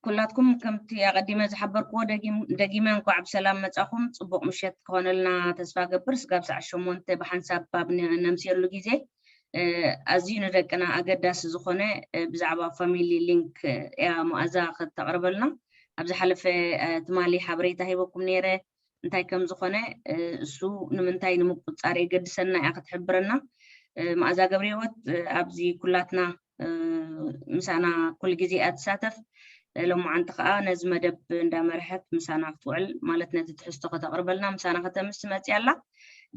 ኩላትኩም ከምቲ ኣቐዲመ ዝሓበርክዎ ደጊም- ደጊመ እንኳዕ ብሰላም መጻኹም። ጽቡቕ ምሸት ክኾነልና ተስፋ ገብር። ስጋብ ሰዓት ሸሞንተ ብሓንሳብ ኣብ ነ- ነምስየሉ ግዜ ኣዝዩ ንደቅና ኣገዳሲ ዝኾነ ብዛዕባ ፋሚሊ ሊንክ እያ መኣዛ ከተቕርበልና። ኣብ ዝሓለፈ ትማሊ ሓበሬታ ሂበኩም ነይረ። እንታይ ከም ዝኾነ እሱ ንምንታይ ንምቁፃር የገድሰና እያ ክትሕብረና። መኣዛ ገብረህይወት ኣብዚ ኩላትና ምሳና ኩል ግዜ እያ ትሳተፍ። ሎማዓንቲ ከዓ ነዚ መደብ እንዳመርሐት ምሳና ክትውዕል ማለት ነቲ ትሕዝቶ ከተቕርበልና ምሳና ከተምስ መፅያ ኣላ።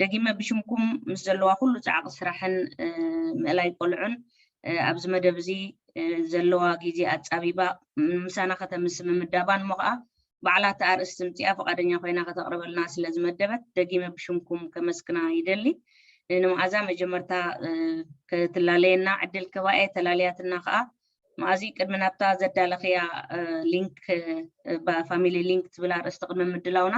ደጊመ ብሽምኩም ምስ ዘለዋ ኩሉ ፃዕቂ ስራሕን ምእላይ ቆልዑን ኣብዚ መደብ እዚ ዘለዋ ግዜ ኣፃቢባ ምሳና ከተምስ ምምዳባን እሞ ከዓ ባዕላ እቲ ኣርእስቲ ምፅኣ ፈቓደኛ ኮይና ከተቕርበልና ስለ ዝመደበት ደጊመ ብሽምኩም ከመስግና ይደሊ። ንመኣዛ መጀመርታ ክትላለየና ዕድል ክባኤ ተላልያትና ከዓ መኣዚ ቅድሚ ናብታ ዘዳለኽያ ሊንክ ፋሚሊ ሊንክ ትብል ኣርእስቲ ቅድሚ ምድላውና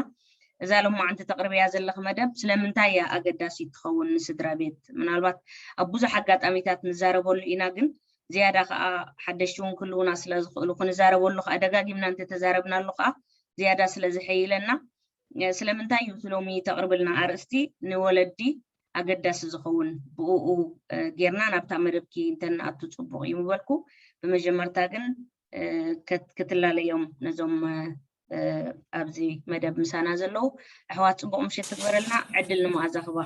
እዛ ሎማዓንቲ ተቕርብያ ዘለኽ መደብ ስለምንታይ እያ ኣገዳሲት ትኸውን ንስድራ ቤት? ምናልባት ኣብ ብዙሕ ኣጋጣሚታት ንዛረበሉ ኢና፣ ግን ዝያዳ ከዓ ሓደሽቲ እውን ክህልውና ስለ ዝኽእሉ ክንዛረበሉ ከዓ ደጋጊምና እንተተዛረብናሉ ከዓ ዝያዳ ስለ ዝሕይለና ስለምንታይ እዩ እቲ ሎሚ ተቕርብልና ኣርእስቲ ንወለዲ ኣገዳሲ ዝኸውን ብኡ ጌርና ናብታ መደብኪ እንተንኣቱ ፅቡቕ እዩ ምበልኩ። ብመጀመርታ ግን ክትላለዮም ነዞም ኣብዚ መደብ ምሳና ዘለዉ ኣሕዋት ፅቡቕ ምሸት ትግበረልና። ዕድል ንመኣዛ ክባ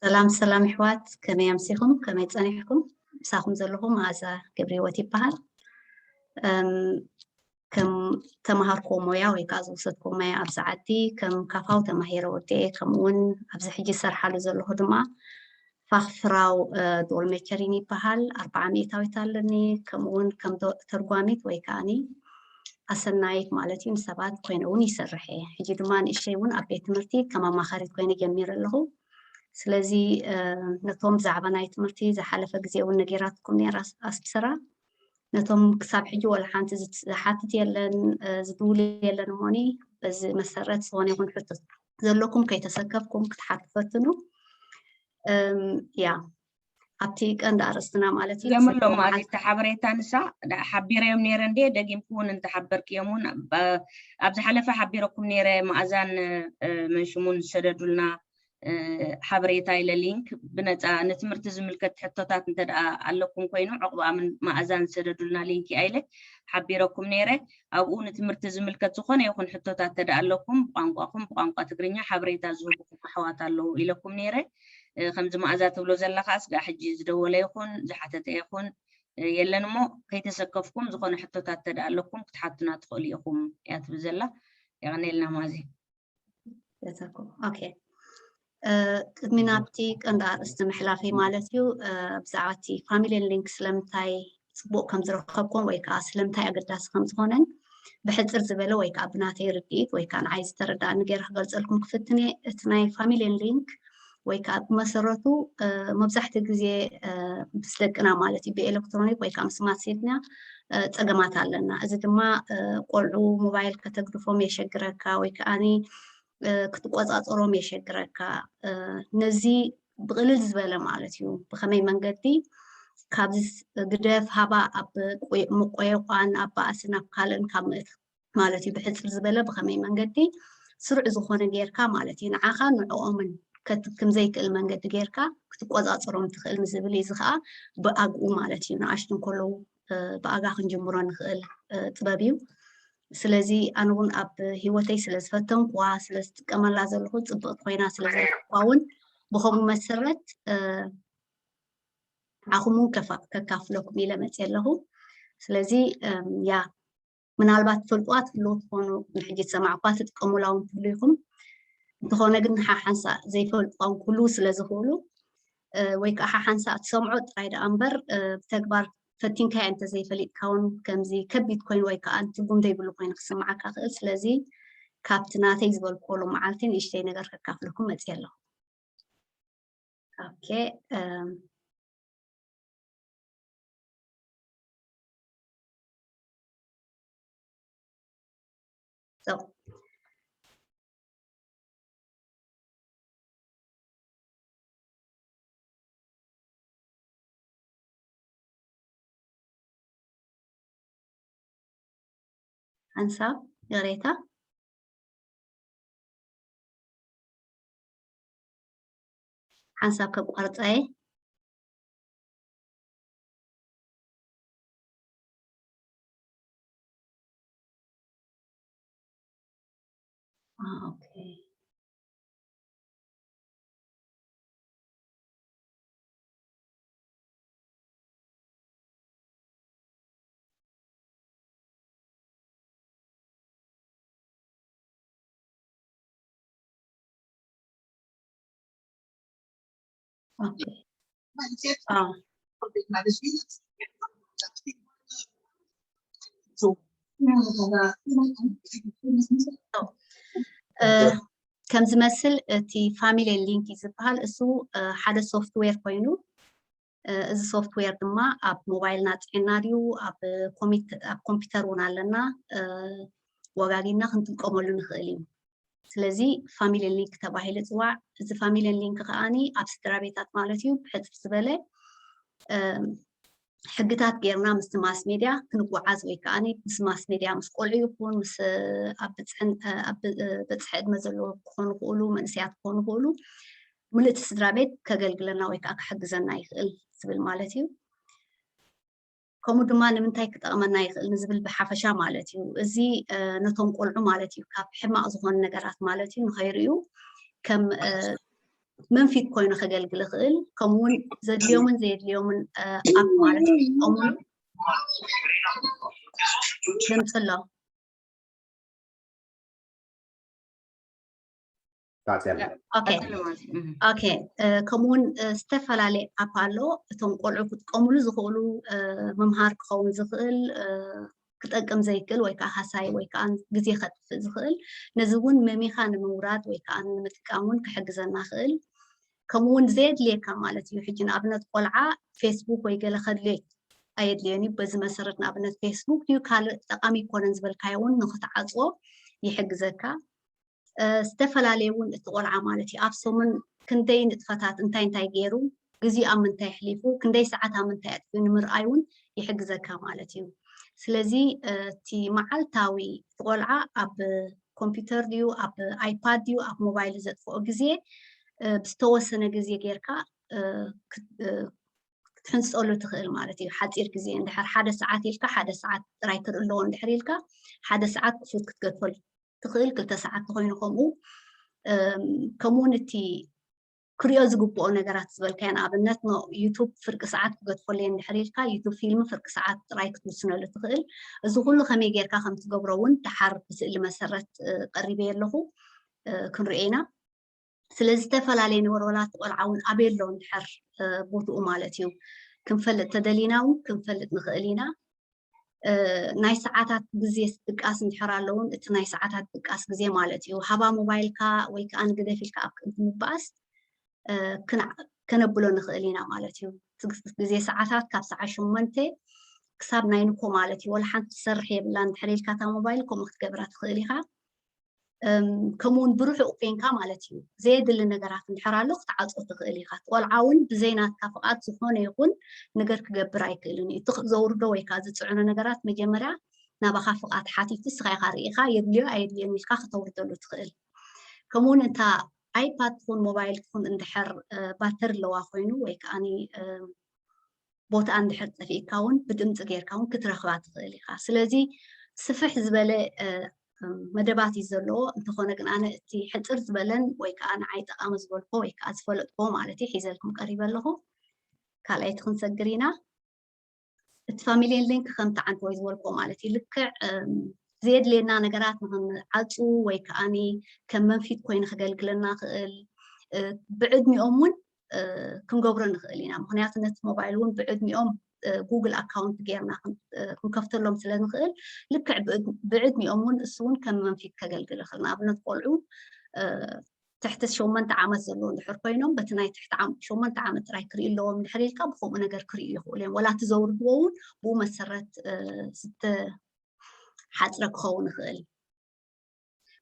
ሰላም ሰላም ኣሕዋት፣ ከመይ ኣምሲኹም? ከመይ ጸኒሕኩም? ምሳኹም ዘለኹ መኣዛ ገብረህይወት ይበሃል። ከም ተማሃርኩዎ ሞያ ወይ ከዓ ዝወሰድኩዎ ሞያ ኣብዚ ዓዲ ከም ካፋው ተማሂረ ወዲኤ፣ ከምኡ እውን ኣብዚ ሕጂ ዝሰርሓሉ ዘለኹ ድማ ፋኽፍራው ዶልሜቸሪን ይበሃል። ኣርብዓ ሚእታዊት ኣለኒ። ከምኡ እውን ከም ተርጓሚት ወይ ከዓኒ ኣሰናይት ማለት እዩ፣ ንሰባት ኮይነ እውን ይሰርሕ እየ። ሕጂ ድማ ንእሸይ እውን ኣብ ቤት ትምህርቲ ከም ኣማኻሪት ኮይነ ጀሚረ ኣለኹ። ስለዚ ነቶም ብዛዕባ ናይ ትምህርቲ ዝሓለፈ ግዜ እውን ነጊራትኩም ነራ ኣስብስራ፣ ነቶም ክሳብ ሕጂ ወላ ሓንቲ ዝሓትት የለን ዝድውል የለን እሞኒ፣ በዚ መሰረት ዝኾነ ይኹን ሕቶ ዘለኩም ከይተሰከፍኩም ክትሓቱ ፈትኑ። ያ ኣብቲ ቀንዲ ኣርእስትና ማለት እዩ። ዘምሎም ኣዚዝቲ ሓበሬታ ንሳ ሓቢረዮም ነይረ እንዴ? ደጊምኩ እውን እንተሓበርክዮም እውን ኣብ ዝሓለፈ ሓቢረኩም ነይረ። መኣዛን መንሽሙን ዝሰደዱልና ሓበሬታ ኢለ ሊንክ ብነፃ ንትምህርቲ ዝምልከት ሕቶታት እንተ ደኣ ኣለኩም ኮይኑ ዕቑብ ኣምን መኣዛን ዝሰደዱልና ሊንክ እያ ኢለ ሓቢረኩም ነይረ። ኣብኡ ንትምህርቲ ዝምልከት ዝኾነ ይኹን ሕቶታት እንተ ደኣ ኣለኩም ብቋንቋኹም ብቋንቋ ትግርኛ ሓበሬታ ዝህቡኩም ኣሕዋት ኣለዉ ኢለኩም ነይረ። ከምዚ መኣዛ ትብሎ ዘላ ከዓ ስጋዕ ሕጂ ዝደወለ ይኹን ዝሓተተ ይኹን የለን እሞ ከይተሰከፍኩም ዝኾነ ሕቶታት እንተ ደኣ ኣለኩም ክትሓቱና ትኽእሉ ኢኹም እያ ትብል ዘላ። የቐኔልና ማዚ። ኦኬ ቅድሚ ናብቲ ቀንዲ ኣርእስቲ ምሕላፈይ ማለት እዩ ብዛዕባ እቲ ፋሚሊ ሊንክ ስለምንታይ ፅቡቅ ከም ዝረከብኩን ወይ ከዓ ስለምንታይ ኣገዳሲ ከም ዝኾነን ብሕፅር ዝበለ ወይ ከዓ ብናተይ ርድኢት ወይ ከዓ ንዓይ ዝተረዳእኒ ገይረ ክገልፀልኩም ክፍትን እየ። እቲ ናይ ፋሚሊ ሊንክ ወይ ከዓ ብመሰረቱ መብዛሕትኡ ግዜ ምስ ደቅና ማለት እዩ ብኤሌክትሮኒክ ወይ ከዓ ምስ ማሴድና ፀገማት ኣለና። እዚ ድማ ቆልዑ ሞባይል ከተግድፎም የሸግረካ ወይ ከዓኒ ክትቆፃፀሮም የሸግረካ። ነዚ ብቕልል ዝበለ ማለት እዩ ብኸመይ መንገዲ ካብዚ ግደፍ ሃባ ኣብ ምቆየቋን ኣብ ባእስን ኣብ ካልእን ካብ ምእት ማለት እዩ ብሕፅር ዝበለ ብኸመይ መንገዲ ስሩዕ ዝኾነ ጌርካ ማለት እዩ ንዓኻ ንዕኦምን ከትክም ዘይክእል መንገዲ ጌርካ ክትቆፃፀሮም ትኽእል ንዝብል እዩ። እዚ ከዓ ብኣግኡ ማለት እዩ ንኣሽቱ እንከለዉ ብኣጋ ክንጅምሮ ንኽእል ጥበብ እዩ። ስለዚ ኣነ እውን ኣብ ሂወተይ ስለ ዝፈተንኩዋ ስለ ዝጥቀመላ ዘለኹ ፅብቕቲ ኮይና ስለ ዝረክብኳ እውን ብኸምኡ መሰረት ንዓኹም እውን ከካፍለኩም ኢለ መፅየ ኣለኹ። ስለዚ ያ ምናልባት ትፈልጥዋ ትህልው ትኾኑ ንሕጂ ዝሰማዕኳ ትጥቀሙላ እውን ትህሉ ኢኹም። እንተኾነ ግን ሓሓንሳ ዘይፈልጥዋ እውን ክህልው ስለ ዝኽእሉ ወይ ከዓ ሓሓንሳ ትሰምዖ ጥራይ ደኣ እምበር ብተግባር ፈቲንካዮ እንተዘይፈሊጥካ እውን ከምዚ ከቢድ ኮይኑ ወይ ከዓ ትርጉም ዘይብሉ ኮይኑ ክስምዓካ ክእል። ስለዚ ካብቲ ናተይ ዝበልክዎ ሎመዓልቲ ንእሽተይ ነገር ከካፍለኩም መፅየ ኣለኹ። ኦኬ So ሓንሳብ ይቕሬታ፣ ሓንሳብ ከቋርጻ እየ። Ah, okay. Okay. Ah. So, ከም ዝመስል እቲ ፋሚሊ ሊንክ ዝበሃል እሱ ሓደ ሶፍትዌር ኮይኑ፣ እዚ ሶፍትዌር ድማ ኣብ ሞባይልና ፅዕና ድዩ ኣብ ኮምፒውተር እውን ኣለና፣ ወጋጊና ክንጥቀመሉ ንኽእል እዩ። ስለዚ ፋሚሊ ሊንክ ተባሂሉ ይፅዋዕ። እዚ ፋሚሊ ሊንክ ከዓኒ ኣብ ስድራ ቤታት ማለት እዩ ብሕፅር ዝበለ ሕግታት ጌርና ምስቲ ማስ ሜድያ ክንጓዓዝ ወይ ከዓ ምስ ማስ ሜድያ ምስ ቆልዑ ይኹን ምስ ኣብ በፅሒ ዕድመ ዘለዎ ክኾኑ ይኽእሉ፣ መንእሰያት ክኾኑ ይኽእሉ፣ ምልእቲ ስድራ ቤት ከገልግለና ወይ ከዓ ክሕግዘና ይኽእል ዝብል ማለት እዩ። ከምኡ ድማ ንምንታይ ክጠቕመና ይኽእል ንዝብል ብሓፈሻ ማለት እዩ። እዚ ነቶም ቆልዑ ማለት እዩ ካብ ሕማቕ ዝኾኑ ነገራት ማለት እዩ ንኸይርእዩ ከም መንፊት ኮይኑ ከገልግል ይኽእል። ከምኡውን ዘድልዮምን ዘየድልዮምን ኣፕ ማለት እዩ። ከምኡ ድምፂ ኣሎ። ኦኬ፣ ከምኡውን ዝተፈላለየ ኣፕ ኣሎ። እቶም ቆልዑ ክጥቀሙሉ ዝኽእሉ፣ ምምሃር ክኸውን ዝኽእል፣ ክጠቅም ዘይክእል ወይ ከዓ ሃሳይ ወይ ከዓ ግዜ ከጥፍእ ዝኽእል፣ ነዚ እውን መሚኻ ንምውራድ ወይ ከዓ ንምጥቃም እውን ክሕግዘና ክእል። ከምኡ እውን ዘየድልየካ ማለት እዩ። ሕጂ ንኣብነት ቆልዓ ፌስቡክ ወይ ገለ ከድልዮ ኣየድልዮን እዩ። በዚ መሰረት ንኣብነት ፌስቡክ ድዩ ካልእ ጠቃሚ ይኮነን ዝበልካዮ እውን ንክትዓፅዎ ይሕግዘካ። ዝተፈላለዩ እውን እቲ ቆልዓ ማለት እዩ ኣብ ሰሙን ክንደይ ንጥፈታት እንታይ እንታይ ገይሩ፣ ግዜ ኣብ ምንታይ ኣሕሊፉ፣ ክንደይ ሰዓት ኣብ ምንታይ ኣጥፊኡ ንምርኣይ እውን ይሕግዘካ ማለት እዩ። ስለዚ እቲ መዓልታዊ እቲ ቆልዓ ኣብ ኮምፒውተር ድዩ ኣብ ኣይፓድ ድዩ ኣብ ሞባይል ዘጥፍኦ ግዜ ብዝተወሰነ ግዜ ጌርካ ክትሕንፀሉ ትኽእል ማለት እዩ። ሓፂር ግዜ እንድሕር ሓደ ሰዓት ኢልካ ሓደ ሰዓት ጥራይ ክርኢ ኣለዎ እንድሕር ኢልካ ሓደ ሰዓት ክፉት ክትገድፈሉ ትኽእል፣ ክልተ ሰዓት ተኮይኑ ከምኡ። ከምኡውን እቲ ክሪኦ ዝግብኦ ነገራት ዝበልካዮ ንኣብነት ዩቱብ ፍርቂ ሰዓት ክገድፈሉ እየ እንድሕር ኢልካ ዩቱብ ፊልም ፍርቂ ሰዓት ጥራይ ክትውስነሉ ትኽእል። እዚ ኩሉ ከመይ ጌርካ ከም ትገብሮ እውን ደሓር ብስእሊ መሰረት ቀሪበ ኣለኹ፣ ክንሪኦ ኢና። ስለዚ ዝተፈላለየ ነገር ዋላ እቲ ቆልዓ እውን ኣበይ ኣሎ እንድሕር ቦትኡ ማለት እዩ ክንፈልጥ ተደሊና እውን ክንፈልጥ ንኽእል ኢና። ናይ ሰዓታት ግዜ ድቃስ እንድሕር ኣለውን እቲ ናይ ሰዓታት ድቃስ ግዜ ማለት እዩ ሃባ ሞባይልካ ወይ ከዓ ንግደፍ ኢልካ ኣብ ቅድሚ ምባኣስ ከነብሎ ንኽእል ኢና ማለት እዩ። ግዜ ሰዓታት ካብ ሰዓ ሸሞንተ ክሳብ ናይ ንኮ ማለት እዩ። ወላ ሓንቲ ትሰርሕ የብላ እንድሕር ኢልካ እታ ሞባይል ከምኡ ክትገብራ ትኽእል ኢኻ። ከምኡውን ብርሑቕ ኮንካ ማለት እዩ ዘየድሊ ነገራት እንድሕር ኣሎ ክትዓፆ ትኽእል ኢኻ። ቆልዓ እውን ብዘይ ናትካ ፍቓድ ዝኾነ ይኹን ነገር ክገብር ኣይክእልን እዩ። እቲ ዘውርዶ ወይ ከዓ ዝፅዕኖ ነገራት መጀመርያ ናባኻ ፍቓድ ሓቲቱ እስኻ ኢኻ ርኢኻ የድልዮ ኣየድልዮን ኢልካ ከተውርደሉ ትኽእል። ከምኡውን እንታ ኣይፓድ ትኹን ሞባይል ትኹን እንድሕር ባተር ኣለዋ ኮይኑ ወይ ከዓ ቦታኣ እንድሕር ጠፊእካ እውን ብድምፂ ጌርካ እውን ክትረኽባ ትኽእል ኢኻ። ስለዚ ስፍሕ ዝበለ መደባት እዩ ዘለዎ። እንተኾነ ግን ኣነ እቲ ሕፅር ዝበለን ወይ ከዓ ንዓይ ጠቓሚ ዝበልኮ ወይ ከዓ ዝፈለጥኮ ማለት እዩ ሒዘልኩም ቀሪበ ኣለኹ። ካልኣይቲ ክንሰግር ኢና። እቲ ፋሚሊ ሊንክ ከምቲ ዓንተወይ ዝበልኮ ማለት እዩ ልክዕ ዘየድልየና ነገራት ንክንዓፁ ወይ ከዓኒ ከም መንፊት ኮይኑ ከገልግለና ክእል ብዕድሚኦም እውን ክንገብሮ ንኽእል ኢና። ምክንያቱ ነቲ ሞባይል እውን ብዕድሚኦም ጉግል ኣካውንት ጌርና ክንከፍተሎም ስለ ንኽእል ልክዕ ብዕድሚኦም እውን እሱ እውን ከም መንፊት ከገልግል ይኽእል። ንኣብነት ቆልዑ ትሕቲ ሸሞንተ ዓመት ዘለዉ እንድሕር ኮይኖም በቲ ናይ ትሕቲ ሸሞንተ ዓመት ጥራይ ክርኢ ኣለዎም እንድሕር ኢልካ ብከምኡ ነገር ክርእዩ ይኽእሉ እዮም። ወላ እቲ ዘውርድዎ እውን ብኡ መሰረት ዝተሓፅረ ክኸውን ይኽእል።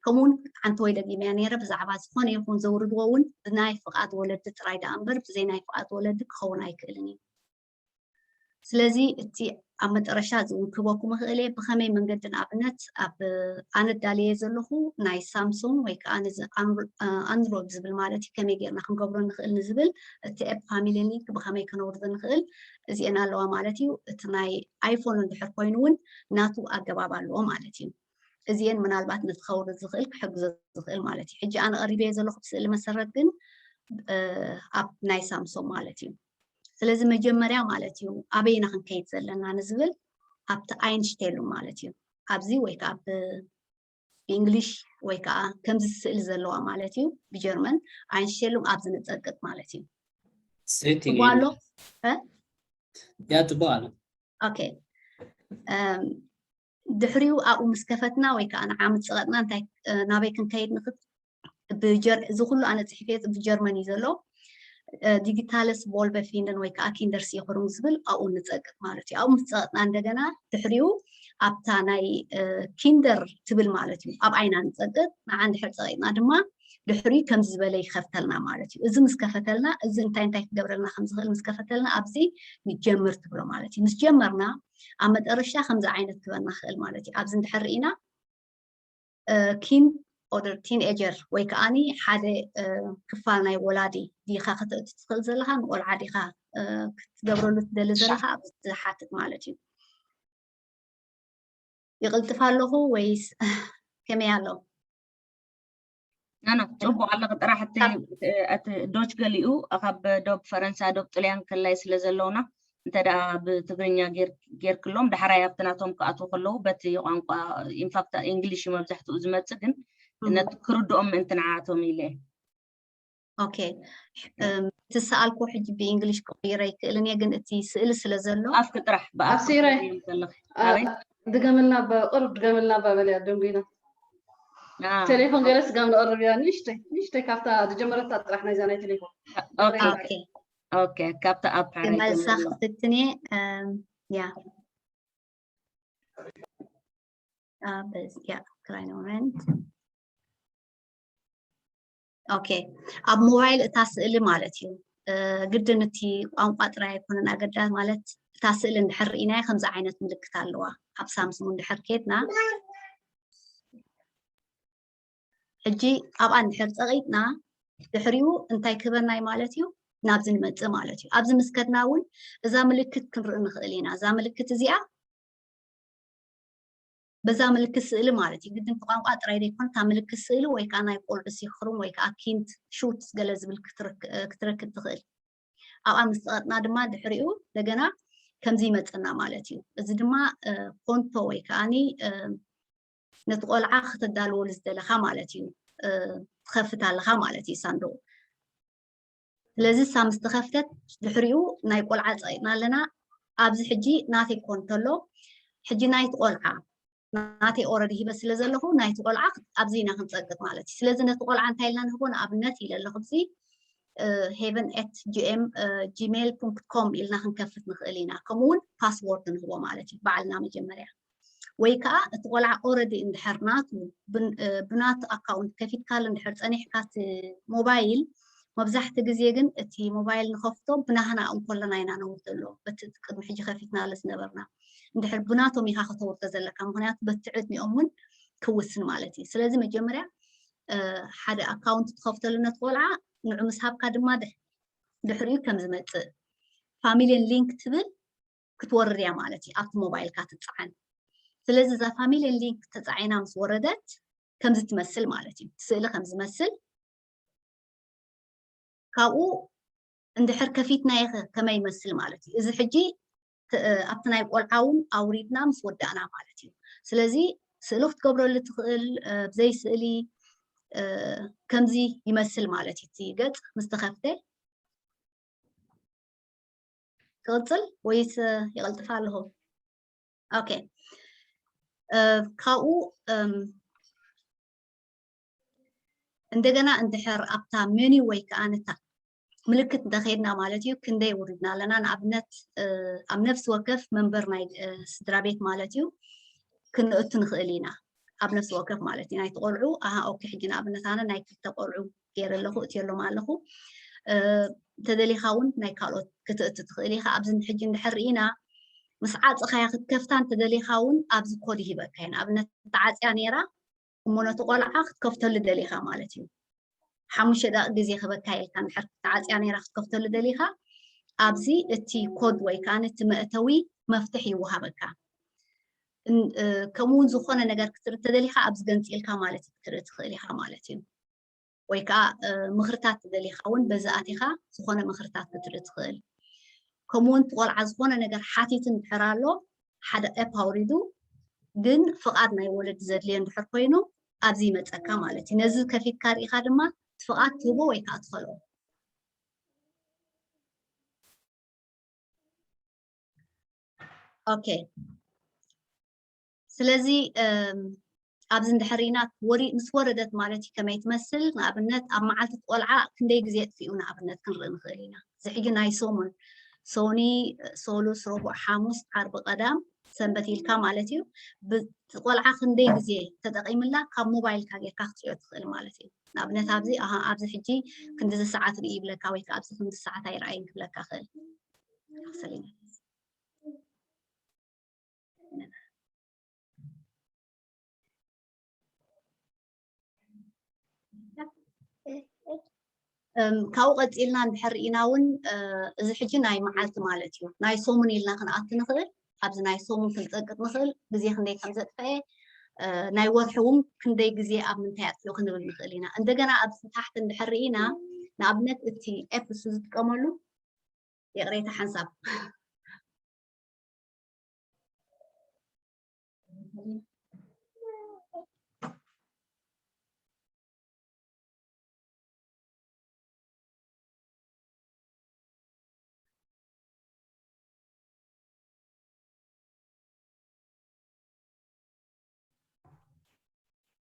ከምኡውን ሓንቲ ወይ ደጊመያ ነይረ ብዛዕባ ዝኾነ ይኹን ዘውርድዎ እውን ብናይ ፍቓድ ወለዲ ጥራይ ደኣ እምበር ብዘይ ናይ ፍቓድ ወለዲ ክኸውን ኣይክእልን እዩ። ስለዚ እቲ ኣብ መጠረሻ እዚ እውን ክህበኩም እኽእል እየ። ብኸመይ መንገዲ ንኣብነት ኣብ ኣነ ኣዳልየ ዘለኹ ናይ ሳምሶን ወይ ከዓ ነዚ ኣንድሮይድ ዝብል ማለት እዩ ከመይ ጌርና ክንገብሮ ንኽእል ንዝብል እቲ ኣፕ ፋሚሊ ሊንክ ብኸመይ ከነውርዶ ንኽእል እዚአን ኣለዋ ማለት እዩ። እቲ ናይ ኣይፎን እንድሕር ኮይኑ እውን ናቱ ኣገባብ ኣለዎ ማለት እዩ። እዚአን ምናልባት ነቲ ከውርድ ዝኽእል ክሕግዞ ዝኽእል ማለት እዩ። ሕጂ ኣነ ቀሪበዮ ዘለኹ ብስእሊ መሰረት ግን ኣብ ናይ ሳምሶን ማለት እዩ። ስለዚ መጀመርያ ማለት እዩ ኣበይና ክንከይድ ዘለና ንዝብል ኣብቲ ኣይንሽቴሉም ማለት እዩ። ኣብዚ ወይ ከዓ ብእንግሊሽ ወይ ከዓ ከምዚ ስእሊ ዘለዋ ማለት እዩ ብጀርመን ኣይንሽቴሉም ኣብዚ ንፀቅጥ ማለት እዩ። ስሪት ጽቡቅ ኣሎ። እ? ያ ጽቡቅ ኣሎ። ኦኬ ድሕሪኡ ኣብኡ ምስ ከፈትና ወይ ከዓ ንዓ ምስ ፀቐጥና እንታይ ናበይ ክንከይድ ንኽእል? እዚ ኩሉ ኣነ ፅሒፈ ብጀርመን እዩ ዘሎ። ዲጂታለስ ቮልበ ፊንደን ወይ ከዓ ኪንደር ሲኹሩም ዝብል ኣብኡ ንፀቅጥ ማለት እዩ። ኣብኡ ምስ ፀቐጥና እንደገና ድሕሪኡ ኣብታ ናይ ኪንደር ትብል ማለት እዩ ኣብ ዓይና ንፀቅጥ። ንዓ እንድሕር ፀቂጥና ድማ ድሕሪኡ ከምዚ ዝበለ ይኸፍተልና ማለት እዩ። እዚ ምስ ከፈተልና እዚ እንታይ እንታይ ክገብረልና ከም ዝኽእል ምስ ከፈተልና ኣብዚ ንጀምር ትብሎ ማለት እዩ። ምስ ጀመርና ኣብ መጠረሻ ከምዚ ዓይነት ክበና ክእል ማለት እዩ። ኣብዚ እንድሕር ርኢና ኪን ኦደር ቲንኤጀር ወይ ከዓኒ ሓደ ክፋል ናይ ወላዲ ዲኻ ከተእቱ ትኽእል ዘለኻ ንቆልዓ ዲኻ ክትገብረሉ ትደሊ ዘለኻ ኣብዚ ዝሓትት ማለት እዩ። ይቕልጥፍ ኣለኹ ወይስ ከመይ ኣሎ? ኖ ኖ ጽቡቅ ኣለኺ። ጥራሕ እቲ እቲ ዶች ገሊኡ ካብ ዶብ ፈረንሳ ዶብ ጥልያን ከላይ ስለ ዘለውና እንተ ደኣ ብትግርኛ ጌርክሎም ዳሕራይ ኣብቲ ናቶም ክኣትዉ ከለዉ በቲ ቋንቋ ኢንፋክት ኢንግሊሽ እዩ መብዛሕትኡ ዝመጽእ፣ ግን ነቲ ክርድኦም ምእንቲ ንዓኣቶም ኢለ እየ። ኦኬ እቲ ሰኣልኮ ሕጂ ብእንግሊሽ ክቕይረ ይክእልን እየ፣ ግን እቲ ስእሊ ስለ ዘሎ ብኣፍኪ ጥራሕ ብኣፍኪ ኣሲረ ትቕይሪ ከለኺ። ኣበይ? ድገምልና ባ- ቁሩብ ድገምልና ባ በልያ ደንጉይና። አ፣ ቴሌፎን ገለስ ጋም ንቐርብ እያ ንእሽተይ ንእሽተይ ካብታ ዝጀመረታ ጥራሕ ናይዛ ናይ ቴሌፎን። ኦኬ ኦኬ ኦኬ። ካብታ ኣብ ሓራይ መልሳ ጀምርና። ክትፍትን እየ እም፣ ያ አ፣ በዚ- ያ ክላይን ኦረንት ኦኬ ኣብ ሞባይል እታ ስእሊ ማለት እዩ እ፣ ግድን እቲ ቋንቋ ጥራይ ኣይኮነን ኣገዳሲ ማለት እታ ስእሊ እንድሕር ርኢናዮ ከምዚ ዓይነት ምልክት ኣለዋ ኣብ ሳምሱንግ እንድሕር ኬድና ሕጂ ኣብኣ እንድሕር ፀቒጥና ድሕሪኡ እንታይ ክህበና እዩ ማለት እዩ ናብዚ ንመፅእ ማለት እዩ ኣብዚ ምስ ከድና እውን እዛ ምልክት ክንርኢ ንኽእል ኢና እዛ ምልክት እዚኣ በዛ ምልክት ስእሊ ማለት እዩ ግድን ቋንቋ ጥራይ ዘይኮነ እታ ምልክት ስእሊ ወይ ከዓ ናይ ቆልዑ ሲክሩም ወይ ከዓ ኪንት ሹት ገለ ዝብል ክትረክብ ትኽእል ኣብኣ ምስ ፀቐጥና ድማ ድሕሪኡ እንደገና ከምዚ ይመፀና ማለት እዩ እዚ ድማ ኮንቶ ወይ ከዓኒ ነቲ ቆልዓ ከተዳልወሉ ዝደለኻ ማለት እዩ ትኸፍት ኣለኻ ማለት እዩ ሳንዱቕ ስለዚ እሳ ምስ ተኸፍተት ድሕሪኡ ናይ ቆልዓ ፀቂጥና ኣለና ኣብዚ ሕጂ ናተይ ክኾን እንተሎ ሕጂ ናይቲ ቆልዓ ናተይ ኦረዲ ሂበ ስለ ዘለኹ ናይቲ ቆልዓ ኣብዚ ኢና ክንፀቅጥ ማለት እዩ ስለዚ ነቲ ቆልዓ እንታይ ኢልና ንህቦ ንኣብነት ኢለ ኣለኹ እዚ ሄቨን ኤት ጂኤም ጂሜል ዶት ኮም ኢልና ክንከፍት ንኽእል ኢና ከምኡ እውን ፓስዎርድ ንህቦ ማለት እዩ ባዕልና መጀመርያ ወይ ከዓ እቲ ቆልዓ ኦረዲ እንድሕር ናቱ ብናቱ ኣካውንት ከፊትካሉ እንድሕር ፀኒሕካ እቲ ሞባይል መብዛሕቲ ግዜ ግን እቲ ሞባይል ንኸፍቶ ብናህና እንኮለና ኢና ነውርደሎ በቲ ቅድሚ ሕጂ ከፊትናሉ ዝነበርና እንድሕር ብናቶም ኢኻ ከተውርዶ ዘለካ ምክንያቱ በቲ ዕድሚኦም እውን ክውስን ማለት እዩ ስለዚ መጀመርያ ሓደ ኣካውንት ትኸፍተሉ ነት ቆልዓ ንዑ ምስ ሃብካ ድማ ድሕሪኡ ከም ዝመፅእ ፋሚሊን ሊንክ ትብል ክትወርድ እያ ማለት እዩ ኣብቲ ሞባይልካ ትፀዓን ስለዚ እዛ ፋሚሊን ሊንክ ተፃዒና ምስ ወረደት ከምዚ ትመስል ማለት እዩ ስእሊ ከም ዝመስል ካብኡ እንድሕር ከፊትናዮ ከመይ ይመስል ማለት እዩ እዚ ሕጂ ኣብቲ ናይ ቆልዓ እውን ኣውሪድና ምስ ወዳእና ማለት እዩ ስለዚ ስእሊ ክትገብረሉ ትኽእል ብዘይ ስእሊ ከምዚ ይመስል ማለት እዩ እቲ ገፅ ምስ ተኸፍተ ክቕፅል ወይስ ይቐልጥፍ ኣለኹ ኦኬ ካብኡ እንደገና እንድሕር ኣብታ ሜኒ ወይ ከዓ ነታ ምልክት እንተኸይድና ማለት እዩ ክንደይ ውሪድና ኣለና ንኣብነት ኣብ ነፍሲ ወከፍ መንበር ናይ ስድራ ቤት ማለት እዩ ክንእቱ ንኽእል ኢና ኣብ ነፍሲ ወከፍ ማለት እዩ ናይ ተቆልዑ ኣሃ ኦኬ ሕጂ ንኣብነት ኣነ ናይ ክልተ ቆልዑ ገይረ ኣለኹ እትየሎም ኣለኹ ተደሊኻ እውን ናይ ካልኦት ክትእቱ ትኽእል ኢኻ ኣብዚ ሕጂ እንድሕር ርኢና ምስ ዓፀኻያ ክትከፍታ እንተደሊኻ እውን ኣብዚ ኮድ ይህበካ እዩ። ንኣብነት ተዓፅያ ነይራ እሞ ነቲ ቆልዓ ክትከፍተሉ ደሊኻ ማለት እዩ። ሓሙሽተ ደቂ ግዜ ክበካ ኢልካ እንድሕር ተዓፅያ ነይራ ክትከፍተሉ ደሊኻ ኣብዚ እቲ ኮድ ወይ ከዓ እቲ መእተዊ መፍትሕ ይወሃበካ። ከምኡውን ዝኾነ ነገር ክትርኢ ተደሊኻ ኣብዚ ገንፂልካ ማለት ክትርኢ ትኽእል ኢኻ ማለት እዩ። ወይ ከዓ ምኽርታት ትደሊኻ እውን በዚ ኣቲኻ ዝኾነ ምኽርታት ክትርኢ ትኽእል። ከምኡውን እቲ ቆልዓ ዝኾነ ነገር ሓቲቱ እንድሕር ኣሎ ሓደ ኤፕ ኣውሪዱ ግን ፍቓድ ናይ ወለዲ ዘድልዮ እንድሕር ኮይኑ ኣብዚ ይመፀካ ማለት እዩ። ነዚ ከፊትካ ርኢኻ ድማ ፍቓድ ትህቦ ወይ ከዓ ትኸልኦ። ኦኬ ስለዚ ኣብዚ እንድሕር ኢና ምስ ወረደት ማለት እዩ ከመይ ትመስል ንኣብነት ኣብ መዓልቲ ቆልዓ ክንደይ ግዜ ጥፊኡ ንኣብነት ክንርኢ ንኽእል ኢና። እዚ ሕጂ ናይ ሰሙን ሶኒ፣ ሶሉስ፣ ረቡዕ፣ ሓሙስ፣ ዓርቢ፣ ቀዳም፣ ሰንበት ኢልካ ማለት እዩ። ቆልዓ ክንደይ ግዜ ተጠቒምላ ካብ ሞባይልካ ጌርካ ክትሪኦ ትኽእል ማለት እዩ። ንኣብነት ኣብዚ ኣብዚ ሕጂ ክንዲዚ ሰዓት ርኢ ይብለካ ወይ ከዓ ኣብዚ ክንዲ ሰዓት ኣይረኣይን ክብለካ ክእል። ካብኡ ቀፂልና እንድሕር ርኢና እውን እዚ ሕጂ ናይ መዓልቲ ማለት እዩ ናይ ሰሙን ኢልና ክንኣት ንኽእል ኣብዚ ናይ ሰሙን ክንፀቅጥ ንኽእል ግዜ ክንደይ ከም ዘጥፈአ ናይ ወርሒ እውን ክንደይ ግዜ ኣብ ምንታይ ኣጥፊኡ ክንብል ንኽእል ኢና እንደገና ኣብዚ ታሕቲ እንድሕር ርኢና ንኣብነት እቲ ኤፕ እሱ ዝጥቀመሉ ይቕሬታ ሓንሳብ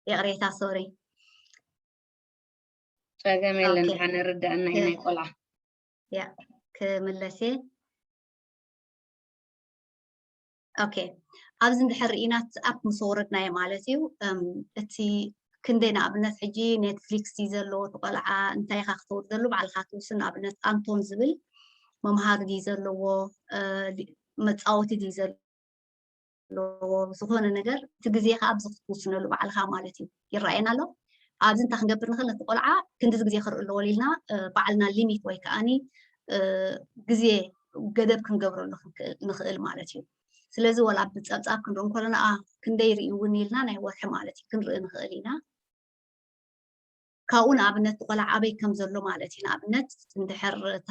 ይቕሬታ ሶሪ ጸገም የለን። ሓነ ርዳእና ናይ ቆልዓ ክምለስ እየ። ኦኬ ኣብዚ እንድሕር ርኢና እቲ ኣፕ ምስ ወረድናዮ ማለት እዩ እቲ ክንደይ ንኣብነት ሕጂ ኔትፍሊክስ ድዩ ዘለዎ እቲ ቆልዓ እንታይ ኢኻ ክተውርደሉ ባዕልኻ ትውስን ንኣብነት ኣንቶን ዝብል መምሃሪ ድዩ ዘለዎ መፃወቲ ድዩ ዘለዎ ኣለዎ ዝኾነ ነገር እቲ ግዜ ከዓ ኣብዚ ክትውስነሉ ባዕልካ ማለት እዩ ይረኣየና ኣሎ ኣብዚ እንታይ ክንገብር ንኽእል ነቲ ቆልዓ ክንዲዚ ግዜ ክርኢ ኣለዎ ኢልና ባዕልና ሊሚት ወይ ከዓኒ ግዜ ገደብ ክንገብረሉ ንኽእል ማለት እዩ ስለዚ ወላ ብፀብፃብ ክንርኢ እንከለና ክንደይ ርኢ እውን ኢልና ናይ ወርሒ ማለት እዩ ክንርኢ ንኽእል ኢና ካብኡ ንኣብነት ቆልዓ ኣበይ ከም ዘሎ ማለት እዩ ንኣብነት እንድሕር እታ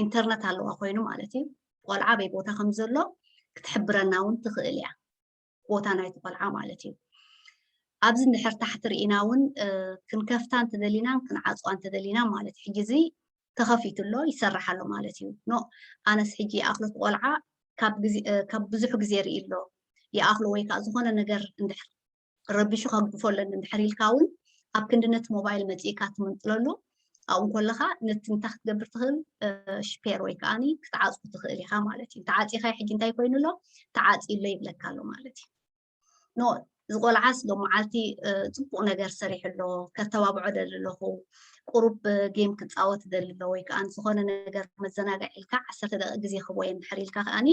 ኢንተርነት ኣለዋ ኮይኑ ማለት እዩ ቆልዓ ኣበይ ቦታ ከም ዘሎ ክትሕብረና እውን ትኽእል እያ ቦታ ናይቲ ቆልዓ ማለት እዩ ኣብዚ እንድሕር ታሕቲ ርኢና እውን ክንከፍታ እንተደሊና ክንዓፅዋ እንተደሊና ማለት እዩ ሕጂ እዚ ተኸፊቱ ኣሎ ይሰርሕ ኣሎ ማለት እዩ ኖ ኣነስ ሕጂ ይኣኽሎ እቲ ቆልዓ ካብ ብዙሕ ግዜ ርኢ ኣሎ ይኣኽሎ ወይ ከዓ ዝኾነ ነገር እንድሕር ረቢሹ ከግድፎ ኣለኒ እንድሕር ኢልካ እውን ኣብ ክንዲ ነቲ ሞባይል መፂእካ ትምንጥለሉ ኣብኡ ከለካ ነቲ እንታይ ክትገብር ትኽእል ሽፔር ወይ ከዓ ክትዓፅኩ ትኽእል ኢካ ማለት እዩ ተዓፂኻ ሕጂ እንታይ ኮይኑ ኣሎ ተዓፂ ኣሎ ይብለካ ኣሎ ማለት እዩ ኖ ዝቆልዓስ ሎመዓልቲ ፅቡቅ ነገር ሰሪሑ ኣሎ ከተባብዖ ደሊ ኣለኹ ቁሩብ ጌም ክፃወት ደሊ ኣሎ ወይ ከዓ ዝኾነ ነገር መዘናግዒ ኢልካ ዓሰርተ ደቂ ግዜ ክቦ እንድሕር ኢልካ ከዓኒ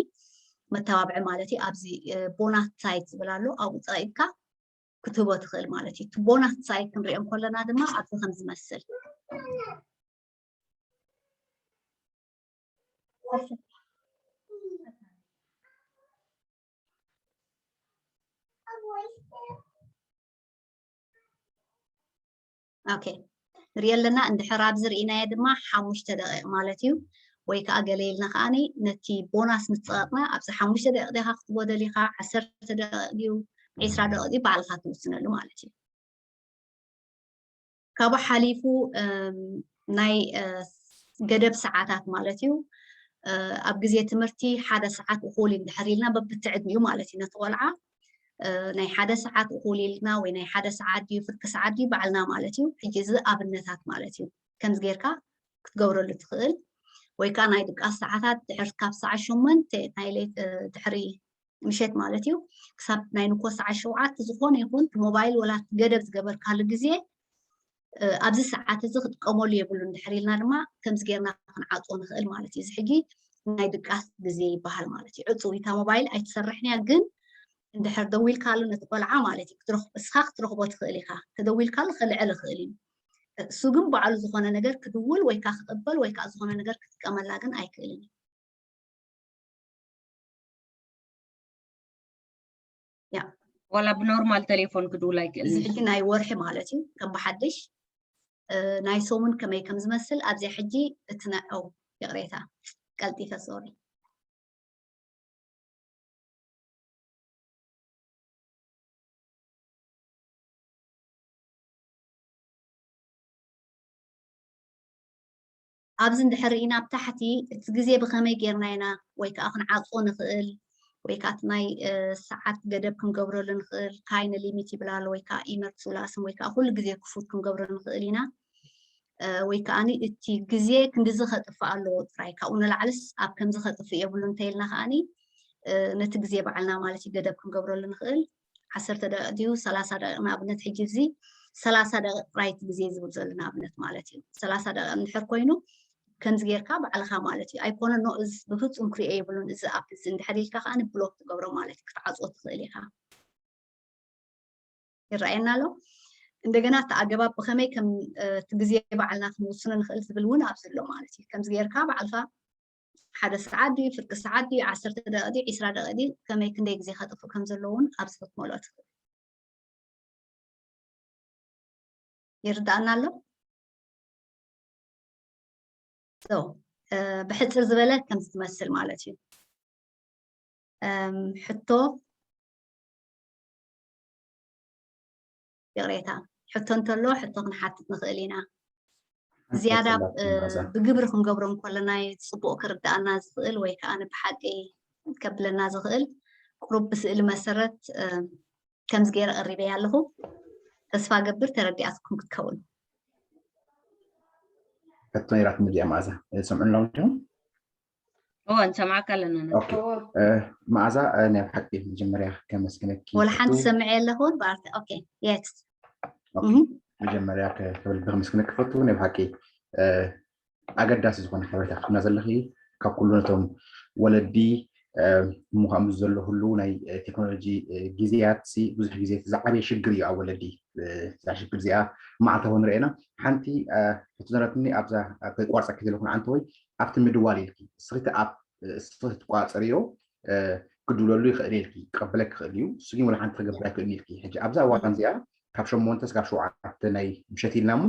መተባብዒ ማለት እዩ ኣብዚ ቦናት ሳይት ዝብል ኣሎ ኣብኡ ፀቂጥካ ክትህቦ ትኽእል ማለት እዩ እቲ ቦናት ሳይት ክንሪኦ ከለና ድማ ኣብዚ ከም ዝመስል ኦኬ ንሪኦ ኣለና እንድሕር ኣብዚ ርኢናዮ ድማ ሓሙሽተ ደቂቕ ማለት እዩ ወይ ከዓ ገለ ኢልና ከዓኒ ነቲ ቦናስ ምስ ፀቐጥና ኣብዚ ሓሙሽተ ደቂቕ ዲኻ ክትጎደል ኢኻ ዓሰርተ ደቂቕ ድዩ ዒስራ ደቂቕ ድዩ ባዕልኻ ትውስነሉ ማለት እዩ ካብኡ ሓሊፉ ናይ ገደብ ሰዓታት ማለት እዩ ኣብ ግዜ ትምህርቲ ሓደ ሰዓት እኹል እንድሕር ኢልና በብቲ ዕድሚኡ ማለት እዩ ነቲ ቆልዓ ናይ ሓደ ሰዓት እኹል ኢልና ወይ ናይ ሓደ ሰዓት ድዩ ፍርቂ ሰዓት ድዩ ባዕልና ማለት እዩ ሕጂ እዚ ኣብነታት ማለት እዩ ከምዚ ጌርካ ክትገብረሉ ትኽእል ወይ ከዓ ናይ ድቃስ ሰዓታት ድሕር ካብ ሰዓት ሸሞንተ ናይ ድሕሪ ምሸት ማለት እዩ ክሳብ ናይ ንኮ ሰዓት ሸውዓተ ዝኾነ ይኹን ሞባይል ወላ ገደብ ዝገበርካሉ ግዜ ኣብዚ ሰዓት እዚ ክጥቀመሉ የብሉ እንድሕር ኢልና ድማ ከምዚ ጌርና ክንዓፅዎ ንኽእል ማለት እዩ እዚ ሕጂ ናይ ድቃስ ግዜ ይበሃል ማለት እዩ። ዕጹው እታ ሞባይል ኣይትሰርሕን እያ፣ ግን እንድሕር ደዊልካሉ ነቲ ቆልዓ ማለት እዩ ክትረኽ-፣ እስኻ ክትረኽቦ ትኽእል ኢኻ። ተደዊልካሉ ክልዕል ይኽእል እዩ። እሱ ግን ባዕሉ ዝኾነ ነገር ክድውል ወይ ከዓ ክቕበል ወይ ከዓ ዝኾነ ነገር ክጥቀመላ ግን ኣይክእልን እዩ። ያ። ዋላ ብኖርማል ቴሌፎን ክድውል ኣይክእልን እዚ እዩ። ሕጂ ናይ ወርሒ ማለት እዩ። ከም ብሓድሽ፣ እ፣ ናይ ሰሙን ከመይ ከም ዝመስል ኣብዚኣ ሕጂ እትነዐው። ይቕሬታ፣ ቀልጢፈ፣ ሶሪ። ኣብዚ እንድሕር ርኢና ኣብ ታሕቲ እቲ ግዜ ብኸመይ ጌርና ኢና ወይ ከዓ ክንዓጾ ንኽእል ወይ ከዓ እቲ ናይ፣ እ፣ ሰዓት ገደብ ክንገብረሉ ንኽእል፣ ታይም ሊሚት ይብል ኣሎ፣ ወይ ከዓ ኢመርት ሱላስም ወይ ከዓ ኩሉ ግዜ ክፉት ክንገብሮ ንኽእል ኢና። እ፣ ወይ ከዓኒ እቲ ግዜ ክንድዚ ከጥፍእ ኣለዎ ጥራይ፣ ካብኡ ንላዕልስ ኣብ ከምዚ ከጥፍእ የብሉ እንተኢልና ከዓኒ፣ እ፣ ነቲ ግዜ ባዕልና ማለት እዩ ገደብ ክንገብረሉ ንኽእል። ዓሰርተ ደቂቕ ድዩ ሰላሳ ደቂቕ? ንኣብነት ሕጂ እዚ ሰላሳ ደቂቕ ጥራይ እቲ ግዜ ዝብል ዘሎ ንኣብነት ማለት እዩ። ሰላሳ ደቂቕ እንድሕር ኮይኑ ከምዚ ጌርካ ባዕልኻ ማለት እዩ። ኣይኮነ ኖ፣ እዚ ብፍጹም ክሪኦ የብሉን እዚ ኣፕ እዚ እንድሕር ኢልካ ከዓኒ ብሎክ ትገብሮ ማለት እዩ። ክትዓጽዎ ትኽእል ኢኻ። ይረኣየና ኣሎ። እንደገና እቲ ኣገባብ ብኸመይ ከም፣ እ፣ እቲ ግዜ ባዕልና ክንውስኖ ንኽእል ዝብል እውን ኣብዚ ኣሎ ማለት እዩ። ከምዚ ጌርካ ባዕልኻ ሓደ ሰዓት ድዩ፣ ፍርቂ ሰዓት ድዩ፣ ዓሰርተ ደቂቕ ድዩ፣ ዒስራ ደቂቕ ድዩ፣ ከመይ ክንደይ ግዜ ከጥፍእ ከም ዘለዎ እውን ኣብዚ ክትመልኦ ትኽእል። ይርዳእና ኣሎ? So፣ እ፣ ብሕጽር ዝበለ ከምዚ ትመስል ማለት እዩ። እም፣ ሕቶ፣ ይቕሬታ፣ ሕቶ እንተሎ ሕቶ ክንሓትት ንኽእል ኢና። ሓንቲ ዝያዳ፣ ሓሳብ እ፣ መዓዛ። ብግብሪ ክንገብሮ እንከለና እዩ ጽቡቕ ክርዳእና ዝኽእል ወይ ከኣ ብሓቂ ከብለና ዝኽእል። ቁሩብ ብስእሊ መሰረት፣ እ፣ ከምዚ ገይረ ቀሪበያ ኣለኹ። ተስፋ ገብር ተረዲኣትኩም ክትከውን። ሕቶ ነይራትኒ እዚኣ መዓዛ። እ፣ ትሰምዑ ኣለኹም ዲኹም? እወ፣ ንሰምዓካ ኣለና። ኦኬ። እ፣ መዓዛ፣ እ፣ ናይ ብሓቂ መጀመርያ ከመስግነኪ ወላ ሓንቲ ይፈቱ። ሰምዐ ኣለኹን ባርተ። ኦኬ፣ የስ። ኦኬ። እህ። መጀመርያ ከ-፣ ከብል ከመስግነኪ ይፈቱ። ናይ ብሓቂ፣ እ፣ ኣገዳሲ ዝኾነ ሓበሬታ ክትህብና ዘለኺ፣ ካብ ኩሉ ነቶም ወለዲ፣ እ፣ እሞ ከምዚ ዘሎ ኩሉ ናይ፣ እ፣ ቴክኖሎጂ፣ እ፣ ግዜያት ሲ ብዙሕ ግዜ እቲ ዝዓበየ ሽግር እዩ ኣብ ወለዲ። እ፣ እዛ ሽግር እዚኣ መዓልታዊ ንርእየና። ሓንቲ፣ እ፣ ሕቶ ዘረትኒ ኣብዛ፣ ኣብ ከይቋርጸኪ ዘለኹ ንዓንተ ወይ ኣብቲ ምድዋል ኢልኪ፣ እስኺ እቲ ኣፕ፣ እ፣ እስኺ ትቋጸርዮ፣ እ፣ ክድውለሉ ይኽእል ኢልኪ፣ ክቐበለኪ ይኽእል እዩ። እሱ ግን ወላ ሓንቲ ክገብር ኣይክእልን ኢልኪ። ሕጂ ኣብዛ እዋን እዚኣ ካብ ሸሞንተ እስካብ ሸውዓተ ናይ ምሸት ኢልና እሞ፣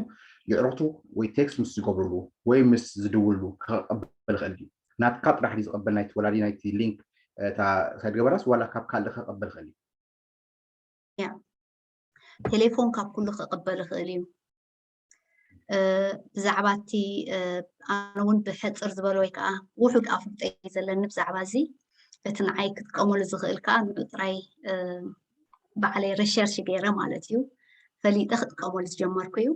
የዕሩኽቱ ወይ ቴክስት ምስ ዝገብርሉ ወይ ምስ ዝድውልሉ ክቐበል ይኽእል ድዩ? ናትካ ጥራሕ ድዩ ዝቐበል ናይቲ ወላዲ ናይቲ ሊንክ፣ እታ ሳይድ ገበራስ ዋላ ካብ ካልእ ክቐበል ይኽእል እዩ? ያ። ቴሌፎን ካብ ኩሉ ክቕበል ይኽእል እዩ። እ፣ ብዛዕባ እቲ፣ እ፣ ኣነ እውን ብሕጽር ዝበለ ወይ ከዓ ውሑድ ኣፍልጦ እዩ ዘለኒ ብዛዕባ እዚ። እቲ ንዓይ ክጥቀመሉ ዝኽእል ከዓ ንዑ ጥራይ፣ እ፣ ባዕለይ ሪሸርሽ ገይረ ማለት እዩ። ፈሊጠ ክጥቀመሉ ዝጀመርኩ እዩ።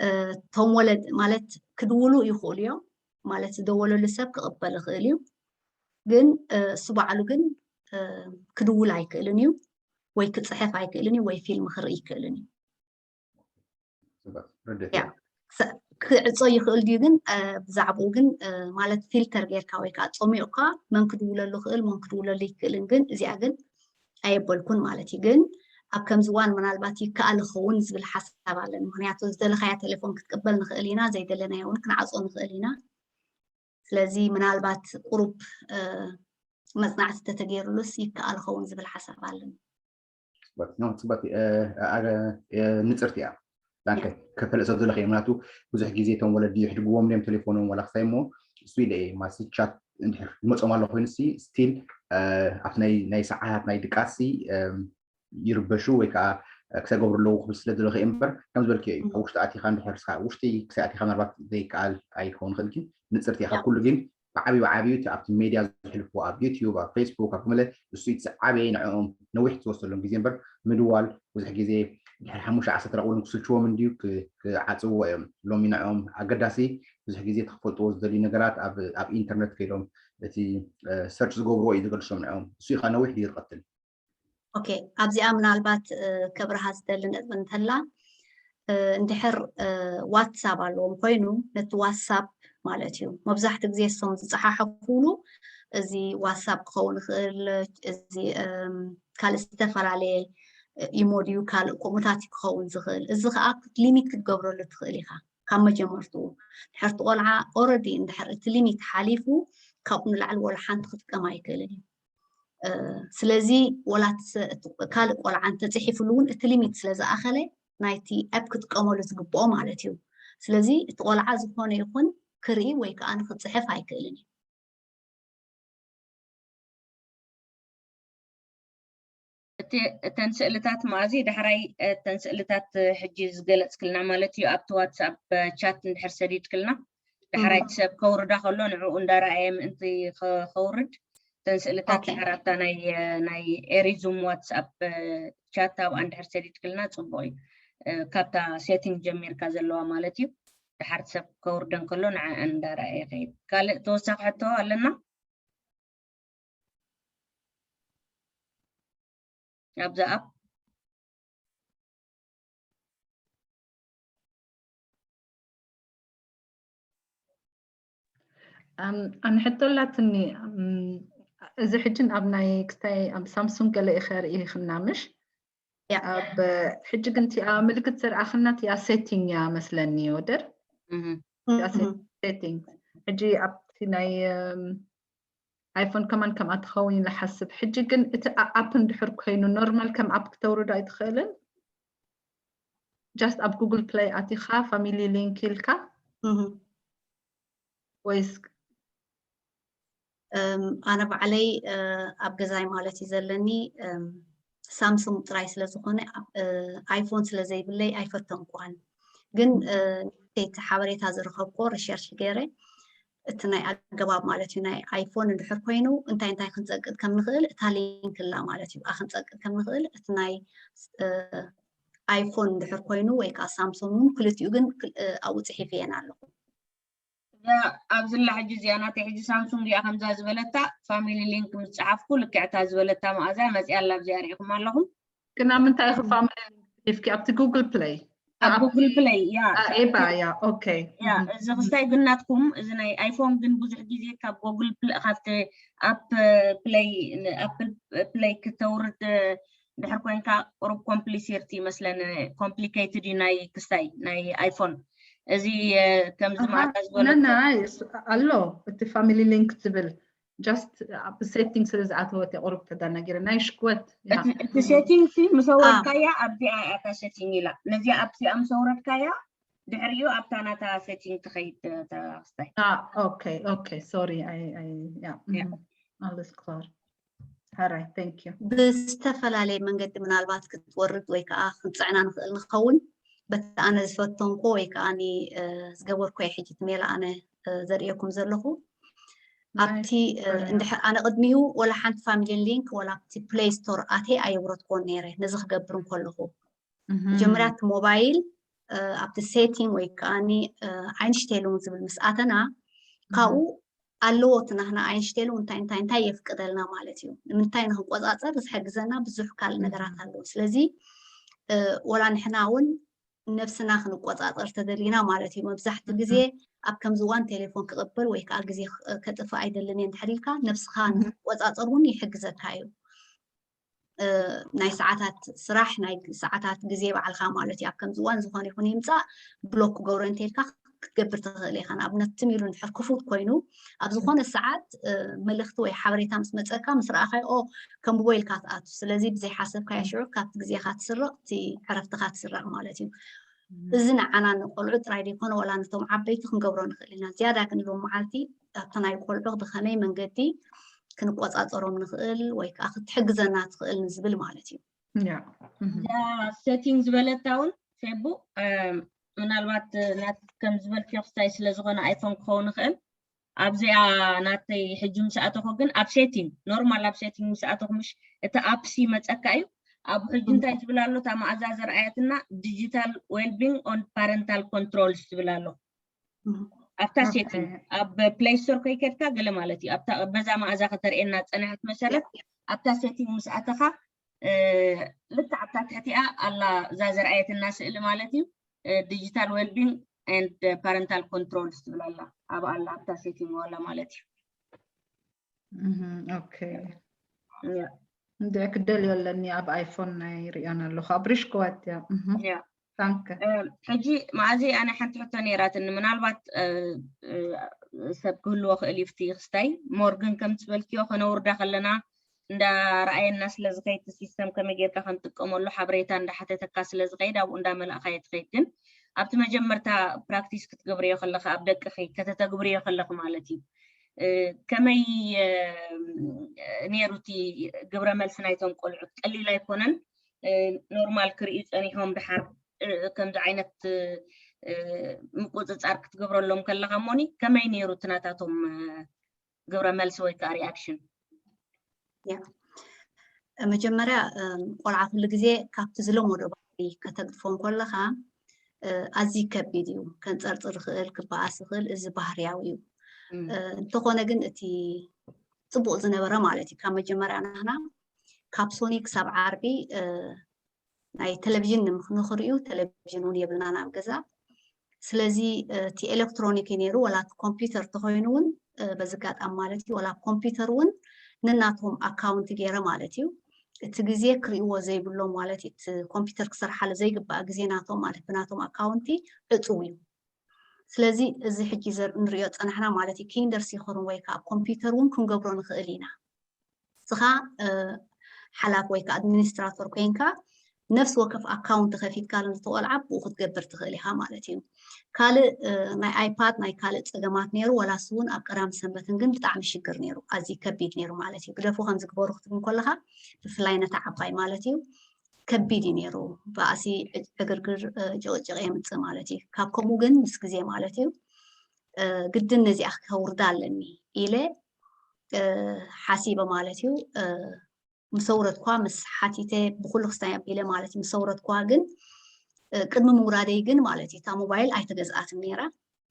እ፣ እቶም ወለድ ማለት ክድውሉ ይኽእሉ እዮም። ማለት ዝደወለሉ ሰብ ክቕበል ይኽእል እዩ። ግን፣ እ፣ እሱ ባዕሉ ግን፣ እ፣ ክድውል ኣይክእልን እዩ፣ ወይ ክጽሕፍ ኣይክእልን እዩ፣ ወይ ፊልም ክርኢ ኣይክእልን እዩ። ጽቡቅ፣ ርድእቲ። ያ፣ ክሰ-፣ ክዕጾ ይኽእል ድዩ ግን፣ እ፣ ብዛዕባኡ ግን፣ እ፣ ማለት ፊልተር ጌርካ ወይ ከዓ ጸሚቑካ መን ክድውለሉ ይኽእል፣ መን ክድውለሉ ይክእልን፣ ግን እዚኣ ግን ኣየበልኩን ማለት እዩ። ግን ኣብ ከምዚ እዋን ምናልባት ይከኣል ይኸውን ዝብል ሓሳብ ኣለኒ። ምኽንያቱ ዝደለኻያ ቴሌፎን ክትቅበል ንኽእል ኢና፣ ዘይደለናዮ እውን ክንዓጾ ንኽእል ኢና። ስለዚ ምናልባት ቁሩብ፣ እ፣ መጽናዕቲ ተተገይሩሉስ ይከኣል ይኸውን ዝብል ሓሳብ ኣለኒ። ጽቡቅ፣ ኖ፣ ጽቡቅ፣ እ፣ እ፣ እ፣ ንጽርቲ እያ። ዳንከ፣ ያ። ከፈለጥ ሰብ ዘለኸ፣ ምክንያቱ ብዙሕ ግዜ እቶም ወለዲ ይሕድግዎም እዮም ቴሌፎኖም ዋላ ክሳይ እሞ፣ እሱ ኢለ እየ፣ ማሲ ቻት እንድሕር ይመጾም ኣሎ ኮይኑሲ፣ ስቲል፣ እ፣ ኣብቲ ናይ፣ ናይ ሰዓታት ናይ ድቃስሲ፣ እ፣ ይርበሹ ወይ ከዓ ክሰገብሩ ኣለዉ ክብል ስለ ዝደለኹ እየ እምበር፣ ከም ዝበልክዮ እዩ። ኣብ ውሽጢ ኣቲኻ እንድሕር ስኻ ውሽጢ ክሳይ ኣቲኻ ምናልባት ዘይከኣል ኣይከውን ይኽእል፣ ግን ንጽርቲ እያ። ካብ ያ። ኩሉ ግን ብዓብዩ፣ ብዓብዩ እቲ ኣብቲ ሜድያ ዘሕልፍዎ፣ ኣብ ዩትዩብ፣ ኣብ ፌስቡክ፣ ኣብ ገለ፣ እሱ እቲ ዝዓበየ ንዕኦም ነዊሕ ዝወሰሎም ግዜ እምበር፣ ምድዋል ብዙሕ ግዜ ድሕሪ ሓሙሽተ ዓሰርተ ደቂቕ እውን ክስልችዎም እንድዩ፣ ክ-፣ ክዓጽውዎ እዮም። ሎሚ ንዕኦም ኣገዳሲ ብዙሕ ግዜ ተኽፈልጥዎ ዝደልዩ ነገራት ኣብ፣ ኣብ ኢንተርነት ከይዶም እቲ፣ እ፣ ሰርች ዝገብርዎ እዩ ዝገልሶም ንዕኦም። እሱ እዩ ኸዓ ነዊሕ ድዩ ዝቐትል? ኦኬ፣ ኣብዚኣ ምናልባት፣ እ፣ ከብርሃ ዝደሊ ነጥቢ እንተላ፣ እ፣ እንድሕር፣ እ፣ ዋትሳፕ ኣለዎም ኮይኑ፣ ነቲ ዋትሳፕ ማለት እዩ። መብዛሕትኡ ግዜ እሶም ዝፀሓሓፉሉ እዚ ዋትሳፕ ክኸውን ይኽእል፣ እዚ ካልእ ዝተፈላለየ ኢሞ ድዩ ካልእ ከምኡታት ክኸውን ዝኽእል። እዚ ከዓ ሊሚት ክትገብረሉ ትኽእል ኢኻ ካብ መጀመርትኡ። ድሕርቲ ቆልዓ ኦረዲ እንድሕር እቲ ሊሚት ሓሊፉ ካብኡ ንላዕሊ ወላ ሓንቲ ክጥቀም ኣይክእልን እዩ። ስለዚ ወላ ካልእ ቆልዓ እንተፅሒፍሉ እውን እቲ ሊሚት ስለዝኣኸለ ናይቲ ኣፕ ክጥቀመሉ ዝግብኦ ማለት እዩ። ስለዚ እቲ ቆልዓ ዝኾነ ይኹን ክርኢ ወይ ከዓ ንክፅሕፍ ኣይክእልን እዩ። እተን ስእልታት ማእዚ ዳሕራይ እተን ስእልታት ሕጂ ዝገለፅክልና ማለት እዩ ኣብቲ ዋትሳፕ ቻት እንድሕር ሰዲድክልና ዳሕራይ ሰብ ከውርዳ ከሎ ንዕኡ እንዳረኣየ ምእንቲ ከውርድ እተን ስእልታት ዳሕር ኣብታ ናይ ኤሪዙም ዋትሳፕ ቻት ኣብኣ እንድሕር ሰዲድክልና ፅቡቅ እዩ። ካብታ ሴቲንግ ጀሚርካ ዘለዋ ማለት እዩ። ዳሕር ሰብ ከውርደን ከሎ ንዓኣን እንዳረኣየ ይኸይድ። ካልእ ተወሳኺ ሕቶ ኣለና? ኣብዛ ኣፕ ኣነ ሕቶ ኣላትኒ። እዚ ሕጂ ኣብ ናይ ክስታይ ኣብ ሳምሱንግ ገለ ኢኸ ርኢኽና ምሽ? ኣብ ሕጂ ግን እቲኣ ምልክት ዘርኣኽና እቲኣ ሴቲንግ እያ መስለኒ ወደር ሴቲንግ። ሕጂ ኣብቲ ናይ ኣይፎን ከማን ከምኣ ትኸውን ኢለ ሓስብ። ሕጂ ግን እቲ ኣፕ እንድሕር ኮይኑ ኖርማል ከም ኣፕ ክተውርዶ ኣይትኽእልን? ጃስት ኣብ ጉግል ፕለይ ኣቲኻ ፋሚሊ ሊንክ ኢልካ ወይስ ኣነ ባዕለይ ኣብ ገዛይ ማለት እዩ ዘለኒ ሳምሱንግ ጥራይ ስለዝኾነ ኣይፎን ስለዘይብለይ ኣይፈተንኩዋን። ግን እቲ ሓበሬታ ዝረኸብኩዎ ሪሰርች ገይረ እቲ ናይ ኣገባብ ማለት እዩ ናይ ኣይፎን እንድሕር ኮይኑ እንታይ እንታይ ክንፀቅጥ ከም ንኽእል እታ ሊንክ እላ ማለት እዩ። ክንፀቅጥ ከም ንኽእል እቲ ናይ ኣይፎን እንድሕር ኮይኑ ወይ ከዓ ሳምሶን እውን ክልቲኡ ግን ኣብኡ ፅሒፍ እየን ኣለኹ። ኣብዝላ ሕጂ እዚኣ ናተይ ሕጂ ሳምሱንግ እያ ከምዛ ዝበለታ ፋሚሊ ሊንክ ምስ ፀሓፍኩ ልክዕታ ዝበለታ መኣዛ መፅያ ኣላ ኣብዚኣ ሪኢኹም ኣለኹም። ግን ኣብ ምንታይ ኢኹ ፋሚሊ ሊንክ ፅሒፍኪ ኣብቲ ጉግል ፕለይ? ኣብ ጉግል ፕለይ ያ ኤባ ያ ኦኬ። ያ እዚ ክስታይ ግን ናትኩም እዚ ናይ ኣይፎን ግን ብዙሕ ግዜ ካብ ጉግል ፕለይ ካብቲ ኣፕ ፕለይ ኣፕል ፕለይ ክተውርድ ድሕር ኮይንካ ቁሩብ ኮምፕሊሲርቲ ይመስለኒ ኮምፕሊኬትድ እዩ ናይ ክስታይ ናይ ኣይፎን እዚ ከምዚ ማእታ ዝበለና ኣሎ እቲ ፋሚሊ ሊንክ ትብል ጃስት ኣብ ሴቲንግ ስለ ዝኣተወት ቁሩብ ተደናጊረ ናይ ሽክወት እቲ ሴቲንግ ሲ ምስ ኣወረድካያ ኣብዚኣ እያ እታ ሴቲንግ ኢላ ነዚኣ ኣብዚኣ ምስ ኣውረድካያ ድሕሪኡ ኣብታ ናታ ሴቲንግ ትኸይድ ተክስታይ ኦኬ ኦኬ ሶሪ ብዝተፈላለየ መንገዲ ምናልባት ክትወርድ ወይ ከዓ ክንፅዕና ንኽእል ንኸውን በቲ ኣነ ዝፈተንኮ ወይ ከዓ ዝገበርኮ ሕጂ ትሜላ ኣነ ዘርእየኩም ዘለኹ ኣብቲ ኣነ ቅድሚኡ ወላ ሓንቲ ፋሚሊ ሊንክ ወላ ኣብቲ ፕሌይ ስቶር ኣቴ ኣየውረድኮን ነይረ ነዚ ክገብር እንከለኹ መጀመርያ እቲ ሞባይል ኣብቲ ሴቲንግ ወይ ከዓ ኣይንሽቴሉን ዝብል ምስ ኣተና ካብኡ ኣለዎ እቲ ናህና ኣይንሽቴሉ እንታይ እንታይ እንታይ የፍቅደልና ማለት እዩ ንምንታይ ንክንቆፃፀር ዝሕግዘና ብዙሕ ካልእ ነገራት ኣለዎ ስለዚ ወላ ንሕና እውን ነብስና ክንቆፃፀር ተደሊና ማለት እዩ መብዛሕቲ ግዜ ኣብ ከምዚ እዋን ቴሌፎን ክቕብል ወይ ከዓ ግዜ ከጥፍእ ኣይደልን እየ እንድሕር ኢልካ ነብስኻ ንክትቆፃፀር እውን ይሕግዘካ እዩ ናይ ሰዓታት ስራሕ ናይ ሰዓታት ግዜ ባዕልካ ማለት እዩ ኣብ ከምዚ እዋን ዝኾነ ይኹን ይምፃእ ብሎክ ክገብሮ እንተልካ ክትገብር ትኽእል ኢኻ ንኣብነት ትም ኢሉ እንድሕር ክፉት ኮይኑ ኣብ ዝኾነ ሰዓት መልእኽቲ ወይ ሓበሬታ ምስ መፀካ ምስ ረኣኻዮ ከንብቦ ኢልካ ትኣቱ ስለዚ ብዘይሓሰብካዮ ሽዑ ካብቲ ግዜኻ ትስረቕ እቲ ዕረፍትኻ ትስረቕ ማለት እዩ እዚ ንዓና ንቆልዑ ጥራይ ዘይኮነ ወላ ነቶም ዓበይቲ ክንገብሮ ንኽእል ኢና ዝያዳ ግን ሎም መዓልቲ ኣብቲ ናይ ቆልዑ ብኸመይ መንገዲ ክንቆፃፀሮም ንኽእል ወይ ከዓ ክትሕግዘና ትኽእል ንዝብል ማለት እዩ ሴቲንግ ዝበለታ እውን ፌቡ ምናልባት ናት ከም ዝበልክዮ ክስታይ ስለ ዝኾነ ኣይፎን ክኸውን ይኽእል ኣብዚኣ ናተይ ሕጂ ምስ ኣተኹ ግን ኣብ ሴቲንግ ኖርማል ኣብ ሴቲንግ ምስ ኣተኹ ምሽ እቲ ኣፕሲ መፀካ እዩ ኣብ ሕጂ እንታይ ዝብል ኣሎ እታ መኣዛ ዘርኣየትና digital wellbeing on parental controls ዝብል ኣሎ ኣብታ ሴቲንግ ኣብ ፕሌይ ስቶር ከይከድካ ገለ ማለት እዩ ኣብታ በዛ መኣዛ ከተርእየና ዝፀናሕት መሰረት ኣብታ ሴቲንግ ምስ ኣተኻ ልክዕ ኣብታ ትሕቲኣ ኣላ እዛ ዘርኣየትና ስእሊ ማለት እዩ digital wellbeing and parental controls ትብል ኣላ። ኣብኣ ኣላ፣ ኣብታ setting ኣላ ማለት እዩ። ኦኬ። እንድዒ ክደልዮ ኣለኒ፣ ኣብ ኣይፎን ናይ ርእዮን ኣለኹ። ኣብ ሪሽ ክዋት እያ። ታንከ። ሕጂ መኣዚ ኣነ ሓንቲ ሕቶ ነይራትኒ፣ ምናልባት ሰብ ክህልዎ ክእል እዩ፣ ፍቲ ክስታይ ሞር ግን ከም ትበልክዮ ከነውርዳ ከለና እንዳረኣየና ስለ ዝኸይድ፣ እቲ ሲስተም ከመይ ጌርካ ከም ትጥቀመሉ ሓበሬታ እንዳሓተተካ ስለ ዝኸይድ፣ ኣብኡ እንዳመላእካዮ ትኸይድ። ግን ኣብቲ መጀመርታ ፕራክቲስ ክትገብርዮ ከለኻ፣ ኣብ ደቅኺ ከተተግብርዮ ከለኺ ማለት እዩ፣ ከመይ ነይሩ እቲ ግብረ መልሲ ናይቶም ቆልዑት? ቀሊል ኣይኮነን። ኖርማል ክርእዩ ጸኒሖም፣ ድሓር ከምዚ ዓይነት ምቁጽጻር ክትገብረሎም ከለኻ እሞኒ ከመይ ነይሩ እቲ ናታቶም ግብረ መልሲ ወይ ከዓ ሪኣክሽን? መጀመርያ ቆልዓ ኩሉ ግዜ ካብቲ ዝለመዶ ባህሪ ከተግድፎ እንከለኻ ኣዝዩ ከቢድ እዩ። ከንፀርፅር ይኽእል፣ ክበኣስ ይኽእል፣ እዚ ባህርያዊ እዩ። እንተኾነ ግን እቲ ፅቡቕ ዝነበረ ማለት እዩ፣ ካብ መጀመርያ ናህና ካብ ሶኒ ክሳብ ዓርቢ ናይ ቴሌቪዥን ንክርእዩ ቴሌቪዥን እውን የብልናን ኣብ ገዛ። ስለዚ እቲ ኤሌክትሮኒክ እዩ ነይሩ፣ ወላ እቲ ኮምፒውተር ተኮይኑ እውን በዚ ኣጋጣሚ ማለት እዩ፣ ወላ ኮምፒውተር እውን ንናቶም ኣካውንቲ ገይረ ማለት እዩ። እቲ ግዜ ክርእይዎ ዘይብሎም ማለት እዩ፣ እቲ ኮምፒውተር ክሰርሓሉ ዘይግባእ ግዜ ናቶም ማለት ብናቶም ኣካውንቲ ዕፁው እዩ። ስለዚ እዚ ሕጂ ንሪኦ ፀናሕና ማለት እዩ፣ ኪንደር ሲኮርን ወይ ከዓ ኮምፒውተር እውን ክንገብሮ ንኽእል ኢና። ንስኻ ሓላፍ ወይ ከዓ ኣድሚኒስትራቶር ኮይንካ ነፍሲ ወከፍ ኣካውንት ከፊትካ ንዝተቆልዓ ብኡ ክትገብር ትኽእል ኢኻ ማለት እዩ። ካልእ ናይ ኣይፓድ ናይ ካልእ ፀገማት ነይሩ፣ ወላስ እውን ኣብ ቀዳም ሰንበትን ግን ብጣዕሚ ሽግር ነይሩ፣ ኣዝዩ ከቢድ ነይሩ ማለት እዩ። ግደፉ ከምዚ ግበሩ ክትብል ከለኻ ብፍላይ ነታ ዓባይ ማለት እዩ ከቢድ እዩ ነይሩ። ባእሲ ዕግርግር ጭቕጭቕ የምፅእ ማለት እዩ። ካብ ከምኡ ግን ምስ ግዜ ማለት እዩ ግድን ነዚኣ ከውርዳ ኣለኒ ኢለ ሓሲበ ማለት እዩ። ምስ ኣውረድኳ ምስ ሓቲተ ብኩሉ ክስታይ ኣቢለ ማለት እዩ። ምስ ኣውረድኳ ግን ቅድሚ ምውራደይ ግን ማለት እዩ እታ ሞባይል ኣይተገዝኣትን ነይራ።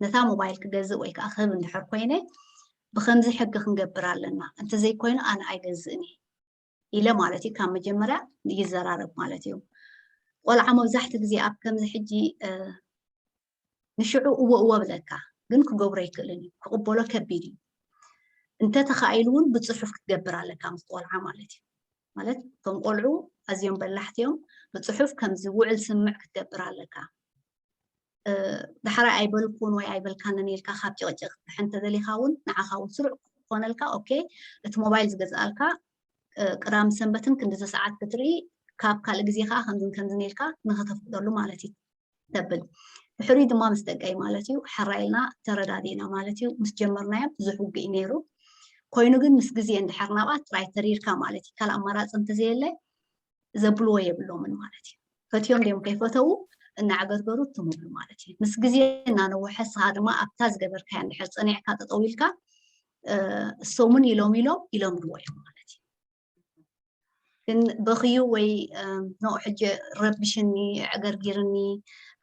ነታ ሞባይል ክገዝእ ወይ ከዓ ክህብ እንድሕር ኮይነ ብከምዚ ሕጊ ክንገብር ኣለና፣ እንተዘይኮይኑ ኣነ ኣይገዝእን እየ ኢለ ማለት እዩ። ካብ መጀመርያ ይዘራረብ ማለት እዩ። ቆልዓ መብዛሕቲ ግዜ ኣብ ከምዚ ሕጂ ንሽዑ እወ እወ ብለካ ግን ክገብሮ ኣይክእልን እዩ፣ ክቕበሎ ከቢድ እዩ። እንተተኻኢሉ እውን ብፅሑፍ ክትገብር ኣለካ ምስ ቆልዓ ማለት እዩ። ማለት እቶም ቆልዑ ኣዝዮም በላሕቲ እዮም። ብፅሑፍ ከምዚ ውዕል ስምምዕ ክትገብር ኣለካ። ዳሕራይ ኣይበልኩን ወይ ኣይበልካንን ኢልካ ካብ ጭቕጭቕ ክትድሕን እንተደሊኻ እውን ንዓኻ እውን ስሩዕ ክኾነልካ ኦኬ፣ እቲ ሞባይል ዝገዝኣልካ ቅዳም ሰንበትን ክንዲዚ ሰዓት ክትርኢ ካብ ካልእ ግዜ ከዓ ከምዝን ከምዝን ኢልካ ንኸተፍቅደሉ ማለት እዩ ተብል። ድሕሪ ድማ ምስ ደቀይ ማለት እዩ ሕራይ ኢልና ተረዳዲእና ማለት እዩ። ምስ ጀመርናዮ ብዙሕ ውግእ እዩ ነይሩ። ኮይኑ ግን ምስ ግዜ እንድሕር ናብኣ ጥራይ ተሪርካ ማለት እዩ ካልእ ኣማራፂ እንተዘየለ ዘብልዎ የብሎምን ማለት እዩ። ፈትዮም ድዮም ከይፈተዉ እናዕገርገሩ ትምሉ ማለት እዩ። ምስ ግዜ እናነወሐ ንስኻ ድማ ኣብታ ዝገበርካያ እንድሕር ፀኒዕካ ጠጠው ኢልካ እሶምን ኢሎም ኢሎም ኢሎም ድዎ እዮም ማለት እዩ። ግን በኽዩ ወይ ኖ ሕጂ ረብሽኒ ዕገርጊርኒ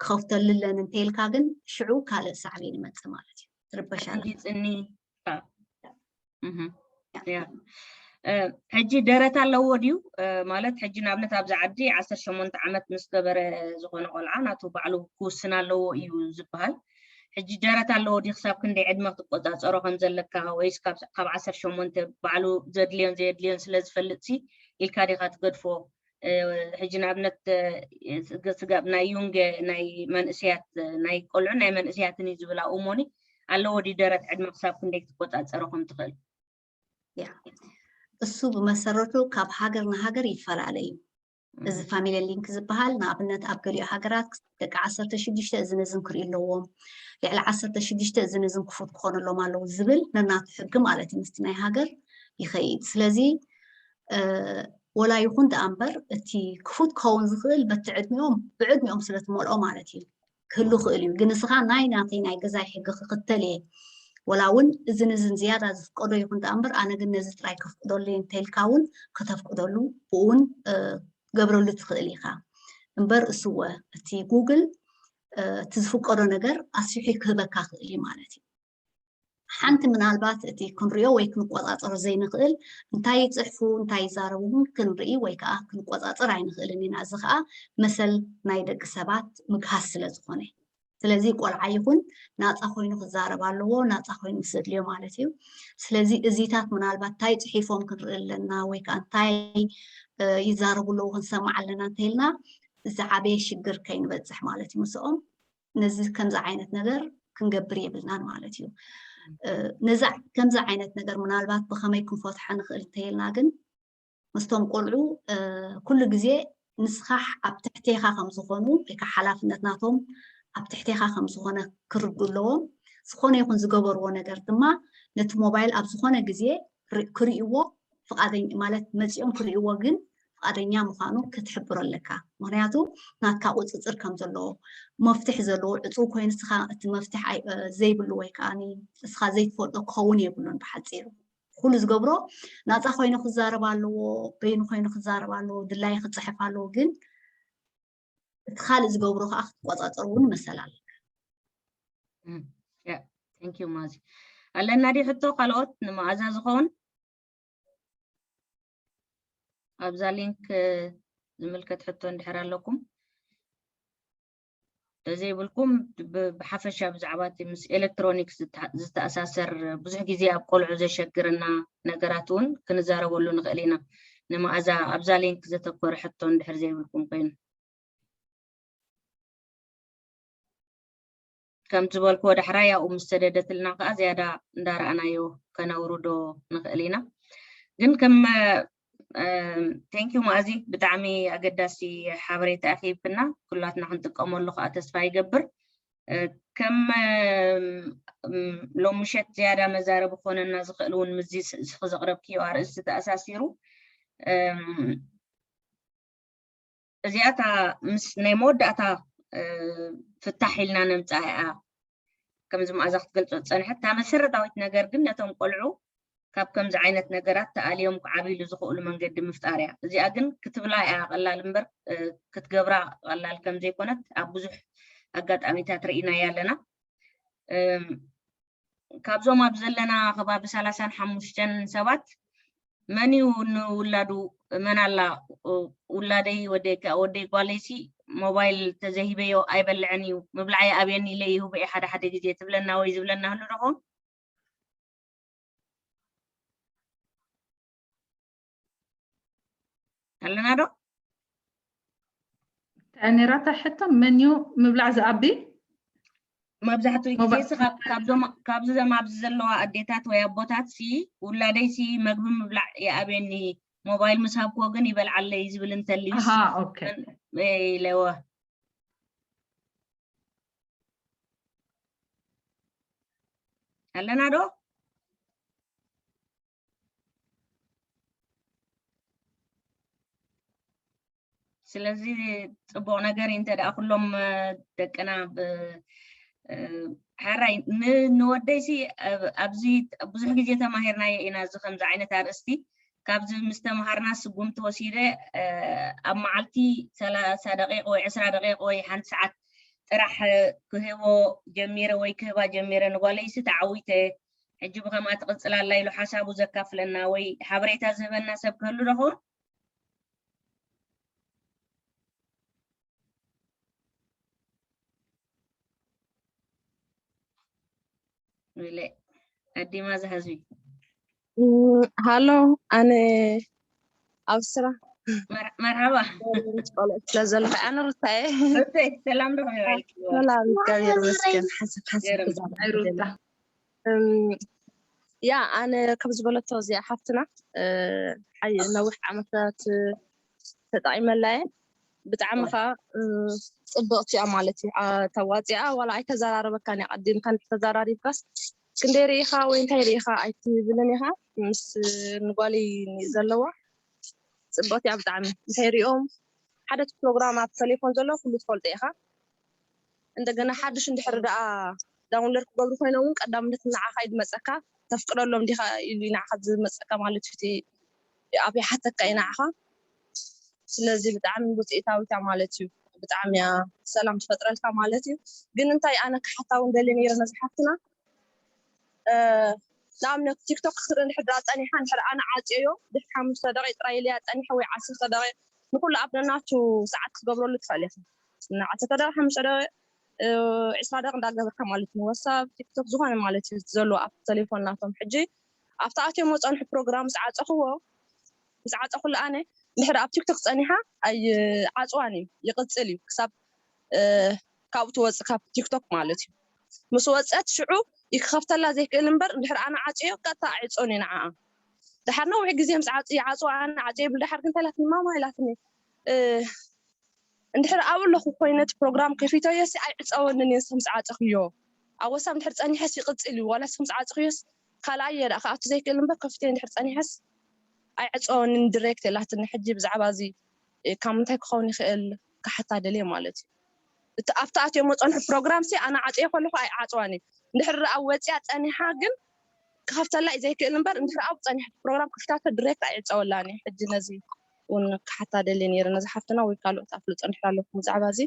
ክኸፍተሉ ኣለኒ እንተኢልካ ግን ሽዑ ካልእ ሳዕቤን ይመፅእ ማለት እዩ። ትርበሻ ሕጂ ፅኒ ሕጂ ደረት ኣለዎ ድዩ? ማለት ሕጂ ንኣብነት ኣብዚ ዓዲ ዓሰርተ ሸሞንተ ዓመት ምስ ገበረ ዝኾነ ቆልዓ ናቱ ባዕሉ ክውስን ኣለዎ እዩ ዝበሃል። ሕጂ ደረት ኣለዎ ድዩ? ክሳብ ክንደይ ዕድመ ክትቆፃፀሮ ከም ዘለካ ወይስ ካብ ዓሰርተ ሸሞንተ ባዕሉ ዘድልዮን ዘየድልዮን ስለ ዝፈልጥ ሲ ኢልካ ዲኻ ትገድፎ? ሕጂ ንኣብነት ስጋብ ናይ ዩንገ ናይ መንእስያት ናይ ቆልዑ ናይ መንእስያትን እዩ ዝብል ኣብኡ ሞኒ ኣለዎ ድዩ ደረት ዕድመ ክሳብ ክንደይ ክትቆፃፀሮ ከም ትኽእል? እሱ ብመሰረቱ ካብ ሃገር ንሃገር ይፈላለ እዩ። እዚ ፋሚሊ ሊንክ ዝበሃል ንኣብነት ኣብ ገሊኡ ሃገራት ደቂ ዓሰርተ ሽዱሽተ እዝን እዝን ክርእዩ ኣለዎም፣ ልዕሊ ዓሰርተ ሽዱሽተ እዝን እዝን ክፉት ክኾነሎም ኣለዉ ዝብል ነናቱ ሕጊ ማለት እዩ ምስቲ ናይ ሃገር ይኸይድ። ስለዚ ወላ ይኹን ደኣ እምበር እቲ ክፉት ክኸውን ዝኽእል በቲ ዕድሚኦም ብዕድሚኦም ስለ ትመልኦ ማለት እዩ ክህሉ ክእል እዩ። ግን ንስኻ ናይ ናተይ ናይ ገዛይ ሕጊ ክኽተል እየ፣ ወላ እውን እዝን እዝን ዝያዳ ዝፍቀዶ ይኹን ደኣ እምበር ኣነ ግን ነዚ ጥራይ ከፍቅደሉ እየ እንተኢልካ እውን ከተፍቅደሉ ብኡ እውን ገብረሉ ትኽእል ኢኻ። እምበር እስወ እቲ ጉግል እቲ ዝፍቀዶ ነገር ኣስፊሑ ክህበካ ክእል እዩ ማለት እዩ። ሓንቲ ምናልባት እቲ ክንሪኦ ወይ ክንቆፃፀሮ ዘይንኽእል እንታይ ይፅሕፉ እንታይ ይዛረቡ እውን ክንርኢ ወይ ከዓ ክንቆፃፀር ኣይንኽእልን ኢና። እዚ ከዓ መሰል ናይ ደቂ ሰባት ምግሃስ ስለ ዝኾነ ስለዚ ቆልዓ ይኹን ናፃ ኮይኑ ክዛረብ ኣለዎ፣ ናፃ ኮይኑ ምስ ዘድልዮ ማለት እዩ። ስለዚ እዚታት ምናልባት እንታይ ፅሒፎም ክንርኢ ኣለና ወይ ከዓ እንታይ ይዛረቡ ኣለዉ ክንሰማዕ ኣለና እንተኢልና ዝዓበየ ሽግር ከይንበፅሕ ማለት እዩ። ምስኦም ነዚ ከምዚ ዓይነት ነገር ክንገብር የብልናን ማለት እዩ። ነዚ ከምዚ ዓይነት ነገር ምናልባት ብኸመይ ክንፈትሖ ንኽእል እንተኢልና ግን ምስቶም ቆልዑ ኩሉ ግዜ ንስኻ ኣብ ትሕቴኻ ከም ዝኾኑ ወይ ከዓ ሓላፍነት ናቶም ኣብ ትሕቴኻ ከም ዝኾነ ክርዱ ኣለዎም። ዝኾነ ይኹን ዝገበርዎ ነገር ድማ ነቲ ሞባይል ኣብ ዝኾነ ግዜ ክርእይዎ ፍቃደኛ ማለት መፂኦም ክርእይዎ ግን ፍቃደኛ ምዃኑ ክትሕብሮ ኣለካ። ምክንያቱ ናትካ ቁፅፅር ከም ዘለዎ መፍትሕ ዘለዎ ዕፁ ኮይኑ ንስኻ እቲ መፍትሕ ዘይብሉ ወይ ከዓ ንስኻ ዘይትፈልጦ ክኸውን የብሉን ብሓፂሩ። ኩሉ ዝገብሮ ናፃ ኮይኑ ክዛረብ ኣለዎ፣ በይኑ ኮይኑ ክዛረብ ኣለዎ፣ ድላይ ክፅሕፍ ኣለዎ። ግን እቲ ካልእ ዝገብሮ ከዓ ክትቆፃፀር እውን መሰል ኣለካ። Thank you ማዚ። ኣለና ድዩ ሕቶ ካልኦት ንመኣዛ ዝኸውን? ኣብዛ ሊንክ ዝምልከት ሕቶ እንድሕር ኣለኩም ተዘይብልኩም ብሓፈሻ ብዛዕባ ምስ ኤሌክትሮኒክስ ዝተኣሳሰር ብዙሕ ግዜ ኣብ ቆልዑ ዘሸግርና ነገራት እውን ክንዛረበሉ ንኽእል ኢና። ንመኣዛ ኣብዛ ሊንክ ዘተኮረ ሕቶ እንድሕር ዘይብልኩም ኮይኑ ከም ዝበልክዎ ዳሕራይ ኣብኡ ምስ ሰደደትልና ከዓ ዝያዳ እንዳረኣናዮ ከነውርዶ ንኽእል ኢና። ግን ከም thank you መኣዚ ብጣዕሚ ኣገዳሲ ሓበሬታ ኣኺብክና ኩላትና ክንጥቀመሉ ከዓ ተስፋ ይገብር። ከም ሎም ምሸት ዝያዳ መዛረቢ ክኾነና ዝኽእል እውን ምስዚ እስኺ ዘቕረብክዮ ኣርእስቲ ተኣሳሲሩ እዚኣታ ምስ ናይ መወዳእታ ፍታሕ ኢልና ነምፅኣ እያ። ከምዚ መኣዛ ክትገልፆ ዝፀንሐት እታ መሰረታዊት ነገር ግን ነቶም ቆልዑ ካብ ከምዚ ዓይነት ነገራት ተኣልዮም ክዓብይሉ ዝኽእሉ መንገዲ ምፍጣር እያ። እዚኣ ግን ክትብላ እያ ቀላል እምበር ክትገብራ ቀላል ከምዘይኮነት ኣብ ብዙሕ ኣጋጣሚታት ርኢናያ ኣለና። ካብዞም ኣብ ዘለና ከባቢ ሰላሳን ሓሙሽተን ሰባት መን እዩ ንውላዱ መን ኣላ ውላደይ ወደይ ወደይ ጓለይሲ ሞባይል ተዘሂበዮ ኣይበልዕን እዩ ምብላዕ ይኣብየኒ ኢለ ይህቦ እየ ሓደ ሓደ ግዜ ትብለና ወይ ዝብለና ህሉ ዶ ኸውን? ኣለና ዶ? እንታይ ነይራታ ሕቶ? መን እዩ ምብላዕ ዝኣቢ? መብዛሕትኡ ግዜ ካብዞም ኣብዚ ዘለዋ ኣዴታት ወይ ኣቦታት ሲ ውላደይ ሲ መግቢ ምብላዕ ይኣብየኒ ሞባይል ምስ ሃብክዎ ግን ይበልዓለይ ዝብል እንተልዩ ኢለወ ኣለና ዶ? ስለዚ ፅቡቕ ነገር እዩ እንተ ደኣ ኩሎም ደቅና ሓራይ ንወደይሲ ኣብዚ ብዙሕ ግዜ ተማሂርናዮ ኢና እዚ ከምዚ ዓይነት ኣርእስቲ ካብዚ ምስ ተምሃርና ስጉምቲ ወሲደ ኣብ መዓልቲ ሰላሳ ደቂቕ ወይ ዕስራ ደቂቕ ወይ ሓንቲ ሰዓት ጥራሕ ክህቦ ጀሚረ ወይ ክህባ ጀሚረ ንጓለይሲ ተዓዊተ ሕጂ ብኸምኣ ትቕፅል ኣላ ኢሉ ሓሳቡ ዘካፍለና ወይ ሓበሬታ ዝህበና ሰብ ክህሉ ዶ ኸውን? ኣዲማ ዝሃዝቢ ሃሎ ኣነ ኣብ ስራሕ መርሓባ ቆልዑ ስለ ዘለኹ ኣነ ሩታየ ሰላም ዶ ሰላም እግዚኣብሔር ይመስገን ሓሰብ ሓሰብ ሩታ ያ ኣነ ከም ዝበለቶ እዚኣ ሓፍትና ሓይ ነዊሕ ዓመታት ተጠቂመላ እየ ብጣዕሚ ከዓ ፅብቕቲ እያ ማለት እዩ ተዋፂኣ ዋላ ኣይተዘራረበካን እያ ቀዲምካ እንድሕር ተዘራሪብካስ ክንደይ ርኢኻ ወይ እንታይ ርኢኻ ኣይትብልን ኢኻ ምስ ንጓለይ ዘለዋ ፅብቕቲ እያ ብጣዕሚ እንታይ ሪኦም ሓደ ፕሮግራም ኣብ ተሌፎን ዘሎ ኩሉ ትፈልጦ ኢኻ እንደገና ሓድሽ እንድሕር ደኣ download ክገብሩ ኮይኖም እውን ቀዳምነት ንዓኻ እዩ ዝመፀካ ተፍቅደሎም ዲኻ ኢሉ እዩ ንዓኻ ዝመፀካ ማለት እዩ እቲ ኣብ ይሓተካ እዩ ንዓኻ ስለዚ ብጣዕሚ ውፅኢታዊት እያ ማለት እዩ ብጣዕሚ እያ ሰላም ትፈጥረልካ ማለት እዩ ግን እንታይ ኣነ ክሓታ እውን ደልየ ነይረ ነዚ ሓፍትና ንኣብነት ቲክቶክ ክትርኢ እንድሕር ደኣ ፀኒሓ እንድሕር ኣነ ዓፅየዮ ድሕሪ ሓሙሽተ ደቂቅ ጥራይ ኢለያ ፀኒሐ ወይ ዓሰርተ ደቂቅ ንኩሉ ኣብ ነናቱ ሰዓት ክትገብረሉ ትኽእል ኢኻ ንዓሰርተ ደቂቅ ሓሙሽተ ደቂቅ ዒስራ ደቂ እንዳገበርካ ማለት እዩ። ዋትሳፕ፣ ቲክቶክ፣ ዝኾነ ማለት እዩ ዘሎ ኣብ ቴሌፎን ናቶም። ሕጂ ኣብቲ ኣትዮም ዝፀንሑ ፕሮግራም ምስ ዓፀኽዎ፣ ምስ ዓፀኹሉ ኣነ ድሕሪ ኣብ ቲክቶክ ፀኒሓ ኣይዓፅዋን እዩ፣ ይቕፅል እዩ ክሳብ ካብኡ ትወፅእ ካብ ቲክቶክ ማለት እዩ። ምስ ወፀት ሽዑ ይክኸፍተላ ዘይክእል እምበር፣ እንድሕር ኣነ ዓፅዮ ቀጥታ ኣይዕፅዮን እየ ንዓኣ። ድሓር ነዊሕ ግዜ ምስ ዓፅ ይዓፅዋ ኣነ ዓፅዮ ይብል። ድሓር ግን እንታይ ኢላትኒ ማማ ኢላትኒ፣ እንድሕር ኣብኡ ኣለኹ ኮይነ እቲ ፕሮግራም ከፊተዮ ሲ ኣይዕፀወንን እየ ንስኹም ዝዓፀኽዮ። ኣብ ወሳብ እንድሕር ፀኒሐስ ይቕፅል እዩ፣ ዋላ ንስኹም ዝዓፀኽዮስ ካልኣየ ደኣ ክኣቱ ዘይክእል እምበር ከፊተዮ እንድሕር ፀኒሐስ ኣይዕፀወንን ዲሬክት ኢላትኒ። ሕጂ ብዛዕባ እዚ ካብ ምንታይ ክኸውን ይኽእል ክሓታ ደልየ ማለት እዩ። እቲ ኣብቲ ኣትዮም ዝፀንሑ ፕሮግራም ሲ ኣነ ዓፅየ ከለኹ ኣይዓፅዋን እዩ። እንድሕር ኣብ ወፅያ ፀኒሓ ግን ክኸፍተላ እዩ ዘይክእል እምበር እንድሕር ኣብ ፀኒሐ ፕሮግራም ክፍታተ ዲሬክት ኣይዕፀወላን እዩ። ሕጂ ነዚ እውን ክሓታ ደልየ ነይረ ነዚ ሓፍትና ወይ ካልኦት ኣፍልጦ እንድሕር ኣለኩም ብዛዕባ እዚ።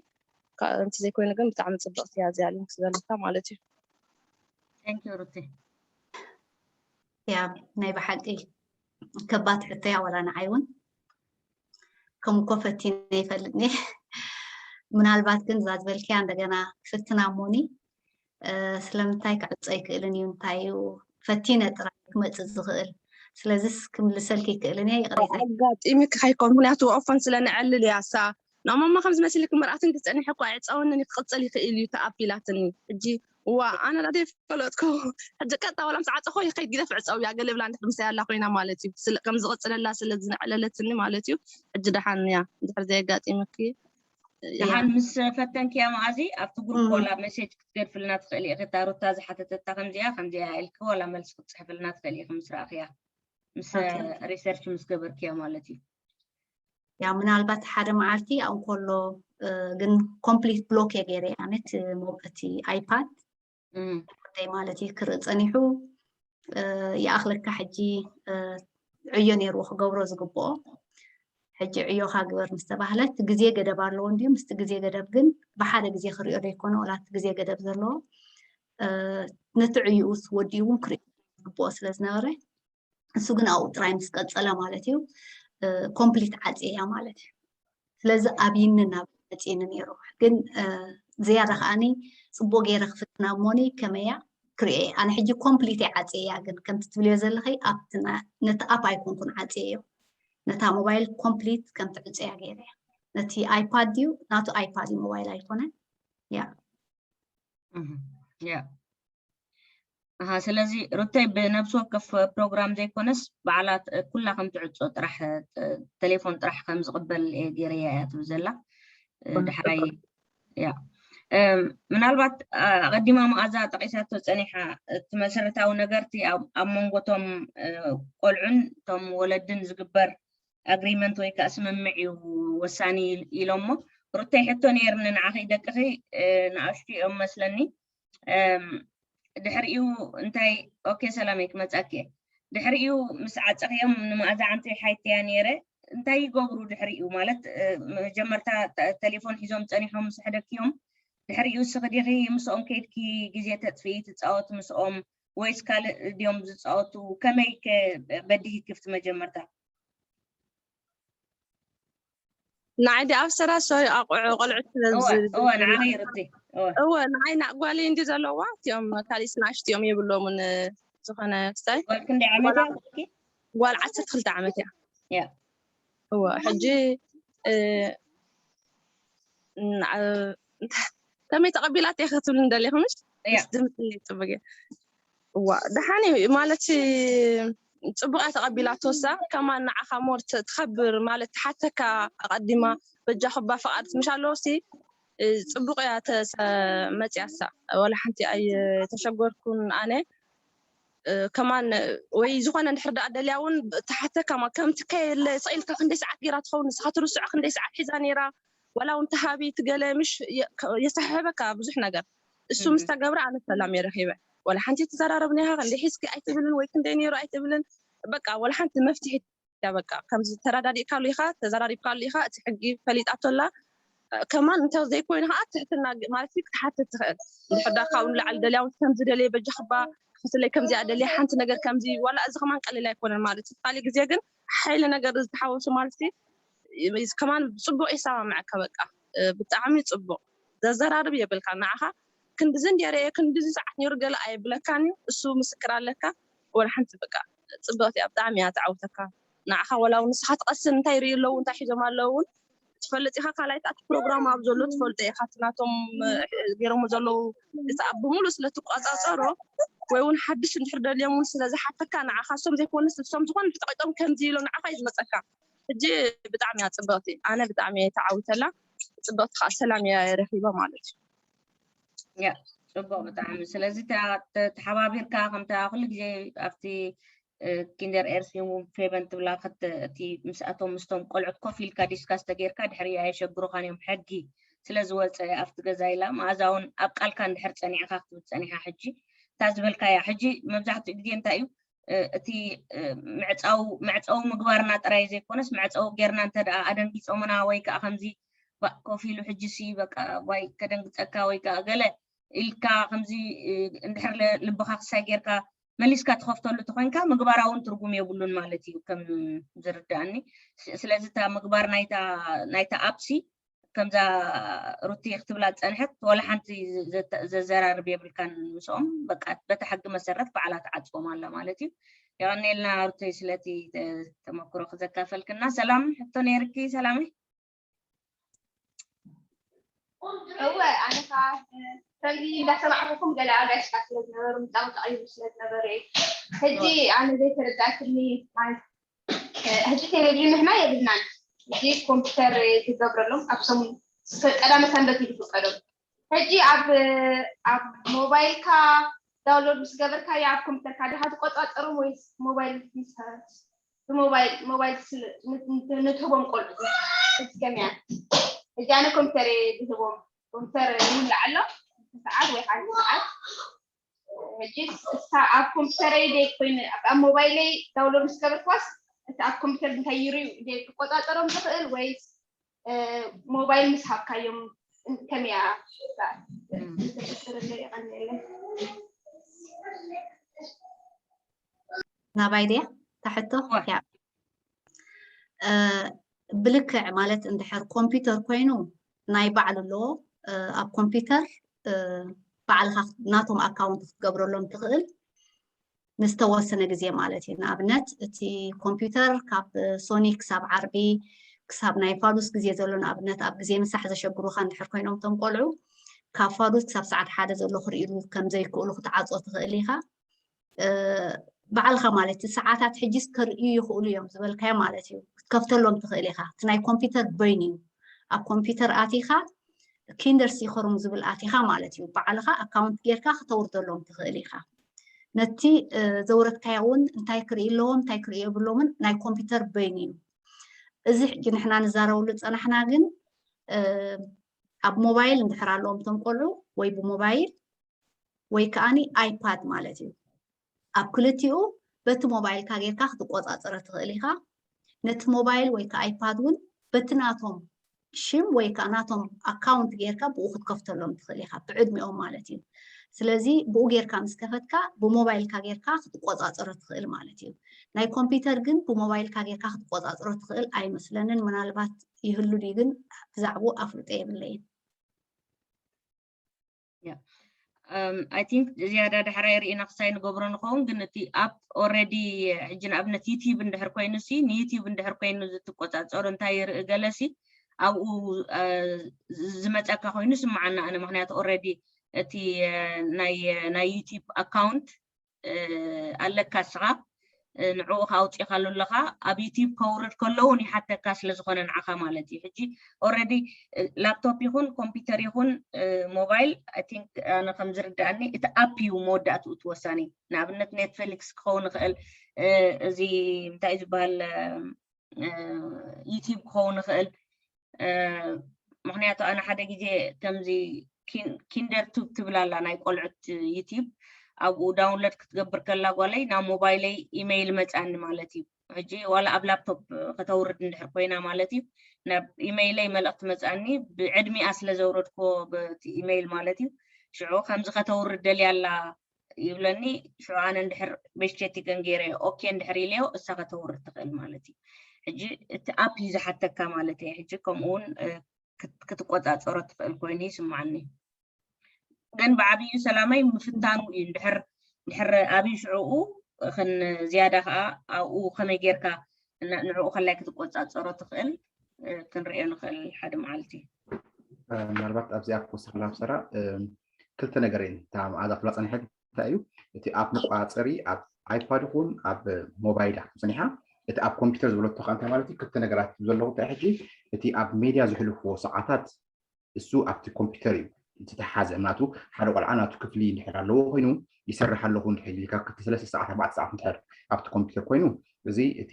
እንቲ ዘይኮይኑ ግን ብጣዕሚ ፅብቕቲ እያ እዚኣ ሊንክ ዝበለታ ማለት እዩ። Thank you ሩቲ። ያ ናይ ብሓቂ ከባድ ሕቶ እያ ዋላ ንዓይ እውን ከም እኮ ፈቲነ ይፈልጥኒ። ምናልባት ግን እዛ ዝበልክያ እንደገና ክፍትና እሞኒ ስለምንታይ ክዕፀ ይክእልን እዩ እንታይ እዩ ፈቲነ ጥራይ ክመፅእ ዝኽእል ስለዚስ ክምልሰልክ ይክእልን እየ ይቅሬታ። ኣጋጢምክ ከይኮን ምክንያቱ ኦፈን ስለ ንዕልል እያ እሳ ናማማ ከም ዝመስልክ ምርኣት እንዲ ፀኒሐ እኳ ኣይፀወንን ክቅፅል ይክእል እዩ ተኣቢላትኒ ሕጂ እዋ ኣነ ዳ ዘይፈለጥኩ ሕጂ ቀጥታ ዋላ ምስ ዓፀኮ ይከይድ ግደፍ ዕፀው እያ ገለ ብላ እንድሕር ምሳይ ኣላ ኮይና ማለት እዩ ከም ዝቅፅለላ ስለ ዝነዕለለትኒ ማለት እዩ ሕጂ ደሓን እያ እንድሕር ዘየጋጢምኪ ደሓን ምስ ፈተንክያ መኣዚ ኣብቲ ግሩፕ ዋላ ሜሴጅ ክትገድፍልና ትኽእሊ ኢኺ እታ ሩታ ዝሓተተታ ከምዚኣ ከምዚኣ ኢልኪ ዋላ መልሲ ክትፅሕፍልና ትኽእሊ ኢኺ ምስ ረኣኽያ ምስ ሪሰርች ምስ ገበርክዮ ማለት እዩ ያ ምናልባት ሓደ መዓልቲ ያው እንከሎ ግን ኮምፕሊት ብሎክ እየ ገይረ ኣነ እቲ ኣይፓድ ጉዳይ ማለት እዩ ክርኢ ፀኒሑ ይኣኽለካ ሕጂ ዕዮ ነይርዎ ክገብሮ ዝግብኦ ሕጂ ዕዮኻ ግበር ምስ ተባህለ እቲ ግዜ ገደብ ኣለዎ እንድዩ ምስቲ ግዜ ገደብ ግን ብሓደ ግዜ ክሪኦ ዘይኮነ ወላ እቲ ግዜ ገደብ ዘለዎ ነቲ ዕይኡስ ወዲኡ እውን ክሪኦ ዝግብኦ ስለ ዝነበረ እሱ ግን ኣብኡ ጥራይ ምስ ቀፀለ ማለት እዩ ኮምፕሊት ዓፅየ እያ ማለት እዩ ስለዚ ኣብይኒ ናብ መፅእኒ ነይሩ ግን ዝያዳ ከዓኒ ፅቡቅ ገይረ ክፍትና እሞኒ ከመያ ክሪኦ ኣነ ሕጂ ኮምፕሊት እየ ዓፅየ እያ ግን ከምቲ ትብልዮ ዘለኸይ ኣብቲ ነቲ ኣፕ ኣይኮንኩን ዓፅየ እዮ ነታ ሞባይል ኮምፕሊት ከም ትዕፀያ ገይረ እያ ነቲ ኣይፓድ ድዩ ናቱ ኣይፓድ እዩ ሞባይል ኣይኮነን ያ ያ ኣሃ ስለዚ ሩተይ ብነብሲ ወከፍ ፕሮግራም ዘይኮነስ ባዕላ ኩላ ከም ትዕጾ ጥራሕ ተሌፎን ጥራሕ ከም ዝቕበል እየ ገይረያ እያ ትብል ዘላ ድሕራይ ያ ምናልባት ኣቐዲማ መኣዛ ጠቒሳቶ ጸኒሓ እቲ መሰረታዊ ነገርቲ ኣብ መንጎቶም ቆልዑን እቶም ወለድን ዝግበር ኣግሪመንት ወይ ከዓ ስምምዕ እዩ ወሳኒ ኢሎሞ ሩተይ ሕቶ ነይርኒ ንዓኺ ደቅኺ ንኣሽቱ እዮም መስለኒ ድሕሪኡ እንታይ ኦኬ ሰላመይ ክመፀኪ ድሕሪኡ ምስ ዓፀኽዮም ንመኣዛ ዓንተይ ሓይተያ ነይረ እንታይ ይገብሩ ድሕሪኡ ማለት መጀመርታ ተሌፎን ሒዞም ፀኒሖም ምስ ሕደክዮም ድሕሪኡ ስኽዲኺ ምስኦም ከይድኪ ግዜ ተጥፍኢ ትፃወት ምስኦም ወይስ ካልእ ድዮም ዝፃወቱ ከመይ በዲሂ ክፍቲ መጀመርታ ንዓይ ዲ ኣብ ሰራ ሶሪ ኣቑዑ ቆልዑት እወ ንዓኸይ ርዲ እወ ንዓይ ናእ ጓለይ እንዲ ዘለዋ እቲኦም ካሊስ ናእሽት እዮም የብሎምን ዝኾነ ክስታይ ጓል ክንደይ ዓመት እያ ጓል ዓሰርተ ክልተ ዓመት እያ እያ እወ ሕጂ ከመይ ተቐቢላት እየ ክትብል እንደሊኹምሽ ድምፂ ፅቡቅ እዋ ደሓን እዩ ማለት ፅቡቅ እያ ተቐቢላቶ እሳ ከማን ንዓኻ ሞር ትኸብር ማለት ትሓተካ ኣቐዲማ በጃኹባ ፍቓድ ምሽ ኣለዎ ሲ ፅቡቅ እያ መፅያ እሳ ወላ ሓንቲ ኣይተሸገርኩን ኣነ ከማን ወይ ዝኾነ እንድሕር ደኣ ደልያ እውን ትሓተካ ከምቲ ከየለ ስቕ ኢልካ ክንደይ ሰዓት ገይራ ትኸውን ንስኻ ትርስዖ ክንደይ ሰዓት ሒዛ ነይራ ዋላ እውን ተሃቢ ትገለ ምሽ የሰሓሕበካ ብዙሕ ነገር እሱ ምስ ተገብረ ኣነ ሰላም እየ ረኺበ ዋላ ሓንቲ ትዘራረብኒ ኢኻ ክንደይ ሒዝኪ ኣይትብልን ወይ ክንደይ ነይሩ ኣይትብልን በቃ ዋላ ሓንቲ መፍትሒ እያ በቃ ከምዚ ተረዳዲእካሉ ኢኻ ተዘራሪብካሉ ኢኻ እቲ ሕጊ ፈሊጣቶ ኣላ ከማን እንተ ዘይኮይኑ ከዓ ትሕትና ማለት ክትሓትት ትኽእል እንድሕር ዳ ካብኡ ንላዕሊ ደልያ እውን ከምዚ ደልየ በጃኽባ ክፍትለይ ከምዚኣ ደልየ ሓንቲ ነገር ከምዚ ዋላ እዚ ከማን ቀሊል ኣይኮነን ማለት እዩ ካሊእ ግዜ ግን ሓይሊ ነገር ዝተሓወሱ ማለት ከማን ብፅቡቅ ይሰማምዐካ በቃ ብጣዕሚ ፅቡቅ ዘዘራርብ የብልካ። ንዓኻ ክንድዚ እንድየ ርእየ፣ ክንድዚ ሰዓት ነይሩ ገለ ኣየብለካን እዩ። እሱ ምስክር ኣለካ። ወላ ሓንቲ በቃ ጽብቕቲ እያ፣ ብጣዕሚ እያ ተዓውተካ። ንዓኻ ወላ እውን ንስኻ ትቐስን እንታይ ይርኢ ኣለዉ፣ እንታይ ሒዞም ኣለዉ እውን ትፈልጥ ኢኻ። ካልኣይ እቲ ፕሮግራም ኣብ ዘሎ ትፈልጦ ኢኻ። እቲ ናቶም፣ እ፣ ገይሮሞ ዘለዉ እቲ ኣብ ብምሉእ ስለ ትቆጻጸሮ ወይ እውን ሓድሽ እንድሕር ደልዮም እውን ስለ ዝሓተካ ንዓኻ እሶም ዘይኮነስ እሶም ዝኾነ ተጠቂጦም ከምዚ ኢሎም ንዓኻ እዩ ዝመጸካ። ሕጂ ብጣዕሚ እያ ጽብቕቲ። ኣነ ብጣዕሚ እየ ተዓዊተላ። ጽብቕቲ ከዓ ሰላም እያ ረኺባ ማለት እዩ። ያ ጽቡቕ ብጣዕሚ። ስለዚ ተ- ተ- ተሓባቢርካ ከምታ ኩሉ ግዜ ኣብቲ እ፣ ኪንደር ኤርሲንግ ፌበን ትብላ ክት- እቲ ምስኣቶም ምስቶም ቆልዑት ኮፍ ኢልካ ዲስካስ ተጌርካ ድሕሪ ኣየሸግሩኻን እዮም ሕጊ ስለ ዝወፀ ኣብቲ ገዛ ኢላ። መኣዛ እውን ኣብ ቃልካ እንድሕር ፀኒዕካ ክትብል ፀኒሓ። ሕጂ እታ ዝበልካያ ሕጂ መብዛሕትኡ ግዜ እንታይ እዩ እ፣ እቲ እ፣ መዕፀው መዕፀው ምግባርና ጥራይ ዘይኮነስ መዕፀው ጌርና እንተ ደኣ ኣደንጊፆምና ወይ ከዓ ከምዚ ባ- ኮፍ ኢሉ ሕጂ ሲ በቃ ዋይ ከደንግፀካ ወይ ከዓ ገለ ኢልካ ከምዚ እ፣ እንድሕር ለ- ልብኻ ክሳይ ጌርካ መሊስካ ትኸፍተሉ ተኾይንካ ምግባራውን ትርጉም የብሉን ማለት እዩ ከም ዝርዳእኒ። ስ- ስለዚ እታ ምግባር ናይታ ናይታ ኣፕሲ ከምዛ ሩቲ ክትብላ ዝፀንሐት ወላ ሓንቲ ዘተ- ዘዘራርብ የብልካን ምስኦም። በቃ በቲ ሕጊ መሰረት ባዕላ ትዓፅዎም ኣላ ማለት እዩ። የቐኒልና ሩተይ ስለቲ ተ- ተመክሮ ክዘካፈልክና። ሰላም ሕቶ ነይርኪ ሰላመይ? እወ ኣነ ከዓ ከምዚ እንዳሰማዕኩኩም ገለ ኣጋይሽካ ስለ ዝነበሩ ምጣም ተቐይሩ ስለ ዝነበረ እዩ። ሕጂ ኣነ ዘይተረዳእክኒ ማለት ሕጂ ቴሌቪዥን ንሕና የብልናን። ሕጂ ኮምፒውተር ዝገብረሎም ኣብ ሰሙን ቀዳመ ሰንበት እዩ ዝፍቀዶም። ሕጂ ኣብ ኣብ ሞባይልካ ዳውንሎድ ምስ ገበርካዮ ኣብ ኮምፒውተርካ ዲኻ ትቆፃፀሮም ወይስ ሞባይል ምስ ብሞባይል ሞባይል ንትህቦም ቆልዑ ሕጂ ከመያ ሕጂ ኣነ ኮምፒውተር ዝህቦም ኮምፒውተር ይውላዕ ኣሎ ሰዓት ወይ ሓደ ሰዓት ሕጂ እሳ ኣብ ኮምፒውተረይ ደ ኮይኑ ኣብ ሞባይለይ ዳውንሎድ ምስ ገበርኳስ እቲ ኣብ ኮምፒውተር እንታይ ይርዩ ክቆፃፀሮም ዝኽእል ወይስ ሞባይል ምስ ሃብካዮም ከመያ ናባይ ድያ ታሕቶ ያ ብልክዕ ማለት እንድሕር ኮምፒውተር ኮይኑ ናይ ባዕሉ ኣለዎ ኣብ ኮምፒውተር ባዕልካ ናቶም ኣካውንት ክትገብረሎም ትኽእል ንዝተወሰነ ግዜ ማለት እዩ። ንኣብነት እቲ ኮምፒውተር ካብ ሶኒ ክሳብ ዓርቢ ክሳብ ናይ ፋዱስ ግዜ ዘሎ ንኣብነት ኣብ ግዜ ምሳሕ ዘሸግሩካ እንድሕር ኮይኖም እቶም ቆልዑ ካብ ፋዱስ ክሳብ ሰዓት ሓደ ዘሎ ክርእሉ ከም ዘይክእሉ ክትዓጾ ትኽእል ኢኻ። ባዕልኻ ማለት እቲ ሰዓታት ሕጂስ ከርእዩ ይኽእሉ እዮም ዝበልካዮ ማለት እዩ ክትከፍተሎም ትኽእል ኢኻ። እቲ ናይ ኮምፒውተር በይኑ እዩ። ኣብ ኮምፒውተር ኣቲኻ ኪንደር ሲኸሩም ዝብል ኣቲኻ ማለት እዩ። ባዕልኻ ኣካውንት ጌርካ ክተውርደሎም ትኽእል ኢኻ። ነቲ ዘውረድካዮ እውን እንታይ ክርኢ ኣለዎም እንታይ ክርኢ የብሎምን ናይ ኮምፒውተር በይኑ እዩ። እዚ ሕጂ ንሕና ንዛረበሉ ዝፀናሕና ግን ኣብ ሞባይል እንድሕር ኣለዎም እቶም ቆልዑ ወይ ብሞባይል ወይ ከዓኒ ኣይፓድ ማለት እዩ። ኣብ ክልቲኡ በቲ ሞባይልካ ጌርካ ክትቆፃፀረ ትኽእል ኢኻ። ነቲ ሞባይል ወይ ከዓ ኣይፓድ እውን በቲ ናቶም ሽም ወይ ከዓ ናቶም ኣካውንት ጌርካ ብኡ ክትከፍተሎም ትኽእል ኢኻ ብዕድሚኦም ማለት እዩ። ስለዚ ብኡ ጌርካ ምስ ከፈትካ ብሞባይልካ ጌርካ ክትቆፃፀሮ ትኽእል ማለት እዩ። ናይ ኮምፒውተር ግን ብሞባይልካ ጌርካ ክትቆፃፀሮ ትኽእል ኣይመስለንን። ምናልባት ይህሉ ድዩ ግን ብዛዕባኡ ኣፍልጦ የብለይን። I think ዝያዳ ዳሕራይ ርኢና ክሳይ ንገብሮ ንኸውን ግን እቲ ኣፕ already ሕጂ ንኣብነት ዩቲዩብ እንድሕር ኮይኑ ሲ ንዩቲዩብ እንድሕር ኮይኑ ዝትቆፃፀሩ እንታይ ይርኢ ገለ ሲ ኣብኡ ዝመፀካ ኮይኑ ስምዓና ኣነ ምክንያቱ already እቲ ናይ ናይ ዩቲዩብ ኣካውንት ኣለካ እስኻ ንዕኡ ከኣውፂእካሉ ኣለኻ ኣብ ዩቲብ ከውርድ ከለውን ይሓተካ ስለዝኾነ ንዓኻ ማለት እዩ ሕጂ already ላፕቶፕ ይኹን ኮምፒውተር ይኹን ሞባይል I think ኣነ ከም ዝርዳእኒ እቲ ኣፕ እዩ መወዳእትኡ እቲ ወሳኒ ንኣብነት ኔትፍሊክስ ክኸውን ይኽእል እዚ እንታይ ዝበሃል ዩቲብ ክኸውን ይኽእል ምክንያቱ ኣነ ሓደ ግዜ ከምዚ ኪንደር ቱብ ትብል ኣላ ናይ ቆልዑት ዩቲብ ኣብኡ ዳውንሎድ ክትገብር ከላ ጓለይ ናብ ሞባይለይ ኢመይል መፃኒ ማለት እዩ ሕጂ ዋላ ኣብ ላፕቶፕ ከተውርድ እንድሕር ኮይና ማለት እዩ ናብ ኢመይለይ መልእክቲ መፃኒ ብዕድሚኣ ስለ ዘውረድክዎ በቲ ኢመይል ማለት እዩ ሽዑ ከምዚ ከተውርድ ደልያ ኣላ ይብለኒ ሽዑ ኣነ እንድሕር በሽቸቲ ገንጌረ ኦኬ እንድሕር ኢለዮ እሳ ከተውርድ ትኽእል ማለት እዩ ሕጂ እቲ ኣፕ እዩ ዝሓተካ ማለት እየ ሕጂ ከምኡ እውን ክትቆፃፀሮ ትኽእል ኮይኑ ይስማዓኒ። ግን ብዓብዩ ሰላማይ ምፍታኑ እዩ። እንድሕር እንድሕር ኣብዩ ሽዕኡ ዝያዳ ከዓ ኣብኡ ከመይ ጌርካ ንዕኡ ከላይ ክትቆፃፀሮ ትኽእል ክንሪኦ ንኽእል ሓደ መዓልቲ። ምናልባት ኣብዚኣ ክወስኽላ ሰራ ክልተ ነገር እየን። እታ መዓዛ ክብላ ፀኒሐት እንታይ እዩ እቲ ኣብ መቋፀሪ ኣብ ኣይፓድ ይኹን ኣብ ሞባይል ክፅኒሓ እቲ ኣብ ኮምፒውተር ዝበለቶ ከዓ እንታይ ማለት እዩ? ክልተ ነገራት ዘለኹ እንታይ ሕጂ እቲ ኣብ ሜድያ ዝሕልፍዎ ሰዓታት እሱ ኣብቲ ኮምፒውተር እዩ እቲ ተሓዘ። ምክንያቱ ሓደ ቆልዓ ናቱ ክፍሊ እንድሕር ኣለዎ ኮይኑ ይሰርሕ ኣለኹ እንድሕር ኢልካ ክልተ ሰለስተ ሰዓት ኣርባዕተ ሰዓት እንድሕር ኣብቲ ኮምፒውተር ኮይኑ እዚ እቲ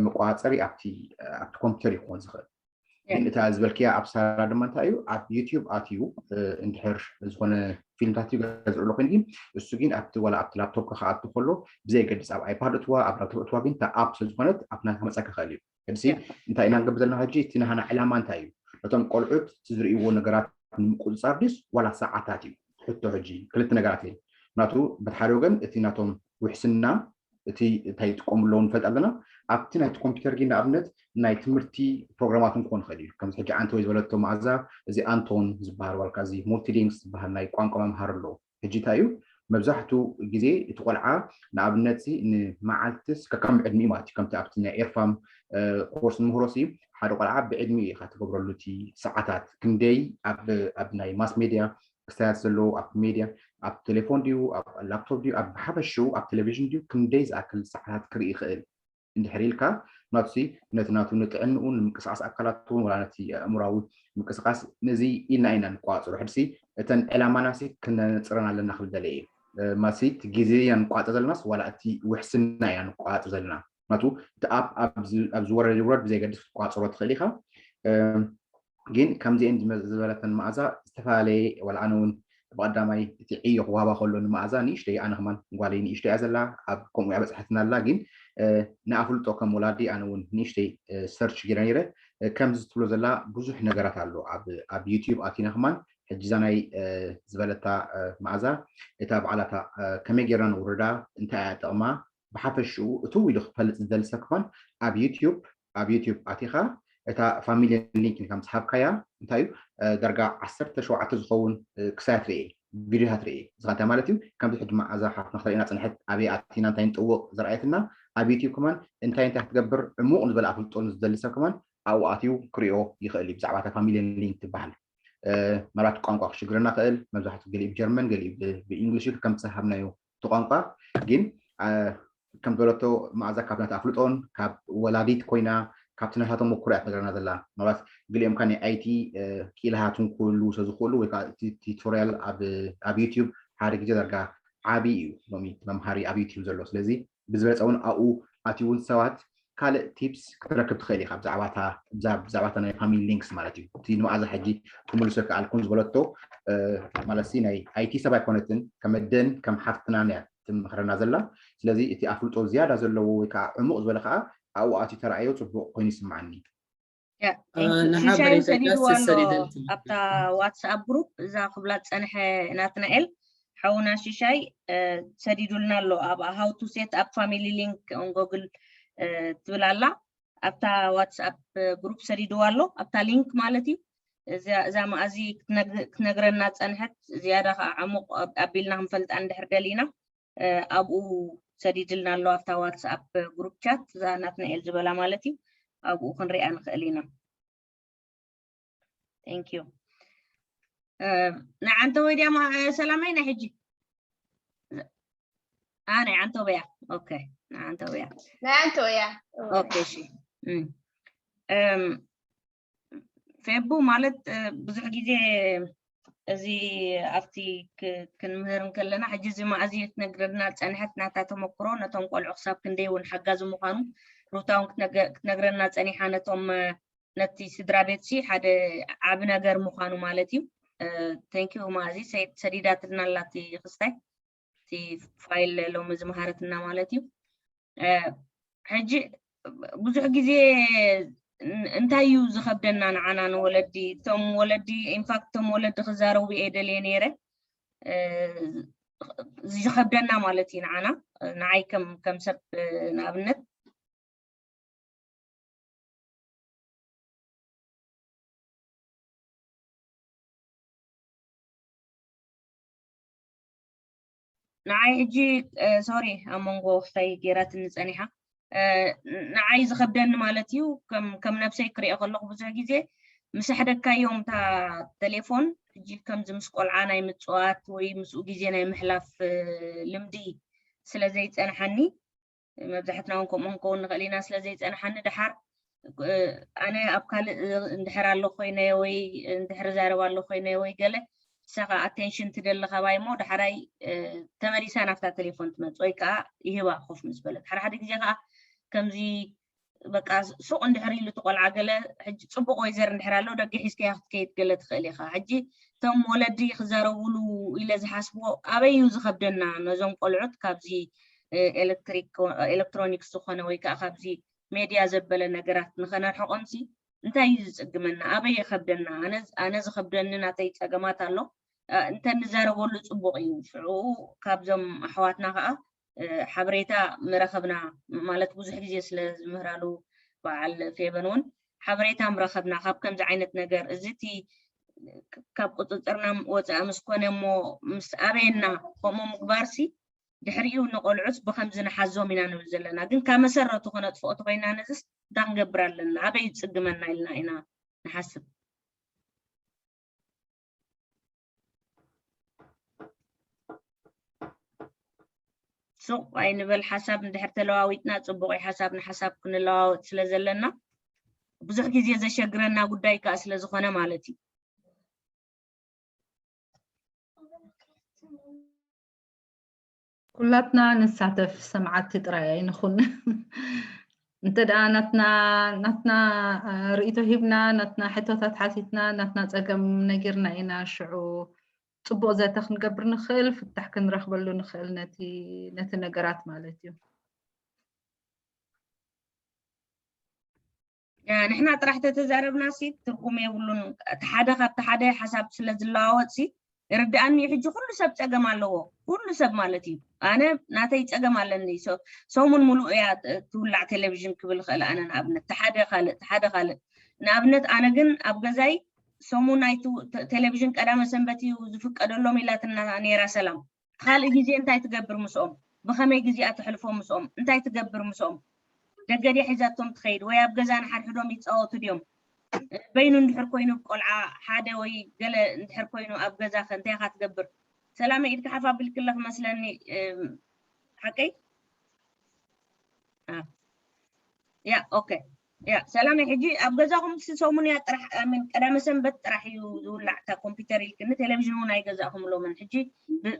መቋፀሪ ኣብቲ ኣብቲ ኮምፒውተር ይኸውን ዝኽእል። ግን እታ ዝበልክያ ኣብ ሳራ ድማ እንታይ እዩ ኣብ ዩቲዩብ ኣትዩ እንድሕር ዝኾነ ፊልምታት እዩ ገዝእ ኣሎ ኮይኑ ግን እሱ ግን ኣብቲ ዋላ ኣብቲ ላፕቶፕ ክኣቱ ከሎ ብዘይ ገድስ ኣብ ኣይፓድ እትዋ ኣብ ላፕቶፕ እትዋ ግን እታ ኣፕ ስለዝኾነት ኣብ ናትካ መፀካ ክእል እዩ። ሕድሲ እንታይ ኢና ንገብር ዘለና ሕጂ እቲ ናሃና ዕላማ እንታይ እዩ? ነቶም ቆልዑት እቲ ዝርእይዎ ነገራት ንምቁፅፃር ድስ ዋላ ሰዓታት እዩ ሕቶ ሕጂ ክልተ ነገራት እየን። ምክንያቱ በቲ ሓደ ወገን እቲ ናቶም ውሕስና እቲ እንታይ ይጥቀሙ ኣለዉ ንፈልጥ ኣለና። ኣብቲ ናይቲ ኮምፒውተር ግን ንኣብነት ናይ ትምህርቲ ፕሮግራማት እውን ክኾን ይኽእል እዩ። ከምዚ ሕጂ ኣንተ ወይ ዝበለቶ መዓዛ እዚ ኣንቶን ዝበሃል ዋልካ እዚ ሙልቲሊንክስ ዝበሃል ናይ ቋንቋ መምሃር ኣለዎ። ሕጂ እንታይ እዩ መብዛሕቱ ግዜ እቲ ቆልዓ ንኣብነት ንመዓልትስ ከከም ዕድሚኡ ማለት እዩ ከምቲ ኣብቲ ናይ ኤርፋም ኮርስ ንምህሮ ሲ ሓደ ቆልዓ ብዕድሚኡ ኢኻ ትገብረሉ እቲ ሰዓታት ክንደይ ኣብ ናይ ማስ ሜድያ ክስታያት ዘለዎ ኣብ ሜድያ ኣብ ቴሌፎን ድዩ ኣብ ላፕቶፕ ድዩ ኣብ ሓፈሽኡ ኣብ ቴሌቪዥን ድዩ ክንደይ ዝኣክል ሰዓታት ክርኢ ይኽእል እንድሕር ኢልካ ናቱሲ ነቲ ናቱ ንጥዕንኡ ንምንቅስቃስ ኣካላት እውን ወላ ነቲ ኣእምራዊ ምንቅስቃስ ነዚ ኢልና ኢና ንቋፅሮ ሕድሲ እተን ዕላማናሲ ክነፅረን ኣለና ክብል ደለ እየ ማሲ እቲ ግዜ ኢና ንቋፀ ዘለናስ ዋላ እቲ ውሕስና ኢና ንቋፀ ዘለና ናቱ እቲ ኣብ ኣብ ዝወረድ ይውረድ ብዘይገድስ ክትቋፅሮ ትኽእል ኢኻ ግን ከምዚአን ዝበለተን መዓዛ ዝተፈላለየ ወላ ኣነ እውን ብቀዳማይ እቲ ዕዮ ክዋባ ከሎ ንመዓዛ ንእሽተይ ኣነ ከማን ጓለይ ንእሽተይ እያ ዘላ ኣብ ከምኡ እያ በፅሐትና ኣላ ግን ንኣፍልጦ ከም ወላዲ ኣነ እውን ንእሽተይ ሰርች ጌረ ነይረ ከምዚ ትብሎ ዘላ ብዙሕ ነገራት ኣሎ ኣብ ዩቲዩብ ኣቲና ከማን ሕጂ እዛ ናይ ዝበለታ መዓዛ እታ በዓላታ ከመይ ጌርና ንውርዳ እንታይ እያ ጥቕማ ብሓፈሽኡ እትው ኢሉ ክፈልጥ ዝደሊ ሰብ ከማን ኣብ ዩቲዩብ ኣብ ዩቲዩብ ኣቲኻ እታ ፋሚሊ ሊንክ ከም ዝሃብካያ እንታይ እዩ ደርጋ ዓሰርተ ሸውዓተ ዝኸውን ክሳያት ርኤ ቪዲዮታት ርኤ እዚ እንታይ ማለት እዩ ከምዚ ሕጂ መዓዛ ሓፍትና ክተርእየና ፅንሐት ኣበይ ኣቲና እንታይ ንጥውቕ ዝረኣየትና ኣብ ዩቲዩብ ከማን እንታይ እንታይ ክትገብር ዕሙቕ ዝበለ ኣፍልጦ ንዝደሊ ሰብ ከማን ኣብኡ ኣትዩ ክሪኦ ይኽእል እዩ ብዛዕባ እታ ፋሚሊ ሊንክ ትበሃል ምናልባት ቋንቋ ክሽግረና ክእል መብዛሕትኡ ገሊኡ ብጀርመን ገሊኡ ብእንግሊሽ እዩ ከም ዝሰሃብናዮ እቲ ቋንቋ ግን ከም ዝበለቶ መዓዛ ካብ ናት ኣፍልጦን ካብ ወላዲት ኮይና ካብቲ ናታ ተመኩሮ እያ ትነግረና ዘላ ምናልባት ገሊኦም ካ ናይ ኣይቲ ክኢላሃት እውን ክህልዉ ስለ ዝኽእሉ ወይ ከዓ ቱቶሪያል ኣብ ዩቲዩብ ሓደ ግዜ ዳርጋ ዓብዪ እዩ ሎሚ መምሃሪ ኣብ ዩቲዩብ ዘሎ ስለዚ ብዝበለፀ እውን ኣብኡ ኣትዩ እውን ሰባት ካልእ ቲፕስ ክትረክብ ትኽእል ኢኻ ብዛዕባታ ናይ ፋሚሊ ሊንክስ ማለት እዩ እቲ ንመዓዛ ሕጂ ክምልሶ ይከኣልኩም ዝበለቶ ማለት ናይ ኣይቲ ሰብ ኣይኮነትን ከም ኣደን ከም ሓፍትናን እያ ትምኽረና ዘላ ስለዚ እቲ ኣፍልጦ ዝያዳ ዘለዎ ወይ ከዓ ዕሙቕ ዝበለ ከዓ ኣብኡ ኣትዩ ተረኣዮ ፅቡቕ ኮይኑ ይስምዓኒ ሽሻይ ሰዲድዋ ኣሎ ኣብታ ዋትስኣፕ ግሩፕ እዛ ክብላ ዝፀንሐ ናትናኤል ሓውና ሽሻይ ሰዲዱልና ኣሎ ኣብ how to set up family link on Google ትብል ኣላ ኣብታ ዋትስኣፕ ግሩፕ ሰዲድዋ ኣሎ ኣብታ ሊንክ ማለት እዩ እዛ መኣዚ ክትነግረና ፀንሐት ዝያዳ ከዓ ዓሙቕ ኣቢልና ክንፈልጣ እንድሕር ደሊና ኣብኡ ሰዲድልና ኣሎ ኣብታ ዋትስኣፕ ግሩፕ ቻት እዛ ናትናኤል ዝበላ ማለት እዩ ኣብኡ ክንሪኣ ንኽእል ኢና thank you ንዓንተ ወይ ድያማ ሰላማይ ናይ ሕጂ ናይ ዓንተውያ ኦኬ ናይ ዓንተውያ ናይ ዓንተውያ ኦኬ እሺ ፌቡ ማለት ብዙሕ ግዜ እዚ ኣብቲ ክንምህር እንከለና ሕጂ እዚ መኣዚ ክትነግረና ዝፀንሐት ናታ ተመክሮ ነቶም ቆልዑ ክሳብ ክንደይ እውን ሓጋዚ ምዃኑ ሩታ እውን ክትነግረና ፀኒሓ ነቶም ነቲ ስድራ ቤት ሲ ሓደ ዓቢ ነገር ምዃኑ ማለት እዩ thank you መኣዚ ሰዲዳትልና ኣላ እቲ ክስታይ እቲ ፋይል ሎሚ ዝመሃረትና ማለት እዩ ሕጂ ብዙሕ ግዜ እንታይ እዩ ዝኸብደና ንዓና ንወለዲ እቶም ወለዲ ኢንፋክት እቶም ወለዲ ክዛረቡ እየ ደልየ ነይረ ዝኸብደና ማለት እዩ ንዓና ንዓይ ከም ሰብ ንኣብነት ንዓይ ሕጂ ሶሪ ኣብ መንጎ ክሳይ ገይራትኒ ጸኒሓ። ንዓይ ዝኸብደኒ ማለት እዩ። ከም ነብሰይ ክሪኦ ከለኹ ብዙሕ ግዜ ምስ ኣሕደግካዮም እታ ቴሌፎን፣ ሕጂ ከምዚ ምስ ቆልዓ ናይ ምጽዋት ወይ ምስኡ ግዜ ናይ ምሕላፍ ልምዲ ስለ ዘይጸንሓኒ፣ መብዛሕትና እውን ከምኡ ክንከውን ንኽእል ኢና። ስለ ዘይጸንሓኒ፣ ድሓር ኣነ ኣብ ካልእ እንድሕር ኣሎ ኮይነ ወይ እንድሕር ዛረብ ኣሎ ኮይነ ወይ ገለ፣ ንሳ ኸዓ ኣቴንሽን ትደሊ ካባይ እሞ፣ ዳሕራይ ተመሊሳ ናብታ ቴሌፎን ትመጽእ ወይ ከዓ ይህባ ኮፍ ምስ በለት። ሓደ ሓደ ግዜ ከዓ ከምዚ በቃ ሱቕ እንድሕር ኢሉ እቲ ቆልዓ ገለ፣ ሕጂ ጽቡቕ ወይዘር እንድሕር ኣሎ፣ ደገ ሒዝካያ ክትከይድ ገለ ትኽእል ኢኻ። ሕጂ እቶም ወለዲ ክዛረቡሉ ኢለ ዝሓስቦ ኣበይ እዩ ዝኸብደና፣ ነዞም ቆልዑት ካብዚ ኤሌክትሪክ፣ ኤሌክትሮኒክስ ዝኾነ ወይ ከዓ ካብዚ ሜድያ ዘበለ ነገራት ንኸነርሕቆምሲ እንታይ እዩ ዝጽግመና? ኣበይ የኸብደና? ኣነ ኣነ ዝኸብደኒ ናተይ ጸገማት ኣሎ። እንተንዛረበሉ ጽቡቕ እዩ። ሽዑ ካብዞም ኣሕዋትና ከዓ ሓበሬታ ምረኸብና፣ ማለት ብዙሕ ግዜ ስለ ዝምህራሉ በዓል ፌበን እውን ሓበሬታ ምረኸብና ካብ ከምዚ ዓይነት ነገር። እዚ እቲ ካብ ቁፅፅርና ወፃኢ ምስ ኮነ እሞ ምስ ኣበየና ከምኡ ምግባርሲ፣ ድሕሪኡ ንቆልዑት ብኸምዚ ንሓዞም ኢና ንብል ዘለና። ግን ካብ መሰረቱ ከነጥፍኦ ተኾይና ነዝስ እንታይ ክንገብር ኣለና? ኣበይ ይፅግመና ኢልና ኢና ንሓስብ። ሱቕ ኣይንበል፣ ሓሳብ እንድሕር ተለዋዊጥና ጽቡቕ እዩ። ሓሳብ ንሓሳብ ክንለዋወጥ ስለ ዘለና ብዙሕ ግዜ ዘሸግረና ጉዳይ ከኣ ስለ ዝኾነ ማለት እዩ። ኩላትና ንሳተፍ፣ ሰምዓቲ ጥራይ ኣይንኹን። እንተ ደኣ ናትና ናትና ርእይቶ ሂብና፣ ናትና ሕቶታት ሓቲትና፣ ናትና ጸገም ነጊርና ኢና ሽዑ ጽቡቕ ዘተ ክንገብር ንኽእል፣ ፍታሕ ክንረኽበሉ ንኽእል ነቲ ነቲ ነገራት ማለት እዩ። ንሕና ጥራሕ ተተዛረብና ሲ ትርጉም የብሉን። እቲ ሓደ ካብቲ ሓደ ሓሳብ ስለ ዝለዋወጥ ሲ ርድኣኒ። ሕጂ ኩሉ ሰብ ጸገም ኣለዎ፣ ኩሉ ሰብ ማለት እዩ። ኣነ ናተይ ጸገም ኣለኒ። ሰሙን ሙሉእ እያ ትውላዕ ቴሌቪዥን ክብል ይኽእል። ኣነ ንኣብነት ሓደ ካልእ ሓደ ካልእ ንኣብነት ኣነ ግን ኣብ ገዛይ ሰሙን ናይ ቴሌቪዥን ቀዳመ ሰንበት እዩ ዝፍቀደሎም ኢላትና ነይራ ሰላም። ካልእ ግዜ እንታይ ትገብር ምስኦም? ብኸመይ ግዜኣ ተሕልፎ ምስኦም? እንታይ ትገብር ምስኦም? ደገ ድያ ሒዛቶም ትኸይድ ወይ ኣብ ገዛ ንሓድሕዶም ይጻወቱ ድዮም? በይኑ እንድሕር ኮይኑ ቆልዓ ሓደ ወይ ገለ እንድሕር ኮይኑ ኣብ ገዛ ከ እንታይ ኢኻ ትገብር? ሰላመ ኢድካ ሓፍ ኣቢልክለ ክመስለኒ ሓቀይ? ያ ኦኬ ያ ሰላም ሕጂ ኣብ ገዛኹም ሲ ሰሙን እያ ጥራሕ ኣሚን ቀዳመ ሰንበት ጥራሕ እዩ ዝውላዕ እታ ኮምፒውተር ኢልክኒ ቴሌቪዥን እውን ኣይገዛእኹምሎምን ሕጂ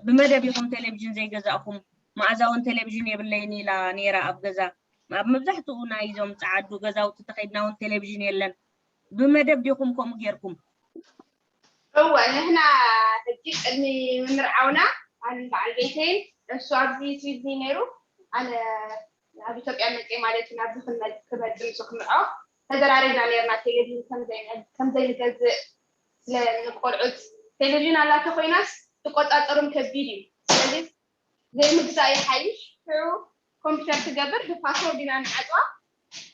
ብመደብ ኢኹም ቴሌቪዥን ዘይገዛእኹም መኣዛ እውን ቴሌቪዥን የብለይን ኢላ ነይራ ኣብ ገዛ ኣብ መብዛሕትኡ ናይዞም ፀዓዱ ገዛውቲ ተኸይድና እውን ቴሌቪዥን የለን ብመደብ ዲኹም ከምኡ ጌርኩም እወ ንሕና ሕጂ ቅድሚ ምምርዓውና ኣን በዓል ቤተይን እሱ ኣብዚ ስዊድኒ ነይሩ ኣነ ኣብ ኢትዮጵያ መፅየ ማለት እዩ ናብዚ ክመፅእ ንሱ ክምርዖ ተዘራሪብና ነርና ቴሌቪዥን ከምዘይንገዝእ ስለ ንቆልዑት ቴሌቪዥን ኣላተ ኮይናስ ትቆፃፀሮም ከቢድ እዩ ስለዚ ዘይምግዛእ ይሓይሽ ሽዑ ኮምፒተር ትገብር ብፓስወርድ ኢና ንዓፅዋ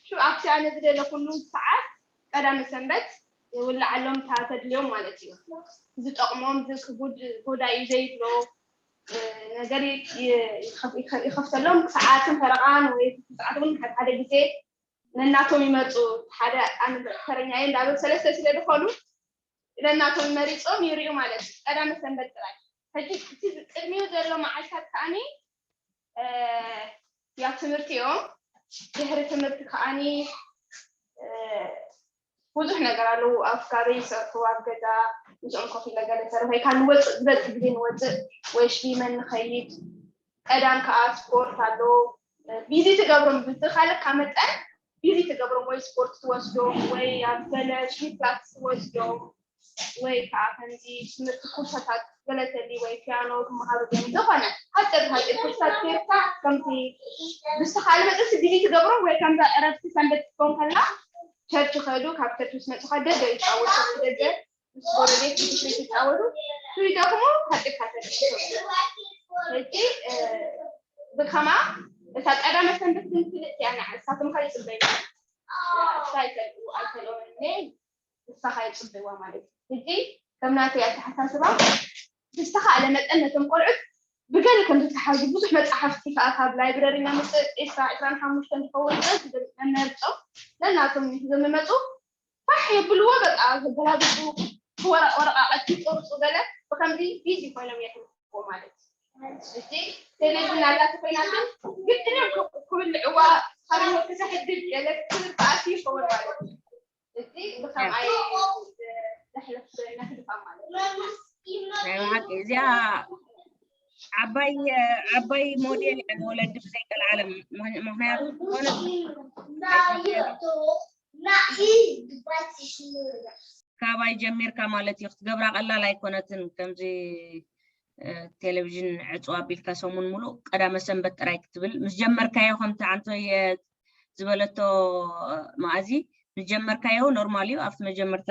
ሽዑ ኣብቲ ኣነ ዝደለኩሉ ሰዓት ቀዳመ ሰንበት ይውልዓሎም እታ ተድልዮም ማለት እዩ ዝጠቕሞም ዝክቡድ ጎዳዩ ዘይብሎ ነገር ይኸፍተሎም ሰዓትን ፈረቓን ወይ ሰዓት እውን ሓደ ሓደ ግዜ ነናቶም ይመፁ ሓደ ኣነ ተረኛየ እንዳበሉ ሰለስተ ስለ ዝኾኑ ነናቶም መሪፆም ይሪኡ ማለት እዩ ቀዳመ ሰንበት ጥራይ ሕጂ እቲ ቅድሚኡ ዘሎ መዓልታት ከዓኒ ያው ትምህርቲ እዮም ድሕሪ ትምህርቲ ከዓኒ ብዙሕ ነገር ኣለዉ ኣብ ካበይ ይሰርሑ ኣብ ገዛ ምስኦም ኮፍ ኢለ ገለ ሰርሕ ወይ ካብ ንወፅእ ዝበፅ ግዜ ንወፅእ ወይ ሽሊመን ንኸይድ ቀዳም ከዓ ስፖርት ኣሎ ቢዚ ትገብሮም ብዝተኻለካ መጠን ቢዚ ትገብሮም ወይ ስፖርት ትወስዶም ወይ ኣብ ገለ ሽክላስ ትወስዶም ወይ ከዓ ከምዚ ትምህርቲ ኩርሰታት ገለተሊ ወይ ፒያኖ ክመሃሩ እዮም ዝኾነ ሓፀር ሓፀር ኩርሰታት ጌርካ ከምዚ ብዝተኻለ መጠን ቢዚ ትገብሮም ወይ ከምዛ ዕረፍቲ ሰንበት ክትኮን ከላ ቸርች ከዱ ካብ ቸርች ምስ መፅኻ ደገ ይፃወቱ ደገ ምስ ጎረቤት ብድሕሪት ይፃወቱ ክይደኽሙ ሃጢርካ ተሪፍ ሕጂ ብከማ እታ ቀዳመ ሰንበት ግን ፍልጥ እያ ንዓ ንሳቶም ከ ይፅበዩ እሳ ይፈልጥዎ ኣይፈልኦምን እኔ ንሳኻ ይፅበይዋ ማለት እዩ ሕጂ ከም ናተይ ኣተሓሳስባ ብዝተኻእለ መጠን ነቶም ቆልዑት ብገለ ከም ዝተሓዙ ብዙሕ መፅሓፍቲ ከዓ ካብ ላይብረሪ መምፅእ ዒስራ ዒስራን ሓሙሽተን ዝኸውን መፅእ ዝብል መመርፆም ነናቶም ሒዞም ይመፁ። ፋሕ የብልዎ በቃ ዘገላብጡ ወረቃ ወረቃ ቀቲ ቁርፁ ገለ ብከምዚ ቢዚ ኮይኖም የሕልፍዎ ማለት እዩ። እዚ ቴሌቪዥን ኣላተ ኮይና ግን ግድን እዮም ክብልዕዋ ካብ ህይወት ክሰሕድድ ገለ ክብል ከኣቲ ይኸውን ማለት እዩ። እዚ ብከምኣይ ዘሕልፍ ነሕልፋ ማለት እዩ። ናይ ብሓቂ እዚኣ ዓባይ ዓባይ ሞዴል እያ ንወለዲ ብዘይቀልዓለም። ምኽንያቱ ዝኾነ ካባይ ጀሚርካ ማለት እዩ ክትገብራ ቀላል ኣይኮነትን። ከምዚ ቴሌቪዥን ዕፅዋ ኣቢልካ ሰሙን ሙሉእ ቀዳመ ሰንበት ጥራይ ክትብል ምስ ጀመርካዮ ከምቲ ዓንቶ ዝበለቶ መኣዚ ምስ ጀመርካዮ ኖርማል እዩ። ኣብቲ መጀመርታ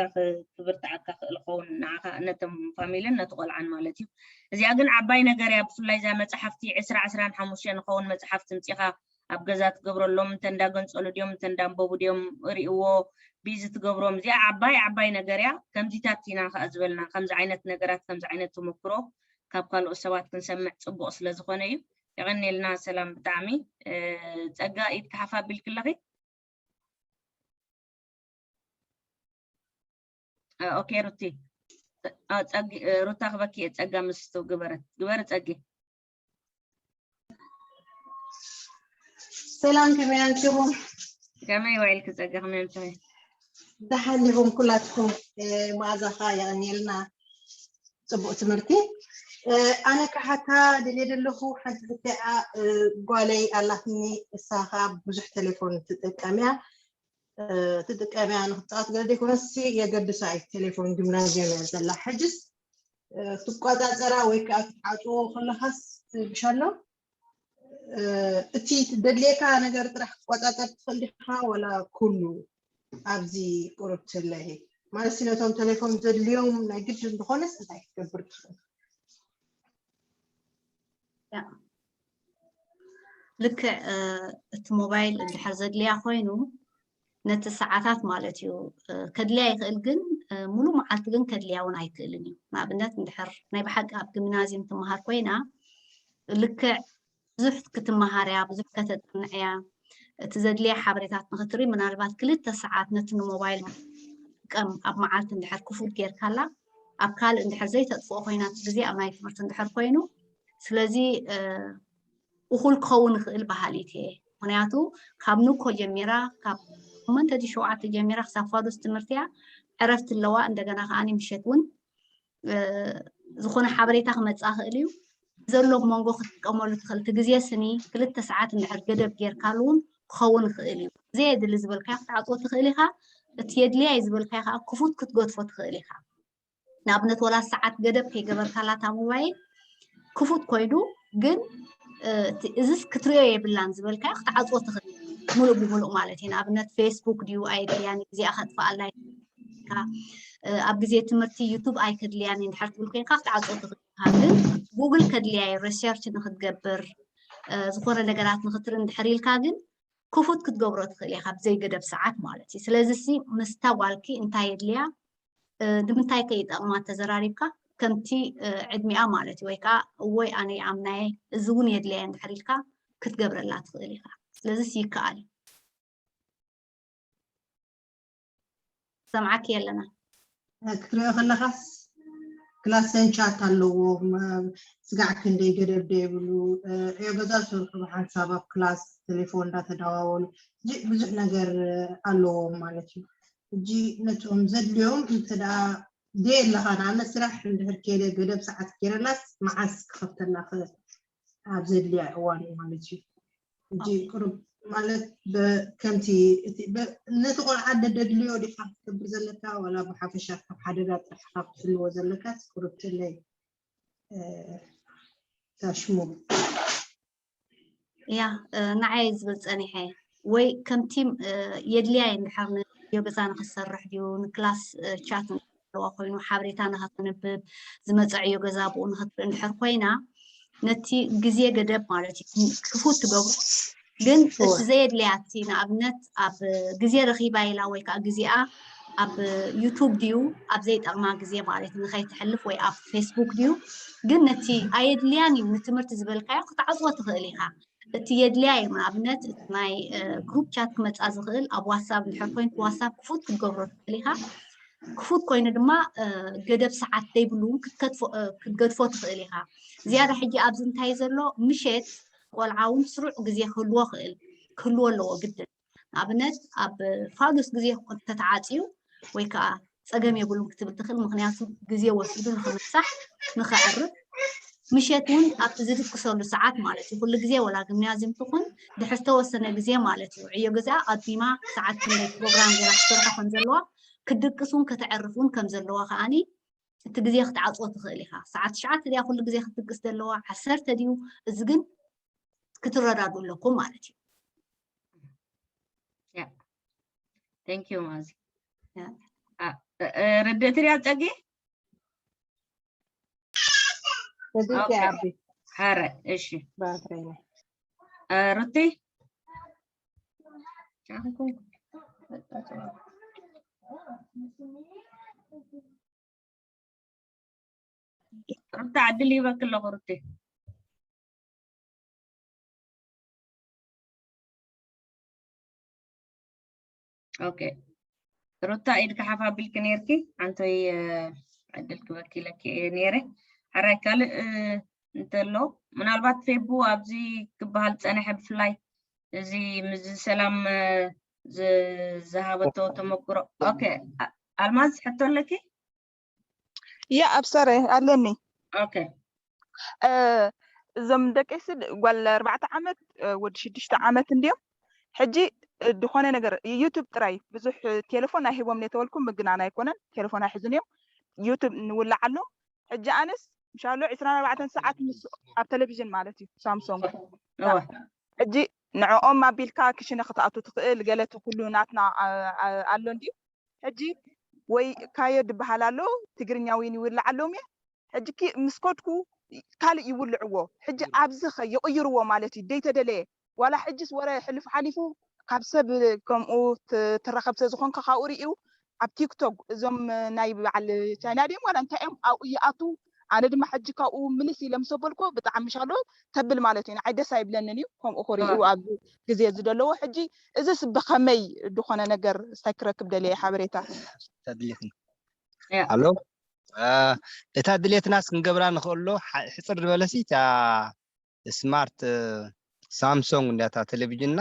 ክብርትዓካ ክእል ኸውን ንዓኻ ነቶም ፋሚልን ነቲ ቆልዓን ማለት እዩ። እዚኣ ግን ዓባይ ነገር እያ። ብፍላይ እዛ መፅሓፍቲ ዕስራ ዕስራን ሓሙሽተ ንኸውን መፅሓፍቲ ምፂኻ ኣብ ገዛ ትገብረሎም እንተ እንዳገንፀሉ ድዮም እንተ እንዳንበቡ ድዮም ርእዎ ቢዚ ትገብሮም። እዚኣ ዓባይ ዓባይ ነገር እያ። ከምዚታት ኢና ከዓ ዝበልና ከምዚ ዓይነት ነገራት ከምዚ ዓይነት ተመክሮ ካብ ካልኦት ሰባት ክንሰምዕ ፅቡቅ ስለዝኾነ እዩ። የቐኔልና ሰላም ብጣዕሚ። ፀጋ ኢድካ ሓፍ ኣቢልክለኺ። ኦኬ ሩቲ ጸጊ ሩታ ክበኪ እየ። ጸጋ ምስቱ ግበረት ግበሪ ጸጊ። ሰላም ከመይ ኣምሲኹም? ከመይ ዋይልኪ ጸጋ ከመይ ኣምሲኺ? ደሓን ዲኹም ኩላትኩም? መኣዛኻ የቐንየልና። ፅቡቅ ትምህርቲ። ኣነ ክሓታ ድልየ ዘለኹ ሓንቲ ብትዓ ጓለይ ኣላትኒ፣ እሳ ከዓ ብዙሕ ቴሌፎን ትጥቀም እያ። ትጥቀም እያ ንክትፃወት ገለ ዘይኮነሲ የገድሳ እዩ። ቴሌፎን ጊምናዝየም እያ ዘላ። ሕጅስ ክትቋፃፀራ ወይ ከዓ ክትዓፅዎ ከለካስ ትብሻሎ እቲ ደድልየካ ነገር ጥራሕ ክትቋፃፀር ትኽእል ዲኻ ወላ ኩሉ ኣብዚ ቁሩብ ትለሂ ማለት ነቶም ቴሌፎን ዘድልዮም ናይ ግድን ዝኾነስ እንታይ ክትገብር ትኽእል? ልክዕ እቲ ሞባይል እንድሕር ዘድልያ ኮይኑ ነቲ ሰዓታት ማለት እዩ ከድልያ ይኽእል፣ ግን ሙሉ መዓልቲ ግን ከድልያ እውን ኣይክእልን እዩ። ንኣብነት እንድሕር ናይ ብሓቂ ኣብ ግምናዝየም ትመሃር ኮይና ልክዕ ብዙሕ ክትመሃር እያ፣ ብዙሕ ከተጥንዕ እያ። እቲ ዘድልያ ሓበሬታት ንክትርኢ ምናልባት ክልተ ሰዓት ነቲ ንሞባይል ጥቀም ኣብ መዓልቲ እንድሕር ክፉት ጌርካላ ኣብ ካልእ እንድሕር ዘይተጥፍኦ ኮይና እቲ ግዜ ኣብ ናይ ትምህርቲ እንድሕር ኮይኑ ስለዚ እኹል ክኸውን ይኽእል በሃሊት እየ። ምክንያቱ ካብ ንኮ ጀሚራ ካብ ሸሞንተ ድዩ ሸውዓተ ጀሚራ ክሳብ ፋዱስ ትምህርቲ እያ ዕረፍቲ ኣለዋ። እንደገና ከዓ ምሸት እውን ዝኾነ ሓበሬታ ክመፅኣ ክእል እዩ። ዘሎ መንጎ ክትጥቀመሉ ትኽእል እቲ ግዜ ስኒ ክልተ ሰዓት እንድሕር ገደብ ጌርካሉ እውን ክኸውን ይኽእል እዩ። ዘየድሊ ዝበልካዮ ክትዓፅዎ ትኽእል ኢኻ። እቲ የድልያ እዩ ዝበልካዮ ከዓ ክፉት ክትገድፎ ትኽእል ኢኻ። ንኣብነት ወላ ሰዓት ገደብ ከይገበርካላ እታ ሞባይል ክፉት ኮይኑ ግን እዚስ ክትሪኦ የብላን ዝበልካዮ ክትዓፅዎ ትኽእል ሙሉእ ብሙሉእ ማለት እዩ። ንኣብነት ፌስቡክ ድዩ ኣየድልያን ግዜኣ ከጥፍኣላ ኣብ ግዜ ትምህርቲ ዩቱብ ኣይከድልያን እንድሕር ትብል ኮይንካ ክትዓፅዎ ትኽእል ኢኻ። ግን ጉግል ከድልያ እዩ ሪሰርች ንክትገብር ዝኾነ ነገራት ንክትርኢ እንድሕር ኢልካ ግን ክፉት ክትገብሮ ትኽእል ኢኻ ብዘይ ገደብ ሰዓት ማለት እዩ። ስለዚ ሲ ምስታ ጓልኪ እንታይ የድልያ ንምንታይ ከ ይጠቕማ ተዘራሪብካ ከምቲ ዕድሚኣ ማለት እዩ። ወይ ከዓ እወይ ኣነ ይኣምናየ እዚ እውን የድልያ እንድሕር ኢልካ ክትገብረላ ትኽእል ኢኻ። ስለዚ ይከኣል እዩ። ሰምዓኪ ኣለና። ክትሪኦ ከለኻስ ክላሰን ቻት ኣለዎም። ስጋዕ ክንደይ ገደብ ዶ የብሉ ዕዮ ገዛ ዝሰርሑ ብሓንሳብ ኣብ ክላስ ቴሌፎን እንዳተደዋወሉ ብዙሕ ነገር ኣለዎም ማለት እዩ። ሕጂ ነቶም ዘድልዮም እንተ ደኣ ደየ ኣለኻ ንኣብነት ስራሕ እንድሕር ከይደ ገደብ ሰዓት ገይረላስ መዓስ ክኸፍተላ ክእል ኣብ ዘድልያ እዋን እዩ ማለት እዩ። ሕጂ ቁሩብ ማለት ከምቲ ነቲ ቆልዓ ደደድልዮ ዲኻ ክትገብር ዘለካ ዋላ ብሓፈሻ ካብ ሓደጋ ጥራሕ ካብ ትሕልዎ ዘለካ ቁሩብ ትለይ ታሽሙ ያ ንዓይ ዝብል ፀኒሐ ወይ ከምቲ የድልያ እንድሕር ንዮ ገዛ ንክሰርሕ ድዩ ንክላስ ቻት ኣለዋ ኮይኑ ሓበሬታ ንክትንብብ ዝመፀ ዕዮ ገዛ ብኡ ንክትርኢ እንድሕር ኮይና ነቲ ግዜ ገደብ ማለት እዩ ክፉት ትገብሩ ግን እቲ ዘየድልያ እቲ ንኣብነት ኣብ ግዜ ረኺባ ኢላ ወይ ከዓ ግዜኣ ኣብ ዩቱብ ድዩ ኣብ ዘይጠቕማ ግዜ ማለት ንኸይትሕልፍ ወይ ኣብ ፌስቡክ ድዩ ግን ነቲ ኣየድልያን እዩ ንትምህርቲ ዝበልካዮ ክትዓፅዎ ትኽእል ኢኻ። እቲ የድልያ እዩ፣ ንኣብነት እቲ ናይ ግሩፕ ቻት ክመፃ ዝኽእል ኣብ ዋትሳፕ እንድሕር ኮይንኩ ዋትሳፕ ክፉት ክትገብሮ ትኽእል ኢኻ። ክፉት ኮይኑ ድማ ገደብ ሰዓት ዘይብሉ እውን ክትገድፎ ትኽእል ኢኻ። ዝያዳ ሕጂ ኣብዚ እንታይ ዘሎ፣ ምሸት ቆልዓ እውን ስሩዕ ግዜ ክህልዎ ክእል ክህልዎ ኣለዎ ግድን። ንኣብነት ኣብ ፋዱስ ግዜ ተተዓፅዩ ወይ ከዓ ፀገም የብሉን ክትብል ትኽእል፣ ምክንያቱ ግዜ ወሲዱ ንክምሳሕ ንክዕርብ። ምሸት እውን ኣብቲ ዝድቅሰሉ ሰዓት ማለት እዩ። ኩሉ ግዜ ወላ ግምናዝዩም ትኹን ድሕር ዝተወሰነ ግዜ ማለት እዩ። ዕዮ ገዛ ኣቢማ ሰዓት ክንደይ ፕሮግራም ገይራ ክትሰርሖ ከም ዘለዋ፣ ክትድቅስ እውን ከተዕርፍ እውን ከም ዘለዋ ከዓኒ እቲ ግዜ ክትዓፅዎ ትኽእል ኢኻ። ሰዓት ትሽዓተ ድያ ኩሉ ግዜ ክትድቅስ ዘለዋ፣ ዓሰርተ ድዩ? እዚ ግን ክትረዳዱ ኣለኩም ማለት እዩ። Thank you ማዚ። ርድእቲ ድያ ፀጊ? ርድእቲ ዓቢ ሐረ እሺ። ሩቲ ሩታ ዕድል ይበክ ኣለኹ ሩቲ። ኦኬ ሩታ ኢድካ ሓፍ ኣቢልኪ ነይርኪ፣ ኣንቶይ ዕድል ክበኪለኪ እየ ነይረ። ሕራይ ካልእ እንተሎ ምናልባት ፌቡ ኣብዚ ክበሃል ዝፀነሐ ብፍላይ እዚ ምዝ ሰላም ዝሃበቶ ተመክሮ። ኦኬ ኣልማዝ ሕቶ ኣለኪ? ያ ኣብሰረ ኣለኒ። ኦኬ እዞም ደቀይሲ ጓል ኣርባዕተ ዓመት ወዲ ሽዱሽተ ዓመት እንድዮም። ሕጂ ዝኾነ ነገር ዩቱብ ጥራይ ብዙሕ ቴሌፎን ኣይሂቦም ነተበልኩም ምግናን ኣይኮነን። ቴሌፎን ኣይሕዙን እዮም። ዩቱብ ንውላዓሎም። ሕጂ ኣነስ ምሻሎ ዕስራን ኣርባዕተን ሰዓት ምስ ኣብ ቴሌቪዥን ማለት እዩ ሳምሶንግ ሕጂ ንዕኦም ኣቢልካ ክሽነ ክትኣቱ ትኽእል ገለ እቲ ኩሉ ናትና ኣሎ እንድዩ። ሕጂ ወይ ካዮ ድበሃል ኣሎ ትግርኛ ወይን ይውላዓሎም እየ። ሕጂ ምስ ከድኩ ካልእ ይውልዕዎ። ሕጂ ኣብዚ ኸ ይቕይርዎ ማለት እዩ ደይተደለየ ዋላ ሕጅስ ወረ ሕልፍ ሓሊፉ ካብ ሰብ ከምኡ ትረኸብ ስለ ዝኾንካ ካብኡ ርእዩ ኣብ ቲክቶክ እዞም ናይ በዓል ቻይና ድዮም ዋላ እንታይ እዮም ኣብኡ ይኣቱ። ኣነ ድማ ሕጂ ካብኡ ምልስ ኢለ ምስ ኣበልኩ ብጣዕሚ ሻሎ ተብል ማለት እዩ። ንዓይ ደስ ኣይብለንን እዩ ከምኡ ክርእዩ ኣብዚ ግዜ እዚ ዘለዎ። ሕጂ እዚስ ብኸመይ ዝኾነ ነገር እስታይ ክረክብ ደልየ ሓበሬታ። ተድልኽን ኣሎ እታ ድሌትናስ ክንገብራ ንኽእሎ ሕፅር ዝበለሲ እታ ስማርት ሳምሶንግ እንዲያታ ቴሌቪዥንና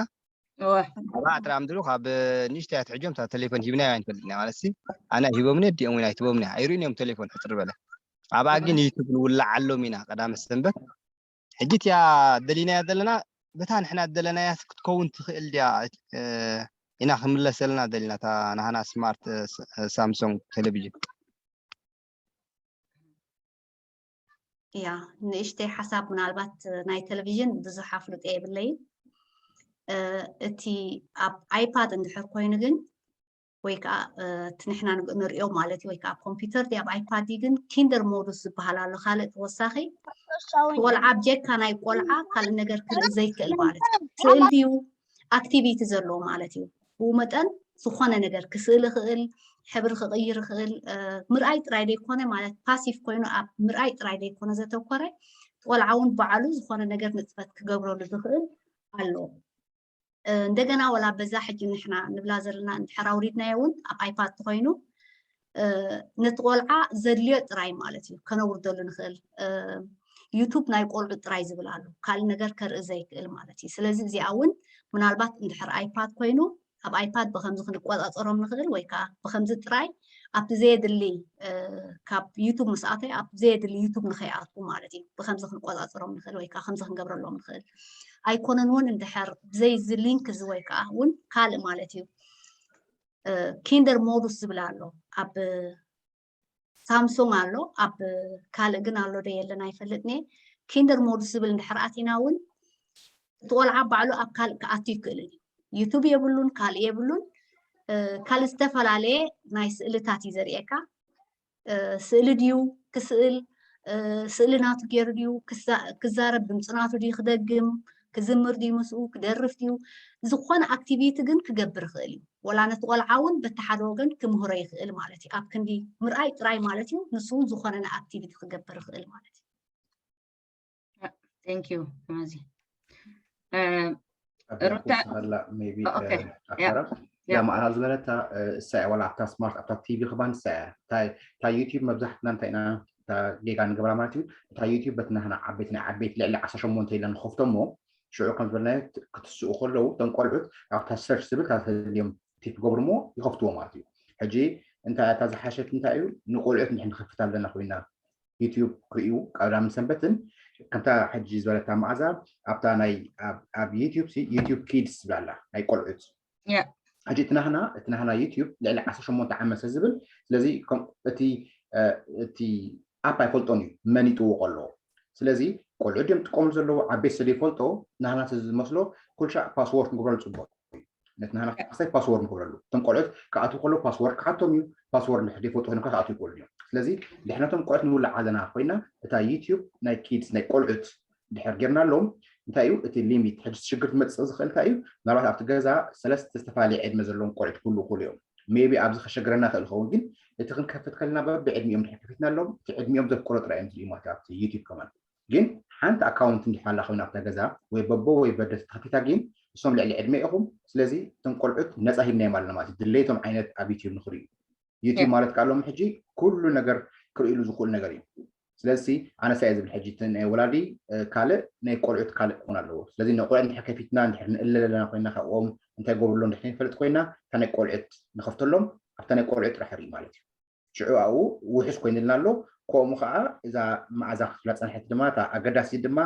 ኣብኣ ጥራይ ምድሩ ካብ ንእሽተይ ኣትሕጆም እታ ቴሌፎን ሂብናዮ ኣይንፈልጥና ማለት ሲ ኣነ ሂቦምኒ ኣዲኦም ወይ ኣይትቦምኒ ኣይርእን እዮም ቴሌፎን ሕፅር በለ ኣብኣ ግን ዩቱብ ንውላዓሎም ኢና ቀዳመ ሰንበት ሕጂ እቲያ ደሊናያ ዘለና በታ ንሕና ደለናያ ክትከውን ትኽእል ድያ ኢና ክምለሰልና ደሊና እታ ናህና ስማርት ሳምሶንግ ቴሌቪዥን ያ ንእሽተይ ሓሳብ ምናልባት ናይ ቴሌቪዥን ብዙሕ ኣፍልጦ የብለይን። እቲ ኣብ ኣይፓድ እንድሕር ኮይኑ ግን ወይ ከዓ እቲ ንሕና ንሪኦ ማለት እዩ ወይ ከዓ ኣብ ኮምፒውተር ኣብ ኣይፓድ ግን ኪንደር ሞዱስ ዝበሃል ኣሎ ካልእ ተወሳኺ ቆልዓ ብጀካ ናይ ቆልዓ ካልእ ነገር ክርኢ ዘይክእል ማለት እዩ። ስእል ድዩ ኣክቲቪቲ ዘለዎ ማለት እዩ። ብኡ መጠን ዝኾነ ነገር ክስእል ይኽእል፣ ሕብሪ ክቕይር ይኽእል፣ ምርኣይ ጥራይ ዘይኮነ ማለት ፓሲቭ ኮይኑ ኣብ ምርኣይ ጥራይ ዘይኮነ ዘተኮረ ቆልዓ እውን ባዕሉ ዝኾነ ነገር ንጥፈት ክገብረሉ ዝኽእል ኣሎ። እንደገና ወላ በዛ ሕጂ ንሕና ንብላ ዘለና እንድሕር ኣውሪድናዮ እውን ኣብ ኣይፓድ ተኮይኑ ነቲ ቆልዓ ዘድልዮ ጥራይ ማለት እዩ ከነውርደሉ ንኽእል። ዩቱብ ናይ ቆልዑ ጥራይ ዝብል ኣሎ ካልእ ነገር ከርኢ ዘይክእል ማለት እዩ። ስለዚ እዚኣ እውን ምናልባት እንድሕር ኣይፓድ ኮይኑ ኣብ ኣይፓድ ብከምዚ ክንቆፃፀሮም ንኽእል ወይ ከዓ ብከምዚ ጥራይ ኣብቲ ዘየድሊ ካብ ዩቱብ ምስ ኣተዩ ኣብቲ ዘየድሊ ዩቱብ ንኸይኣትዉ ማለት እዩ። ብከምዚ ክንቆፃፀሮም ንኽእል ወይ ከዓ ከምዚ ክንገብረሎም ንኽእል ኣይኮነን እውን እንድሕር ብዘይ እዚ ሊንክ እዚ ወይ ከዓ እውን ካልእ ማለት እዩ። ኪንደር ሞዱስ ዝብል ኣሎ ኣብ ሳምሱንግ ኣሎ ኣብ ካልእ ግን ኣሎ ዶ የለን ኣይፈልጥን እየ። ኪንደር ሞዱስ ዝብል እንድሕር ኣቲና እውን እቲ ቆልዓ ባዕሉ ኣብ ካልእ ክኣቱ ይክእል እዩ። ዩቱብ የብሉን ካልእ የብሉን ካልእ ዝተፈላለየ ናይ ስእልታት እዩ ዘርእየካ። ስእሊ ድዩ ክስእል ስእሊ ናቱ ገይሩ ድዩ ክዛረብ ድምፂ ናቱ ድዩ ክደግም ክዝምር ድዩ ምስኡ ክደርፍ ድዩ ዝኾነ ኣክቲቪቲ ግን ክገብር ይኽእል እዩ። ወላ ነቲ ቆልዓ እውን በቲ ሓደ ወገን ክምህሮ ይኽእል ማለት እዩ። ኣብ ክንዲ ምርኣይ ጥራይ ማለት እዩ። ንሱ እውን ዝኾነ ኣክቲቪቲ ክገብር ይኽእል ማለት እዩ። Thank you። ማዚ ኣብዚኣ ሩታ ክወስኸላ maybe okay። ኣካራ ያ ማዕራ ዝበለታ እሳ እያ ዋላ ኣብታ ስማርት ኣብታ ቲቪ ክባን እሳ እያ እታ ዩቲዩብ መብዛሕትና እንታይ ኢና እታ ጌጋ ንገብራ ማለት እዩ እታ ዩቲዩብ በቲ ናህና ዓበይቲ ናይ ዓበይቲ ልዕሊ ዓሰርተ ሸሞንተ ኢለ ንኸፍቶ እሞ ሽዑ ከም ዝበልናዮ ክትስኡ ከለዉ እቶም ቆልዑት ኣብታ ሰርች ዝብል ካብ ተድልዮም ቲፕ ገብሩ እሞ ይኸፍትዎ ማለት እዩ ሕጂ እንታይ እታ ዝሓሸት እንታይ እዩ ንቆልዑት ንሕን ንኸፍት ኣለና ኮይና ዩቲዩብ ክርእዩ ቀዳምን ሰንበትን ከምታ ሕጂ ዝበለታ መዓዛ ኣብታ ናይ ኣብ ዩቲዩብ ዩቲዩብ ኪድስ ዝብላላ ናይ ቆልዑት ሕጂ እቲ ናህና እቲ ናህና ዩቲዩብ ልዕሊ ዓሰርተ ሸሞንተ ዓመት ዝብል ስለዚ እቲ እቲ ኣፕ ኣይፈልጦን እዩ መን ይጥውቆ ኣለዎ ስለዚ ቆልዑ ድም ጥቀሙ ዘለዎ ዓበይቲ ስለ ይፈልጦ ናህና ዝመስሎ ኩልሻ ፓስወርድ ንግበረሉ ፅቡቅ ነቲ ናህና ክሳይ ፓስወርድ ንገብረሉ እቶም ቆልዑት ክኣትዉ ከሎ ፓስወርድ ክሓቶም እዩ ፓስወርድ ንሕደ ይፈልጡ ኮይኖም ክኣትዉ ይክእሉ እዮም ስለዚ ድሕነቶም ቆልዑት ንውላዕ ኣለና ኮይና እታ ዩቲዩብ ናይ ኪድስ ናይ ቆልዑት ድሕር ጌርና ኣለዎም እንታይ እዩ እቲ ሊሚት ሕጂ ሽግር ትመፅእ ዝኽእል እንታይ እዩ ምናልባት ኣብቲ ገዛ ሰለስተ ዝተፈላለዩ ዕድመ ዘለዎም ቆልዑት ክህሉ ይኽእሉ እዮም ሜቢ ኣብዚ ከሸግረና ክእል ይኸውን ግን እቲ ክንከፍት ከለና በብዕድሚኦም ድሕር ከፊትና ኣለዎም እቲ ዕድሚኦም ዘፍቅሮ ጥራይ እዮም ዝልዩ ማለት ኣብቲ ዩቲዩብ ከማን ግን ሓንቲ ኣካውንት እንዲሓላ ኮይና ኣብታ ገዛ ወይ በቦ ወይ በደ ተኸፊታ ግን እሶም ልዕሊ ዕድመ ኢኹም ስለዚ እቶም ቆልዑት ነፃ ሂብናዮም ኣለና ማለት እዩ ድሌቶም ዓይነት ኣብ ዩቲዩብ ንክርእዩ ዩቲዩብ ማለት ከዓ ሎም ሕጂ ኩሉ ነገር ክርእሉ ዝኽእሉ ነገር እዩ ስለዚ ኣነሳ እየ ዝብል ሕጂ ናይ ወላዲ ካልእ ናይ ቆልዑት ካልእ ክኾን ኣለዎ ስለዚ ናይ ቆልዑት እንድሕር ከፊትና እንድሕር ንእለለና ኮይና ካብኦም እንታይ ገብርሎ እንድሕር ንፈልጥ ኮይና እታ ናይ ቆልዑት ንኸፍተሎም ኣብታ ናይ ቆልዑት ጥራሕ ርኢ ማለት እዩ ሽዑ ኣብኡ ውሕስ ኮይኑልና ኣሎ ከምኡ ከዓ እዛ መዓዛ ክፍላ ፀንሐት ድማ እታ ኣገዳሲ ድማ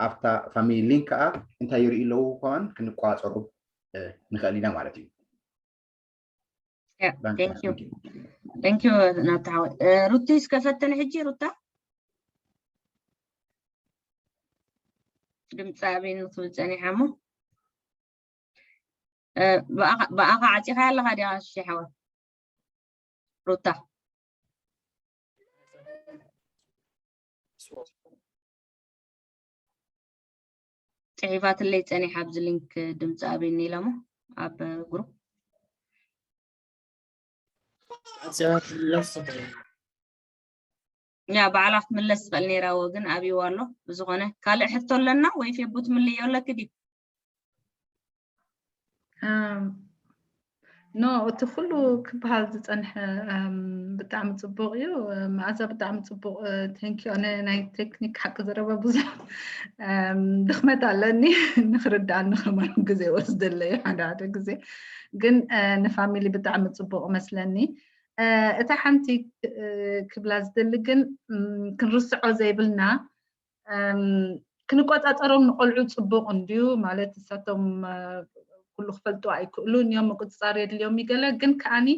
ኣብታ ፋሚሊ ሊንክ ከዓ እንታይ ይርኢ ኣለዉ ከማን ክንቋፀሩ ንኽእል ኢና ማለት እዩ thank you ናብታ ሓወይ ሩቲ እስከፈተን ሕጂ ሩታ ድምፂ ኣበይ ንክብል ፀኒሓ እሞ ብኣኻ ዓፂኻ ኣለኻ ዲኻ ሽሓወ ሩታ ፅሒፋትለይ ፀኒሓ ኣብዚ ሊንክ ድምፂ ኣበይኒ ኢሎሞ ኣብ ግሩፕ ያ ባዕላ ክትምለስ ትኽእል ነይራ ወ ግን ኣብይዋ ኣሎ ብዝኾነ ካልእ ሕቶ ኣለና ወይ ፌቡ ትምልዮ ኣለኪ ድዩ ኖ እቲ ኩሉ ክበሃል ዝፀንሐ ብጣዕሚ ፅቡቅ እዩ መዓዛ ብጣዕሚ ፅቡቅ ተንኪ ኣነ ናይ ቴክኒክ ሓቂ ዘረባ ብዙሕ ድኽመት ኣለኒ ንክርዳእኒ ከማን ግዜ ወስደለዩ ሓደ ሓደ ግዜ ግን ንፋሚሊ ብጣዕሚ ፅቡቅ መስለኒ እታ ሓንቲ ክብላ ዝደሊ ግን ክንርስዖ ዘይብልና ክንቆፃፀሮም ንቆልዑ ፅቡቅ እንድዩ ማለት እሳቶም ኩሉ ክፈልጡ ኣይክእሉን እዮም ምቁፅፃር የድልዮም ይገለ ግን ከዓኒ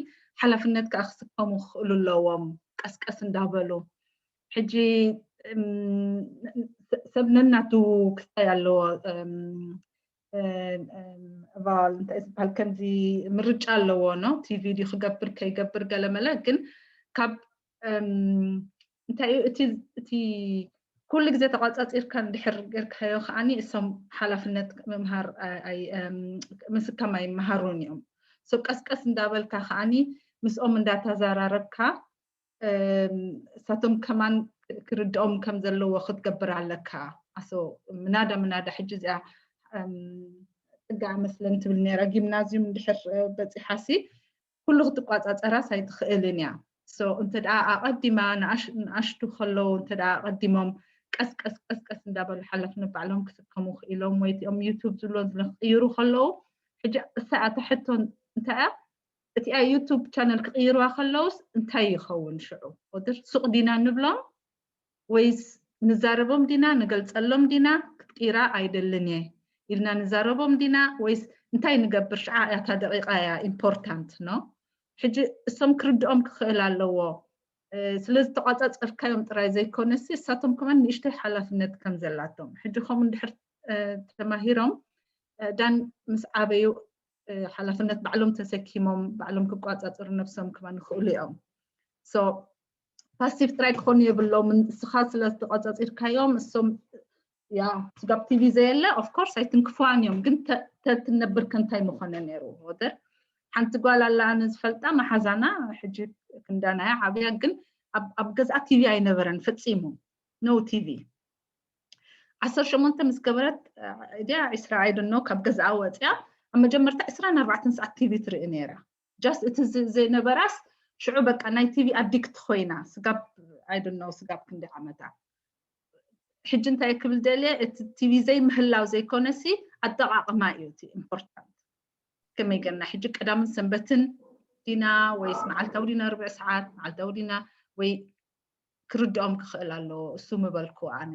ሓላፍነት ከዓ ክስከሙ ክኽእሉ ኣለዎም ቀስቀስ እንዳበሉ ሕጂ ሰብ ነናቱ ክስታይ ኣለዎ ቫል እንታይ ዝበሃል ከምዚ ምርጫ ኣለዎ ነው ቲቪ ድዩ ክገብር ከይገብር ገለመለ ግን ካብ እንታይ እዩ እቲ እቲ ኩሉ ግዜ ተቋፃፂርካ እንድሕር ጌርካዮ ከዓኒ እሶም ሓላፍነት ምምሃር ምስከም ኣይመሃሩን እዮም ሶ ቀስቀስ እንዳበልካ ከዓኒ ምስኦም እንዳተዘራረብካ እሳቶም ከማን ክርድኦም ከም ዘለዎ ክትገብር ኣለካ ኣሶ ምናዳ ምናዳ ሕጂ እዚኣ ፅጋ መስለን ትብል ነራ ጊምናዚዩም እንድሕር በፂሓሲ ኩሉ ክትቋፃፀራስ ኣይትኽእልን እያ እንተ ኣቐዲማ ንኣሽቱ ከለዉ እንተ ኣቐዲሞም ቀስቀስ ቀስቀስ እንዳበሉ ሓላፍነት ባዕሎም ክስከሙ ክኢሎም ወይ እቲኦም ዩቱብ ዝብሎ ክቅይሩ ከለዉ ሕጂ እሳ እታ ሕቶ እንታይ እያ እቲኣ ዩቱብ ቻነል ክቅይርዋ ከለውስ እንታይ ይኸውን ሽዑ ወድር ሱቅ ዲና ንብሎም ወይስ ንዛረቦም ዲና ንገልፀሎም ዲና ክትቅይራ ኣይደልን እየ ኢልና ንዛረቦም ዲና ወይስ እንታይ ንገብር ሽዓ እያታ ደቂቃ እያ ኢምፖርታንት ኖ ሕጂ እሶም ክርድኦም ክኽእል ኣለዎ ስለ ዝተቋፃፀርካዮም ጥራይ ዘይኮነሲ እሳቶም ከማን ንእሽተይ ሓላፍነት ከም ዘላቶም ሕጂ ከምኡ እንድሕር ተማሂሮም ዳን ምስ ዓበዩ ሓላፍነት ባዕሎም ተሰኪሞም ባዕሎም ክቋፃፀሩ ነብሶም ከማን ይኽእሉ እዮም ፓሲቭ ጥራይ ክኾኑ የብሎም እስኻ ስለ ዝተቆፃፂርካዮም እሶም ያ ስጋብ ቲቪ ዘየለ ኦፍኮርስ ኣይትንክፍዋን እዮም ግን ተትነብር ከንታይ ምኾነ ነይሩ ወደር ሓንቲ ጓል ኣላ ኣነ ዝፈልጣ መሓዛና ሕጂ ክንዳናያ ዓብያ ግን ኣብ ገዝኣ ቲቪ ኣይነበረን ፈፂሙ ኖ ቲቪ ዓሰርተ ሸሞንተ ምስ ገበረት ድያ ዕስራ ኣይደኖ ካብ ገዛኣ ወፅያ ኣብ መጀመርታ ዕስራን ኣርባዕተን ሰዓት ቲቪ ትርኢ ነይራ። ጃስት እቲ ዘይነበራስ ሽዑ በቃ ናይ ቲቪ ኣዲክት ኮይና ስጋብ ኣይደኖ ስጋብ ክንዲ ዓመታ። ሕጂ እንታይ ክብል ደልየ እቲ ቲቪ ዘይምህላው ዘይኮነሲ ኣጠቓቕማ እዩ እቲ ኢምፖርታንት። ከመይ ገና ሕጂ ቀዳምን ሰንበትን ዲና ወይስ መዓልታዊ ዲና ርብዕ ሰዓት መዓልታዊ ዲና ወይ ክርድኦም ክኽእል ኣለዎ እሱ ምበልኩ ኣነ።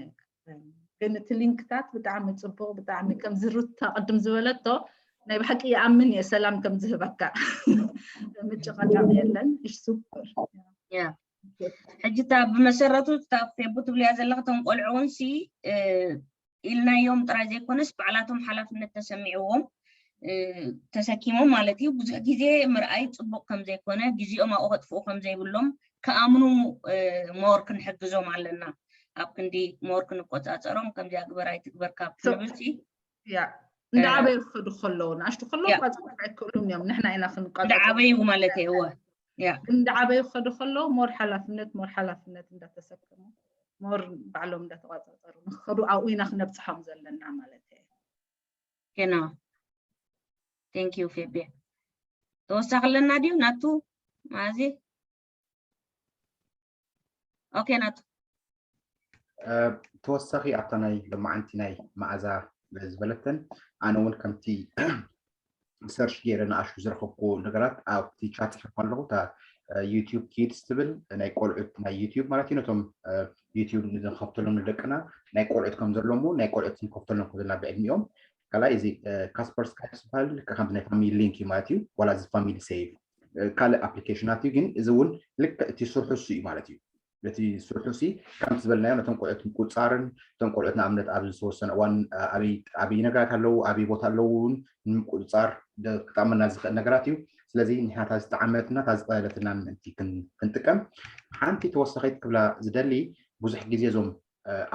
ግን እቲ ሊንክታት ብጣዕሚ ፅቡቅ ብጣዕሚ ከም ዝሩታ ቅድም ዝበለቶ ናይ ብሓቂ ይኣምን እየ ሰላም ከም ዝህበካ ምጭቐጫቕ የለን። እሽ ሱፐር። ሕጂ እታ ብመሰረቱ እታ ፌቡ ትብልያ ዘለኺ እቶም ቆልዑ እውን ሲ ኢልናዮም ጥራይ ዘይኮነስ ባዕላቶም ሓላፍነት ተሰሚዕዎም ተሰኪሞም ማለት እዩ። ብዙሕ ግዜ ምርኣይ ፅቡቅ ከም ዘይኮነ፣ ግዜኦም ኣብኡ ከጥፍኡ ከም ዘይብሎም ክኣምኑ ሞር ክንሕግዞም ኣለና። ኣብ ክንዲ ሞር ክንቆፃፀሮም ከምዚኣ ግበር ኣይትግበር ካብ ክንብል ሲ ያ እንዳዓበዩ ክኸዱ ከለዉ ንኣሽቱ ከለዉ ቋፅሩ ኣይክእሉን እዮም። ንሕና ኢና ክንቋፅሩ እንዳዓበዩ ማለት እየ እወ ያ እንዳዓበዩ ክኸዱ ከለዉ ሞር ሓላፍነት ሞር ሓላፍነት እንዳተሰከሙ ሞር ባዕሎም እንዳተቋፃፀሩ ንክኸዱ ኣብኡ ኢና ክነብፅሖም ዘለና ማለት እየ። ኬና ቴንክ ዩ ፌቤ ተወሳኺ ኣለና ድዩ ናቱ ማዚ ኦኬ ናቱ ተወሳኺ ኣብታ ናይ ለማዓንቲ ናይ መኣዛ ዝበለተን ኣነ እውን ከምቲ ሰርች ገይረ ንኣሹ ዝረኸብኩ ነገራት ኣብቲ ቻት ጽሕፍ ኣለኹ እታ ዩቲዩብ ኪድስ ትብል ናይ ቆልዑት ናይ ዩቲዩብ ማለት እዩ ነቶም ዩቲዩብ ንከፍተሎም ንደቅና ናይ ቆልዑት ከም ዘለሞ ናይ ቆልዑት ንከፍተሎም ከም ዘለና ብዕድሚኦም ካልኣይ እዚ ካስፐር ስካይፕ ዝበሃል ከምዚ ናይ ፋሚሊ ሊንክ እዩ ማለት እዩ ዋላ እዚ ፋሚሊ ሴቭ ካልእ ኣፕሊኬሽናት እዩ ግን እዚ እውን ልክዕ እቲ ስርሑ እሱ እዩ ማለት እዩ እቲ ስርሑ ሲ ከምቲ ዝበልናዮ ነቶም ቆልዑት ምቁፅፃርን እቶም ቆልዑት ንኣብነት ኣብ ዝተወሰነ እዋን ኣበይ ነገራት ኣለዉ ኣበይ ቦታ ኣለዉ እውን ንምቁፅፃር ክጠቕመና ዝኽእል ነገራት እዩ ስለዚ ንሕና እታ ዝጠዓመትና እታ ዝቐለለትና ምእንቲ ክንጥቀም ሓንቲ ተወሳኺት ክብላ ዝደሊ ብዙሕ ግዜ እዞም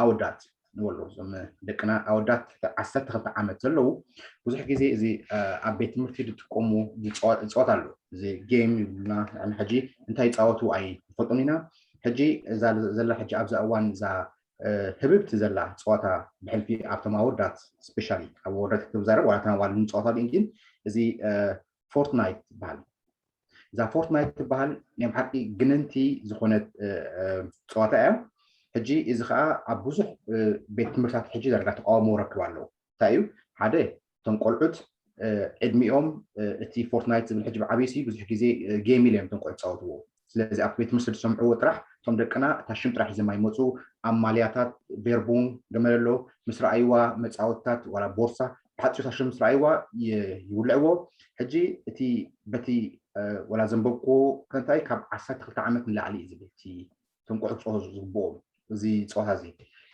ኣወዳት ንበሎ እዞም ደቅና ኣወዳት ዓሰርተ ክልተ ዓመት ዘለዉ ብዙሕ ግዜ እዚ ኣብ ቤት ትምህርቲ ዝጥቀሙ ዝፀወት ኣሎ እዚ ጌም ይብሉና ሕጂ እንታይ ይፃወቱ ኣይንፈልጦን ኢና ሕጂ እዛ ዘላ ሕጂ ኣብዛ እዋን እዛ ህብብቲ ዘላ ፀዋታ ብሕልፊ ኣብቶም ኣወዳት ስፔሻሊ ኣብ ኣወዳት ክትዛረብ ዋላትና ዋል ንፀዋታ ግን እዚ ፎርትናይት ትበሃል እዛ ፎርትናይት ትበሃል ናይ ብሓቂ ግንንቲ ዝኾነት ፀዋታ እያ ሕጂ እዚ ከዓ ኣብ ብዙሕ ቤት ትምህርታት ሕጂ ዳርጋ ተቃውሞ ረክብ ኣለዉ እንታይ እዩ ሓደ እቶም ቆልዑት ዕድሚኦም እቲ ፎርትናይት ዝብል ሕጂ ብዓብዩ ሲ ብዙሕ ግዜ ጌም ኢለ እዮም እቶም ቆልዑ ዝፃወትዎ ስለዚ ኣብቲ ቤት ትምህርቲ ዝሰምዕዎ ጥራሕ እቶም ደቅና እታ ሽም ጥራሕ ሒዞም ኣይመፁ ኣማልያታት ቬርቡን ገመለሎ ምስ ረኣይዋ መፃወትታት ዋላ ቦርሳ ብሓፂሩ እታ ሽም ምስ ረኣይዋ ይውልዕዎ ሕጂ እቲ በቲ ወላ ዘንበብኩዎ ከንታይ ካብ ዓሰርተ ክልተ ዓመት ንላዕሊ እዩ ዝብል እቲ እቶም ቆልዑ ክፃወቱ ዝግብኦም እዚ ፀዋታ እዚ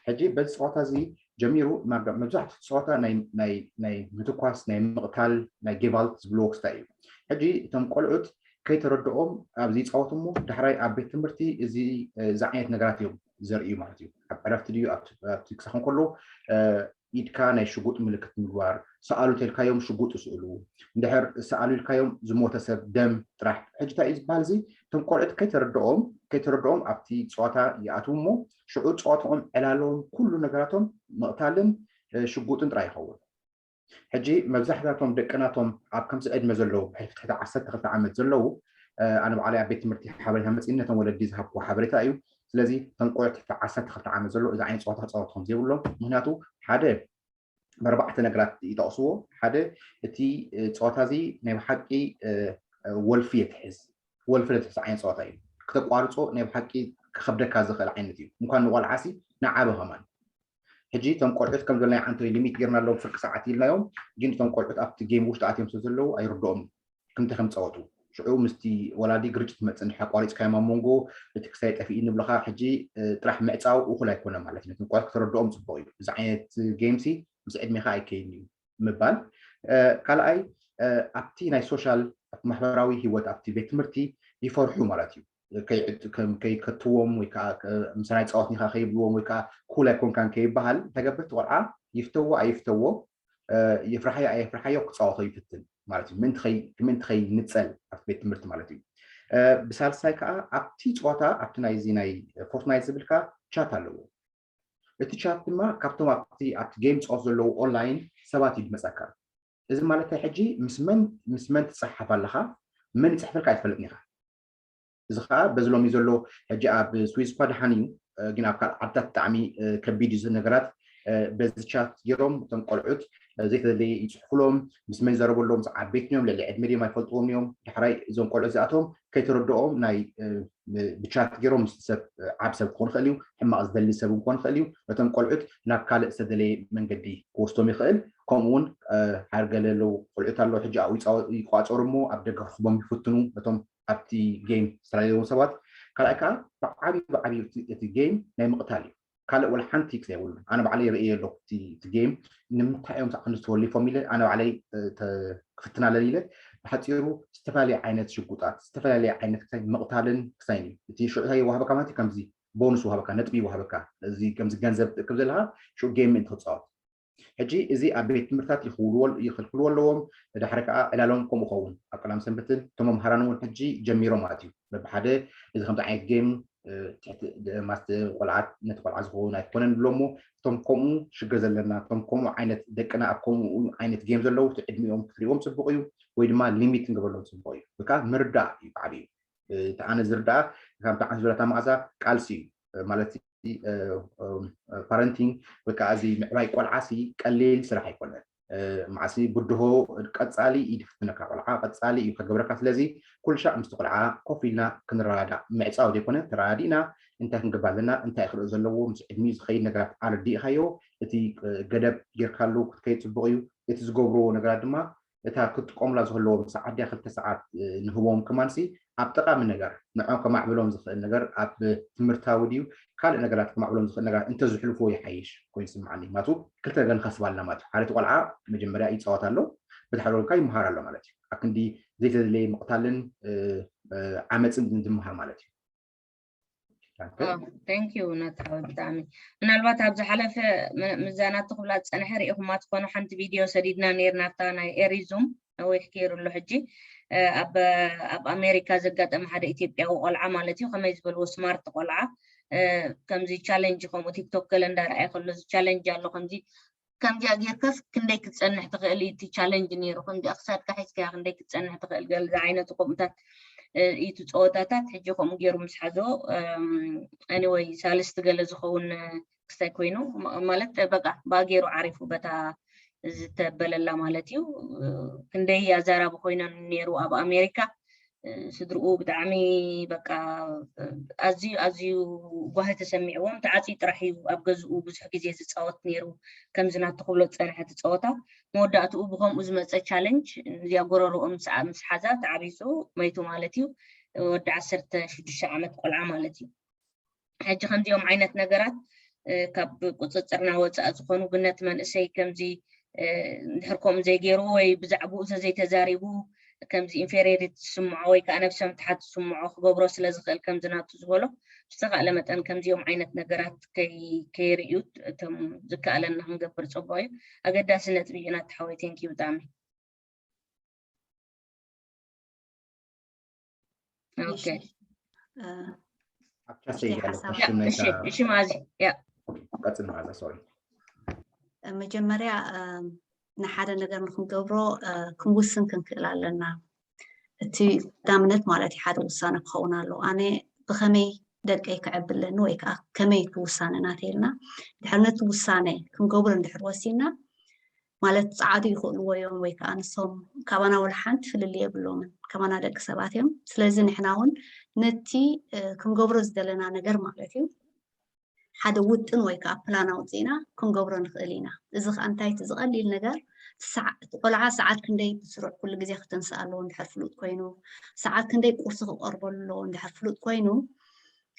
ሕጂ በዚ ፀዋታ እዚ ጀሚሩ መብዛሕትኡ ፀዋታ ናይ ምትኳስ ናይ ምቕታል ናይ ጌቫልት ዝብልዎ ክስታይ እዩ ሕጂ እቶም ቆልዑት ከይተረድኦም ኣብዚ ይፃወቱ እሞ ዳሕራይ ኣብ ቤት ትምህርቲ እዚ ዓይነት ነገራት እዮም ዘርእዩ ማለት እዩ ኣብ ዕረፍቲ ድዩ ኣብቲ ክሳኹም ከሎ ኢድካ ናይ ሽጉጥ ምልክት ምግባር ሰኣሉ ተልካዮም ሽጉጥ ይስእሉ እንድሕር ሰኣሉ ኢልካዮም ዝሞተ ሰብ ደም ጥራሕ ሕጂ እንታይ እዩ ዝበሃል እዚ እቶም ቆልዑት ከይተረድኦም ከይተረድኦም ኣብቲ ፀዋታ ይኣትዉ እሞ ሽዑ ፀዋትኦም ዕላሎም ኩሉ ነገራቶም ምቕታልን ሽጉጥን ጥራይ ይኸውን ሕጂ መብዛሕትናቶም ደቅናቶም ኣብ ከምዚ ዕድመ ዘለዉ ብሕልፊ ትሕቲ ዓሰርተ ክልተ ዓመት ዘለዉ ኣነ በዓለይ ኣብ ቤት ትምህርቲ ሓበሬታ መፅእኒ ነቶም ወለዲ ዝሃብኩዎ ሓበሬታ እዩ ስለዚ እቶም ቆልዑት ትሕቲ ዓሰርተ ክልተ ዓመት ዘለዉ እዚ ዓይነት ፀዋታ ክፃወቱ ከም ዘይብሎም ምክንያቱ ሓደ ብኣርባዕተ ነገራት ይጠቕስዎ ሓደ እቲ ፀዋታ እዚ ናይ ብሓቂ ወልፊ የትሕዝ ወልፊ ለትሕዝ ዓይነት ፀዋታ እዩ ክተቋርፆ ናይ ብሓቂ ክከብደካ ዝኽእል ዓይነት እዩ እንኳን ንቆልዓሲ ንዓበ ከማን ሕጂ እቶም ቆልዑት ከም ዝበልናዮ ዓንተሪ ሊሚት ጌርና ኣለዎም ፍርቂ ሰዓት ኢልናዮም ግን እቶም ቆልዑት ኣብቲ ጌም ውሽጢ ኣትዮም ስለ ዘለዉ ኣይርድኦም ክምቲ ከም ፀወቱ ሽዑ ምስቲ ወላዲ ግርጭት መፅእ እንድሕር ኣቋሪፅካዮም ኣብ መንጎ እቲ ክሳይ ጠፊኡ ንብለካ ሕጂ ጥራሕ ምዕፃው እኹል ኣይኮነ ማለት እዩ ነቶም ቆልዑት ክተረድኦም ፅቡቅ እዩ እዚ ዓይነት ጌምሲ ምስ ዕድሜካ ኣይከይን እዩ ምባል ካልኣይ ኣብቲ ናይ ሶሻል ኣብቲ ማሕበራዊ ህይወት ኣብቲ ቤት ትምህርቲ ይፈርሑ ማለት እዩ ከይከትዎም ወይ ከዓ ምሳና ይፃወትኒ ከዓ ከይብልዎም ወይ ከዓ ኩል ኣይኮንካን ከይበሃል እንታይ ገብር እቲ ቆልዓ ይፍተዎ ኣይፍተዎ የፍርሓዮ ኣየፍርሓዮ ክፃወቶ ይፍትን ማለት እዩ ምእንቲ ከይንፀል ኣብቲ ቤት ትምህርቲ ማለት እዩ ብሳልሳይ ከዓ ኣብቲ ፀዋታ ኣብቲ ናይዚ ናይ ፎርትናይት ዝብል ከዓ ቻት ኣለዎ እቲ ቻት ድማ ካብቶም ኣብቲ ኣብቲ ጌም ፃወት ዘለዉ ኦንላይን ሰባት እዩ ዝመፀካ። እዚ ማለት ሕጂ ምስ መን ምስ መን ትፀሓፍ ኣለኻ፣ መን ይፅሕፈልካ ኣይትፈልጥን ኢኻ። እዚ ከዓ በዚ ሎሚ ዘሎ ሕጂ ኣብ ስዊዝ እኳ ደሓን እዩ፣ ግን ኣብ ካልእ ዓድታት ብጣዕሚ ከቢድ እዩ። እዚ ነገራት በዚ ቻት ገይሮም እቶም ቆልዑት ዘይተደለየ ይፅሕፉሎም፣ ምስ መን ይዛረቡ ኣለዉ፣ ምስ ዓበይትን እዮም፣ ልዕሊ ዕድመ ድዮም ኣይፈልጥዎም እዮም። ዳሕራይ እዞም ቆልዑት እዚኣቶም ከይተረድኦም ናይ ብቻት ገይሮም ምስ ሰብ ዓብ ሰብ ክኾን ይኽእል እዩ፣ ሕማቕ ዝደሊ ሰብ ክኾን ይኽእል እዩ። ነቶም ቆልዑት ናብ ካልእ ዝተደለየ መንገዲ ክወስዶም ይኽእል። ከምኡ እውን ሓርገለ ኣለዉ ቆልዑት ኣለዉ ሕጂ ኣብኡ ይቋፀሩ እሞ ኣብ ደገ ክኽቦም ይፍትኑ። ነቶም ኣብቲ ጌም ዝተፈላለዩ ሰባት። ካልኣይ ከዓ ብዓብዩ ብዓብዩ እቲ ጌም ናይ ምቕታል እዩ። ካልእ ወላ ሓንቲ ክስ የብሉን። ኣነ ባዕለይ ርእየ ኣለኩ እቲ ጌም ንምንታይ እዮም ሳዕክንስ ተወሊፎም ኢለ ኣነ ባዕለይ ክፍትና ኣለኒ ኢለ። ብሓፂሩ ዝተፈላለየ ዓይነት ሽጉጣት ዝተፈላለየ ዓይነት ክሳይ ምቕታልን ክሳይን እዩ። እቲ ሽዑ እንታይ ይወሃበካ ማለት እዩ? ከምዚ ቦንስ ይወሃበካ፣ ነጥቢ ይወሃበካ። እዚ ከምዚ ገንዘብ ትእክብ ዘለካ ሽዑ ጌም ምእንቲ ክትፃወት። ሕጂ እዚ ኣብ ቤት ትምህርታት ይኽልክልዎ ኣለዎም። ድሕሪ ከዓ ዕላሎም ከምኡ ኸውን ኣብ ቀዳም ሰንበትን እቶም መምሃራን እውን ሕጂ ጀሚሮም ማለት እዩ። በብሓደ እዚ ከምዚ ዓይነት ጌም ትሕቲ ማስተ ቆልዓት ነቲ ቆልዓ ዝኸውን ኣይኮነን ብሎ እሞ እቶም ከምኡ ሽግር ዘለና እቶም ከምኡ ዓይነት ደቅና ኣብ ከምኡ ዓይነት ጌም ዘለዉ እቲ ዕድሚኦም ክትሪእዎም ፅቡቅ እዩ፣ ወይ ድማ ሊሚት ንገበሎም ፅቡቅ እዩ። ብካ ምርዳእ እዩ ብዓብዩ። እቲ ኣነ ዝርዳእ ካብ ብዓን ዝበለታ መዓዛ ቃልሲ እዩ ማለት ፓረንቲንግ ወይ ከዓ እዚ ምዕባይ ቆልዓ ሲ ቀሊል ስራሕ ኣይኮነን። ማዕሲ ብድሆ ቀፃሊ እዩ ድፍትነካ ቆልዓ ቀፃሊ እዩ ከገብረካ። ስለዚ ኩልሻዕ ምስቲ ቆልዓ ኮፍ ኢልና ክንረዳዳእ ምዕፃው ዘይኮነ ተረዳዲእና እንታይ ክንገብር ኣለና እንታይ ክርኢ ዘለዎ ምስ ዕድሚኡ ዝኸይድ ነገራት ኣረዲእካዮ እቲ ገደብ ጌርካሉ ክትከይድ ፅቡቅ እዩ። እቲ ዝገብርዎ ነገራት ድማ እታ ክትጥቀሙላ ዝህለዎም ሰዓት ድያ ክልተ ሰዓት ንህቦም ከማንሲ ኣብ ጠቃሚ ነገር ንዖም ከማዕብሎም ዝኽእል ነገር ኣብ ትምህርታዊ ድዩ ካልእ ነገራት ከማዕብሎም ዝኽእል ነገራት እንተዝሕልፍዎ ይሓይሽ ኮይኑ ይስምዓኒ። ማቱ ክልተ ነገር ንኸስብ ኣለና ማለት እዩ። ሓደ እቲ ቆልዓ መጀመርያ ይፃወት ኣሎ፣ ብድሕሪ ወልካ ይምሃር ኣሎ ማለት እዩ። ኣብ ክንዲ ዘይተደለየ ምቕታልን ዓመፅን ዝምሃር ማለት እዩ። Thank you ነታዊ ብጣዕሚ ምናልባት ኣብ ዝሓለፈ ምዛናት ትኽብላ ዝፀንሐ ሪኢኹማ ትኾኑ ሓንቲ ቪድዮ ሰዲድና ነይርና ኣብታ ናይ ኤሪዙም ነዊሕ ገይሩ ኣሎ ሕጂ ኣብ ኣሜሪካ ዘጋጠመ ሓደ ኢትዮጵያዊ ቆልዓ ማለት እዩ ከመይ ዝበልዎ ስማርት ቆልዓ ከምዚ ቻለንጅ ከምኡ ቲክቶክ ገለ እንዳረኣየ ከሎ እዚ ቻለንጅ ኣሎ ከምዚ ከምዚኣ ጌርካስ ክንደይ ክትፀንሕ ትኽእል እዩ እቲ ቻለንጅ ነይሩ ከምዚኣ ክሳድካ ሒዝካያ ክንደይ ክትፀንሕ ትኽእል ገለ ዝዓይነቱ ከምኡታት እዩ እቲ ፀወታታት ሕጂ ከምኡ ገይሩ ምስ ሓዞ anyway ሳልስቲ ገለ ዝኸውን ክስታይ ኮይኑ ማለት በቃ ብኣ ገይሩ ዓሪፉ በታ ዝተበለላ ማለት እዩ ክንደይ ኣዛራቢ ኮይነን ነይሩ ኣብ ኣሜሪካ ስድርኡ ብጣዕሚ በቃ ኣዝዩ ኣዝዩ ጓሂ ተሰሚዕዎም ተዓፅዩ ጥራሕ እዩ ኣብ ገዝኡ ብዙሕ ግዜ ዝፃወት ነይሩ ከምዚ ናቱ ክብሎ ዝፀንሐ እቲ ፀወታ መወዳእትኡ ብከምኡ ዝመፀ ቻለንጅ እዚኣ ጎረርኡ ምስ ምስ ሓዛ ተዓቢፁ መይቱ ማለት እዩ ወዲ ዓሰርተ ሽዱሽተ ዓመት ቆልዓ ማለት እዩ ሕጂ ከምዚኦም ዓይነት ነገራት ካብ ቁፅፅርና ወፃእ ዝኾኑ ግን ነቲ መንእሰይ ከምዚ እንድሕር ከምኡ ዘይገይሩ ወይ ብዛዕባኡ ተዘይተዛሪቡ ከምዚ ኢንፌሪሪቲ ዝስምዖ ወይ ከዓ ነብሰ ምትሓት ዝስምዖ ክገብሮ ስለ ዝኽእል ከምዚ ናቱ ዝበሎ ብዝተኻእለ መጠን ከምዚኦም ዓይነት ነገራት ከይርእዩ እቶም ዝከኣለና ክንገብር ፅቡቅ እዩ ኣገዳሲ ነጥቢ እዩ ናቲ ሓወይ ቴንኪ ብጣዕሚ እሺ መዓዚ ቀፅል መዓዛ ሶሪ መጀመርያ ንሓደ ነገር ንክንገብሮ ክንውስን ክንክእል ኣለና እቲ ቀዳምነት ማለት ሓደ ውሳነ ክኸውን ኣለዎ ኣነ ብከመይ ደቀይ ክዕብለኒ ወይ ከዓ ከመይ ክውሳነ ናተይልና ድሕር ነቲ ውሳነ ክንገብሮ እንድሕር ወሲና ማለት ፃዓዱ ይኽእልዎ እዮም ወይ ከዓ ንሶም ካባና ወላ ሓንቲ ፍልልይ የብሎምን ካባና ደቂ ሰባት እዮም ስለዚ ንሕና እውን ነቲ ክንገብሮ ዝደለና ነገር ማለት እዩ ሓደ ውጥን ወይ ከዓ ፕላን ኣውፅእና ክንገብሮ ንኽእል ኢና እዚ ከዓ እንታይ እቲ ዝቐሊል ነገር እቲ ቆልዓ ሰዓት ክንደይ ብስሩዕ ኩሉ ግዜ ክትንስእ ኣለዎ እንድሕር ፍሉጥ ኮይኑ ሰዓት ክንደይ ቁርሲ ክቀርበሉ ኣለዎ እንድሕር ፍሉጥ ኮይኑ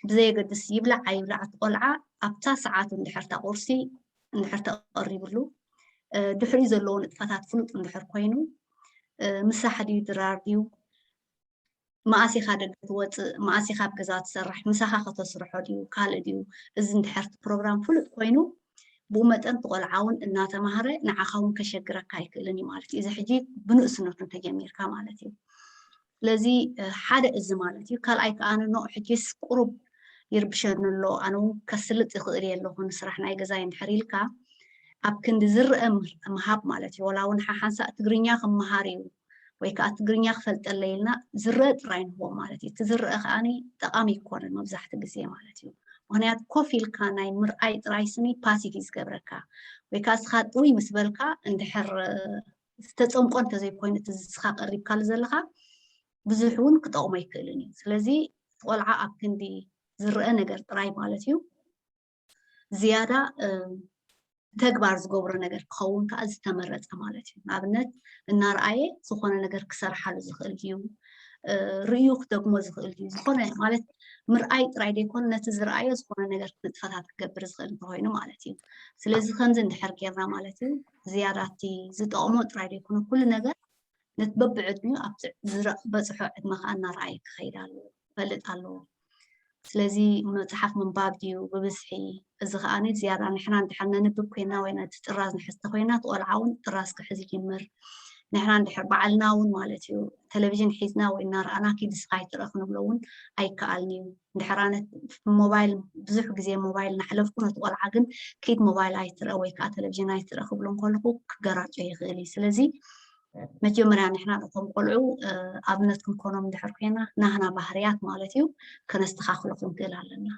ብዘየገድስ ይብላዕ ኣይብላዕ እቲ ቆልዓ ኣብታ ሰዓት እንድሕር እታ ቁርሲ እንድሕር ተቐሪብሉ ድሕሪኡ ዘለዎ ንጥፈታት ፍሉጥ እንድሕር ኮይኑ ምሳሕ ድዩ ድራር ድዩ መኣስ ኢኻ ደገ ትወፅእ መኣስ ኢኻ ኣብ ገዛ ትሰርሕ ምሳኻ ከተስርሖ ድዩ ካልእ ድዩ እዚ እንድሕር እቲ ፕሮግራም ፍሉጥ ኮይኑ ብኡ መጠን እቲ ቆልዓ እውን እናተማሃረ ንዓኻ እውን ከሸግረካ ኣይክእልን እዩ ማለት እዩ እዚ ሕጂ ብንእስነቱ እንተጀሚርካ ማለት እዩ ስለዚ ሓደ እዚ ማለት እዩ ካልኣይ ከዓ ንኖ ሕጂስ ቁሩብ ይርብሸኒ ኣሎ፣ ኣነ እውን ከስልጥ ይኽእል እየ ኣለኹ ንስራሕ ናይ ገዛይ እንድሕር ኢልካ፣ ኣብ ክንዲ ዝረአ ምሃብ ማለት እዩ። ወላ እውን ሓሓንሳእ ትግርኛ ክመሃር እዩ ወይ ከዓ ትግርኛ ክፈልጠለይ ኢልና ዝረአ ጥራይ ንህቦ ማለት እዩ። እቲ ዝረአ ከዓኒ ጠቓሚ ኣይኮነን መብዛሕትኡ ግዜ ማለት እዩ። ምኽንያቱ ኮፍ ኢልካ ናይ ምርኣይ ጥራይ ስኒ ፓሲቭ እዩ ዝገብረካ። ወይ ከዓ እስኻ ጥውይ ምስ በልካ እንድሕር ዝተፀምቆ እንተዘይኮይኑ እቲ ንስኻ ቀሪብካሉ ዘለኻ ብዙሕ እውን ክጠቕሞ ኣይክእልን እዩ። ስለዚ ቆልዓ ኣብ ክንዲ ዝረአ ነገር ጥራይ ማለት እዩ ዝያዳ ተግባር ዝገብሮ ነገር ክኸውን ከዓ ዝተመረፀ ማለት እዩ። ንኣብነት እናረኣየ ዝኾነ ነገር ክሰርሓሉ ዝኽእል ድዩ? ርእዩ ክደግሞ ዝኽእል ድዩ? ዝኾነ ማለት ምርኣይ ጥራይ ዘይኮነ ነቲ ዝረኣዮ ዝኾነ ነገር ንጥፈታት ክገብር ዝኽእል እንተኮይኑ ማለት እዩ። ስለዚ ከምዚ እንድሕር ጌርና ማለት እዩ ዝያዳ እቲ ዝጠቕሞ ጥራይ ዘይኮነ ኩሉ ነገር ነቲ በብዕድሚኡ ኣብቲ ዝበፅሖ ዕድመ ከዓ እናረኣየ ክኸይድ ኣለዎ፣ ክፈልጥ ኣለዎ። ስለዚ መፅሓፍ ምንባብ ድዩ ብብዝሒ? እዚ ከዓ ዝያዳ ንሕና እንድሕር ነንብብ ኮይና ወይ ነቲ ጥራዝ ንሕዝ ተኮይና እቲ ቆልዓ እውን ጥራዝ ክሕዝ ይጅምር። ንሕና እንድሕር ባዕልና እውን ማለት እዩ ቴሌቪዥን ሒዝና ወይ እናረኣና ኪድ እስኻ ኣይትረእ ክንብሎ እውን ኣይከኣልን እዩ። እንድሕር ኣነ ሞባይል ብዙሕ ግዜ ሞባይል እናሕለፍኩ ነቲ ቆልዓ ግን ኪድ ሞባይል ኣይትረእ ወይ ከዓ ቴሌቪዥን ኣይትረእ ክብሎ እንከለኹ ክገራጮ ይኽእል እዩ። ስለዚ መጀመርያ ንሕና ነቶም ቆልዑ ኣብነት ክንኮኖም እንድሕር ኮይና ናህና ባህርያት ማለት እዩ ከነስተኻኽሎ ክንክእል ኣለና።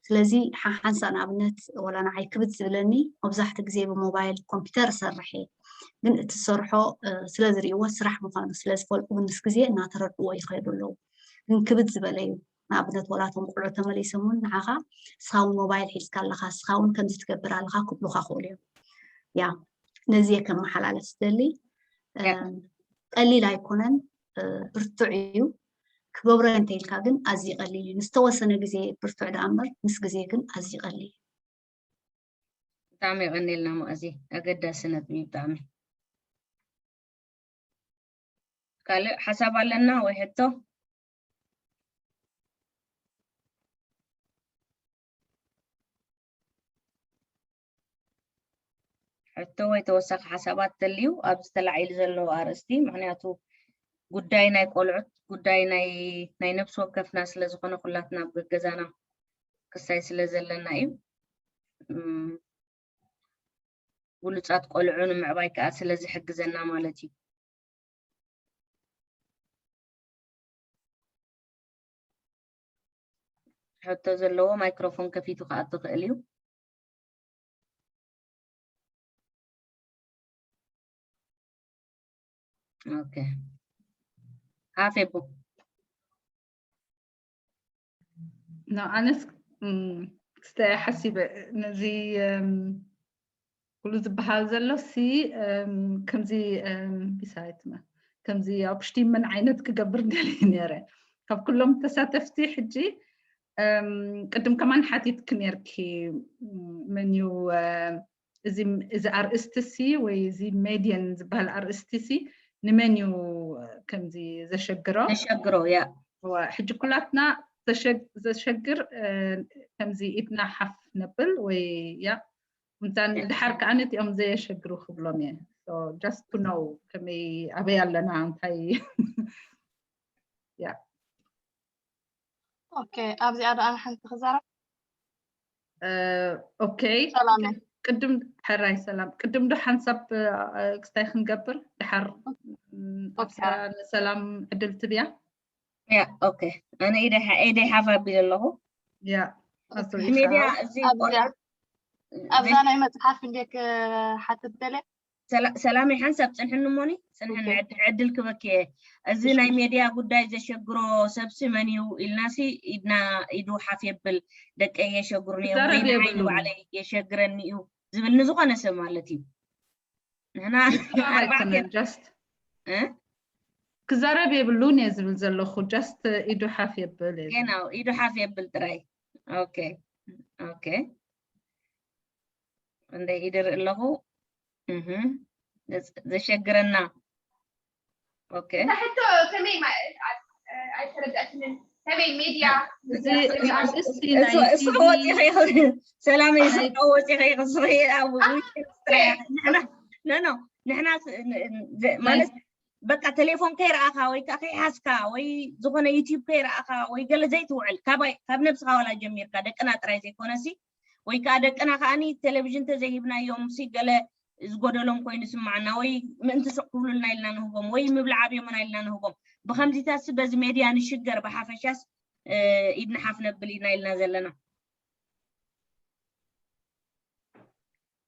ስለዚ ሓሓንሳ ንኣብነት ወላ ንዓይ ክብድ ዝብለኒ መብዛሕትኡ ግዜ ብሞባይል ኮምፒውተር እሰርሕ እየ፣ ግን እቲ ዝሰርሖ ስለ ዝርእይዎ ስራሕ ምዃኑ ስለ ዝፈልጡ ምስ ግዜ እናተረድእዎ ይኸዱ ኣለዉ። ግን ክብድ ዝበለ እዩ። ንኣብነት ወላ እቶም ቆልዑ ተመሊሶም እውን ንዓኻ እስኻ እውን ሞባይል ሒዝካ ኣለኻ፣ እስኻ እውን ከምዚ ትገብር ኣለኻ ክብሉኻ ክእሉ እዮም። ያ ነዚ እየ ከመሓላልፍ ዝደሊ። ቀሊል ኣይኮነን፣ ብርቱዕ እዩ። ክገብሮ እንተኢልካ ግን ኣዝዩ ቀሊል እዩ። ንዝተወሰነ ግዜ ብርቱዕ ደኣ እምበር ምስ ግዜ ግን ኣዝዩ ቀሊል እዩ። ብጣዕሚ የቐንየልና ማእዚ፣ ኣገዳሲ ነጥቢ እዩ ብጣዕሚ። ካልእ ሓሳብ ኣለና ወይ ሕቶ? ሕቶ ወይ ተወሳኺ ሓሳባት ተልዩ ኣብዚ ተላዒሉ ዘሎ ኣርእስቲ፣ ምክንያቱ ጉዳይ ናይ ቆልዑት ጉዳይ ናይ ናይ ነብሲ ወከፍና ስለ ዝኾነ ኩላትና ኣብ ገዛና ክሳይ ስለ ዘለና እዩ። ብሉፃት ቆልዑ ንምዕባይ ከዓ ስለ ዝሕግዘና ማለት እዩ። ሕቶ ዘለዎ ማይክሮፎን ከፊቱ ክኣቱ ክእል እዩ። ኦኬ ሃፌቡ ንኣነስ ክስተ ሓሲበ ነዚ ኩሉ ዝበሃል ዘሎ ሲ ከምዚ ቢሳይት ከምዚ ኣብ ሽቲ ምን ዓይነት ክገብር ደልየ ነይረ ካብ ኩሎም ተሳተፍቲ ሕጂ ቅድም ከማን ሓቲትኪ ነርኪ መን እዩ እዚ ኣርእስቲ ሲ ወይ እዚ ሜድየን ዝበሃል ኣርእስቲ ሲ ንመን እዩ ከምዚ ዘሸግሮ ዘሸግሮ ያ ሕጂ ኩላትና ዘሸግር ከምዚ ኢድና ሓፍ ነብል ወይ ያ እንታን ድሓር ከዓ ነቲኦም ዘየሸግሩ ክብሎም እየ just to know ከመይ ኣበይ ኣለና እንታይ ያ ኦኬ ኣብዚኣ ዶ ኣነ ሓንቲ ክዛረብ ኦኬ ቅድም ሕራይ ሰላም ቅድም ዶ ሓንሳብ ክስታይ ክንገብር ድሓር ንሰላም ዕድል ትብያ ያ ኦኬ ኣነ ኢደይ ሓፍ ኣቢለ ኣለኹ ያ ሜድያ እዚ ኣብዛ ናይ መፅሓፍ እንዴ ክሓትት ደለ ሰላመይ ሓንሳብ ፅንሕኒ እሞኒ ፅንሕኒ ዕድል ክበኪ እየ እዚ ናይ ሜድያ ጉዳይ ዘሸግሮ ሰብሲ መን እዩ ኢልናሲ ኢድና ኢዱ ሓፍ የብል ደቀይ የሸግሩኒ እዮም ወይ ንዓይ ንባዕለይ የሸግረኒ እዩ ዝብል ንዝኾነ ሰብ ማለት እዩ ንሕና ክዛረብ የብሉን እየ ዝብል ዘለኹ just ኢዱ ሓፍ የብል ና ኢዱ ሓፍ የብል ጥራይ ኦኬ ኦኬ እንደ ኢድር ኣለኹ ዘሸግረና ኦኬ ሕቶ ከመይ ኣይተረዳእትንን ከመይ ሜድያ ሰላመይ ወፂኸ ይኽስኺ ንሕና ማለት በቃ ቴሌፎን ከይረኣኻ ወይ ከዓ ከይሓዝካ ወይ ዝኾነ ዩቲዩብ ከይረኣኻ ወይ ገለ ዘይትውዕል፣ ካባይ ካብ ነብስኻ ዋላ ጀሚርካ፣ ደቅና ጥራይ ዘይኮነሲ፣ ወይ ከዓ ደቅና ከዓኒ ቴሌቪዥን ተዘይሂብናዮም ሲ ገለ ዝጎደሎም ኮይኑ ስማዓና፣ ወይ ምእንቲ ስቕ ክብሉልና ኢልና ንህቦም፣ ወይ ምብላዕ ኣብዮምና ኢልና ንህቦም። ብኸምዚታሲ በዚ ሜድያ ንሽገር፣ ብሓፈሻስ ኢድና ሓፍ ነብል ኢና ኢልና ዘለና።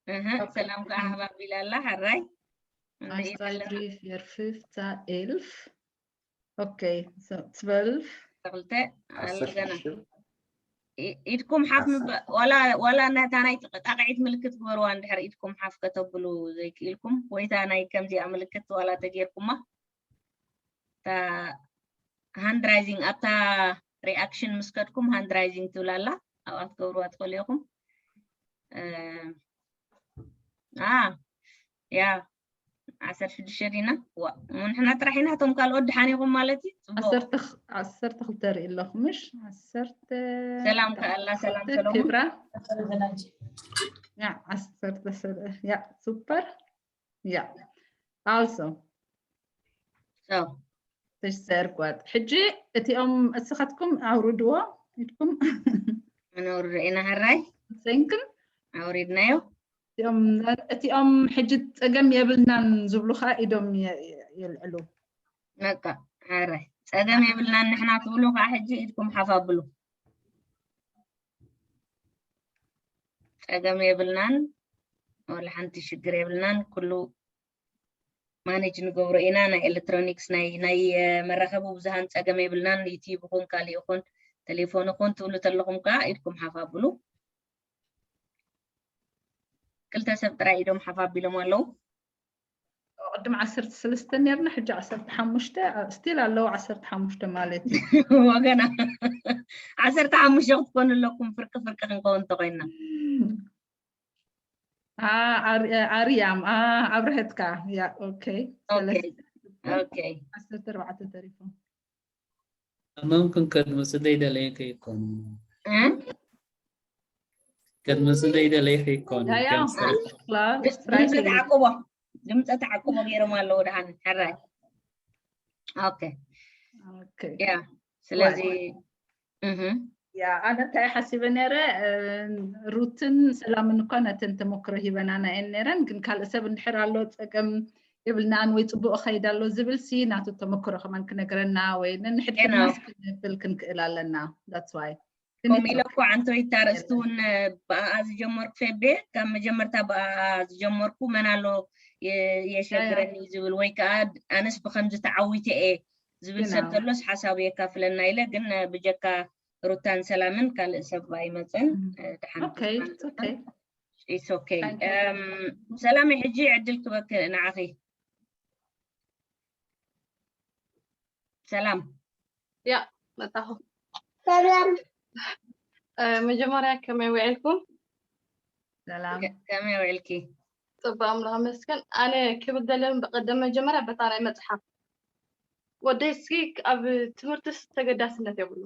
እህ፣ ሰላም ከዓ ሃባብ ኢላ ኣላ። ሓራይ ኣንስታይ ድሪፍ የርፍፍታ ኤልፍ። ኦኬ፣ ትበልፍ። ክልተ ኣለገና። ኢድኩም ሓፍ ምባ-፣ ዋላ፣ ዋላ ነታ ናይ ጣቕዒት ምልክት ግበርዋ፣ እንድሕር ኢድኩም ሓፍ ከተብሉ ዘይክኢልኩም፣ ወይታ ናይ ከምዚኣ ምልክት ዋላ ተጌርኩማ። እታ ሃንድ ራይዚንግ ኣብታ ሪኣክሽን ምስ ከድኩም ሃንድ ራይዚንግ ትብል ኣላ፣ ኣብኣ ክትገብርዋ ትኽእሉ ኢኹም። እ፣ ኣ፣ ያ፣ ዓሰርተ ሽዱሽተ ዲና? ዋ፣ ንሕና ጥራሕ ኢና፣ እቶም ካልኦት ድሓን ኢኹም ማለት እዩ። ጽቡቕ። ዓሰርተ ኽ-፣ ዓሰርተ ክልተ ርኢ ኣለኹ፣ ምሽ? ዓሰርተ ሰላም ከኣላ፣ ሰላም ክልተ ሰሎሞን። ክብራ። ያ፣ ዓሰርተ ሰለ-፣ ያ፣ ሱፐር። ያ። Also። So። ተሽተር ጓድ። ሕጂ እቲኦም እስኻትኩም ኣውርድዎ፣ ኢድኩም። ኣነውርዶ ኢና፣ ሕራይ? ሰንክን? ኣውሪድናዮ። እቲኦም፣ እቲኦም ሕጂ ጸገም የብልናን ዝብሉ ኸኣ ኢዶም የ-፣ የ-፣ የልዕሉ። በቃ፣ ሕራይ። ጸገም የብልናን ንሕና ትብሉ ኸኣ ሕጂ ኢድኩም ሓፍ ኣብሉ። ጸገም የብልናን፣ ወላ ሓንቲ ሽግር የብልናን። ኩሉ ማኔጅ ንገብሮ ኢና። ናይ ኤሌክትሮኒክስ፣ ናይ፣ ናይ፣ እ፣ መራኸቢ ብዙሃን ጸገም የብልናን። ዩቲዩብ ይኹን፣ ካሊእ ይኹን፣ ቴሌፎን ይኹን ትብሉ ተለኹም ከኣ ኢድኩም ሓፍ ኣብሉ። ክልተ ሰብ ጥራይ ኢዶም ሓፍ ኣቢሎም ኣለዉ። ቅድም ዓሰርተ ሰለስተ ነርና፣ ሕጂ ዓሰርተ ሓሙሽተ፣ ስቲል ኣለዉ ዓሰርተ ሓሙሽተ ማለት እዩ። ወገና፣ ዓሰርተ ሓሙሽተ ክትኮኑ ኣለኩም፣ ፍርቂ ፍርቂ ክንከውን እንተኾይንና። እም። ኣ፣ ኣር-፣ ኣርያም፣ ኣ፣ ኣብርሀትካ፣ ያ፣ ኦኬ። ኦኬ፣ ሰለስተ፣ ኦኬ። ዓሰርተ ኣርባዕተ ተሪፎም። መምክን ከድምፅለይ ደለይከ ይኮን? እ? ከድምፅለይ ደለይከ ይኮን? ያ፣ ያ፣ ከም ስራሕ። ክላስ፣ ድምፂ ተዓቅቦ፣ ድምፂ ተዓቅቦ ገይሮም ኣለዉ ደሓን፣ ሕራይ። ኦኬ። ኦኬ። ያ፣ ስለዚ፣ እህ። ያ፣ ኣነ እንታይ ሓሲበ ነይረ፣ እ፣ ሩትን ሰላምን እኳ ነተን ተመክሮ ሂበናና እየን ነይረን፣ ግን ካልእ ሰብ እንድሕር ኣሎ ጸገም የብልናን ወይ ጽቡቕ ኸይድ ኣሎ ዝብል ሲ ናቱ ተመክሮ ከማን ክነግረና ወይ ነንሕድሕድና ገና። ስ ክንብል ክንክእል ኣለና። That's why። ከምኡ ኢለ እኮ ዓንቶ ይታረስቲ እውን ብኣኣ ዝጀመርኩ ፌቤ፣ ካብ መጀመርታ ብኣኣ ዝጀመርኩ መን ኣሎ የ-፣ የሸግረኒ ዝብል ወይ ከዓ ኣነስ ብኸምዚ ተዓዊተ እየ ዝብል ሰብ ግና። ተሎስ ሓሳቡ የካፍለና ኢለ፣ ግን ብጀካ ሩታን ሰላምን ካልእ ሰብ ኣይመፅን። እም። እ፣ ድሓን ኦኬ፣ ትዝማን it's okay። It's okay። Thank you። እም፣ ሰላም፣ ሕጂ ዕድል ክበክ ንዓኺ። ሰላም። ያ፣ መጣኹ። ሰላም። እ፣ መጀመርያ ከመይ ውዒልኩም? ሰላም። ከ-፣ ከመይ ውዒልኪ? ጽቡቅ፣ ኣምላኽ ይመስገን። ኣነ ክብል ደለኒ ብቀደም መጀመርያ በታ ናይ መጽሓፍ። ወደይ እስኪ ኣብ ትምህርትስ ተገዳስነት የብሉ።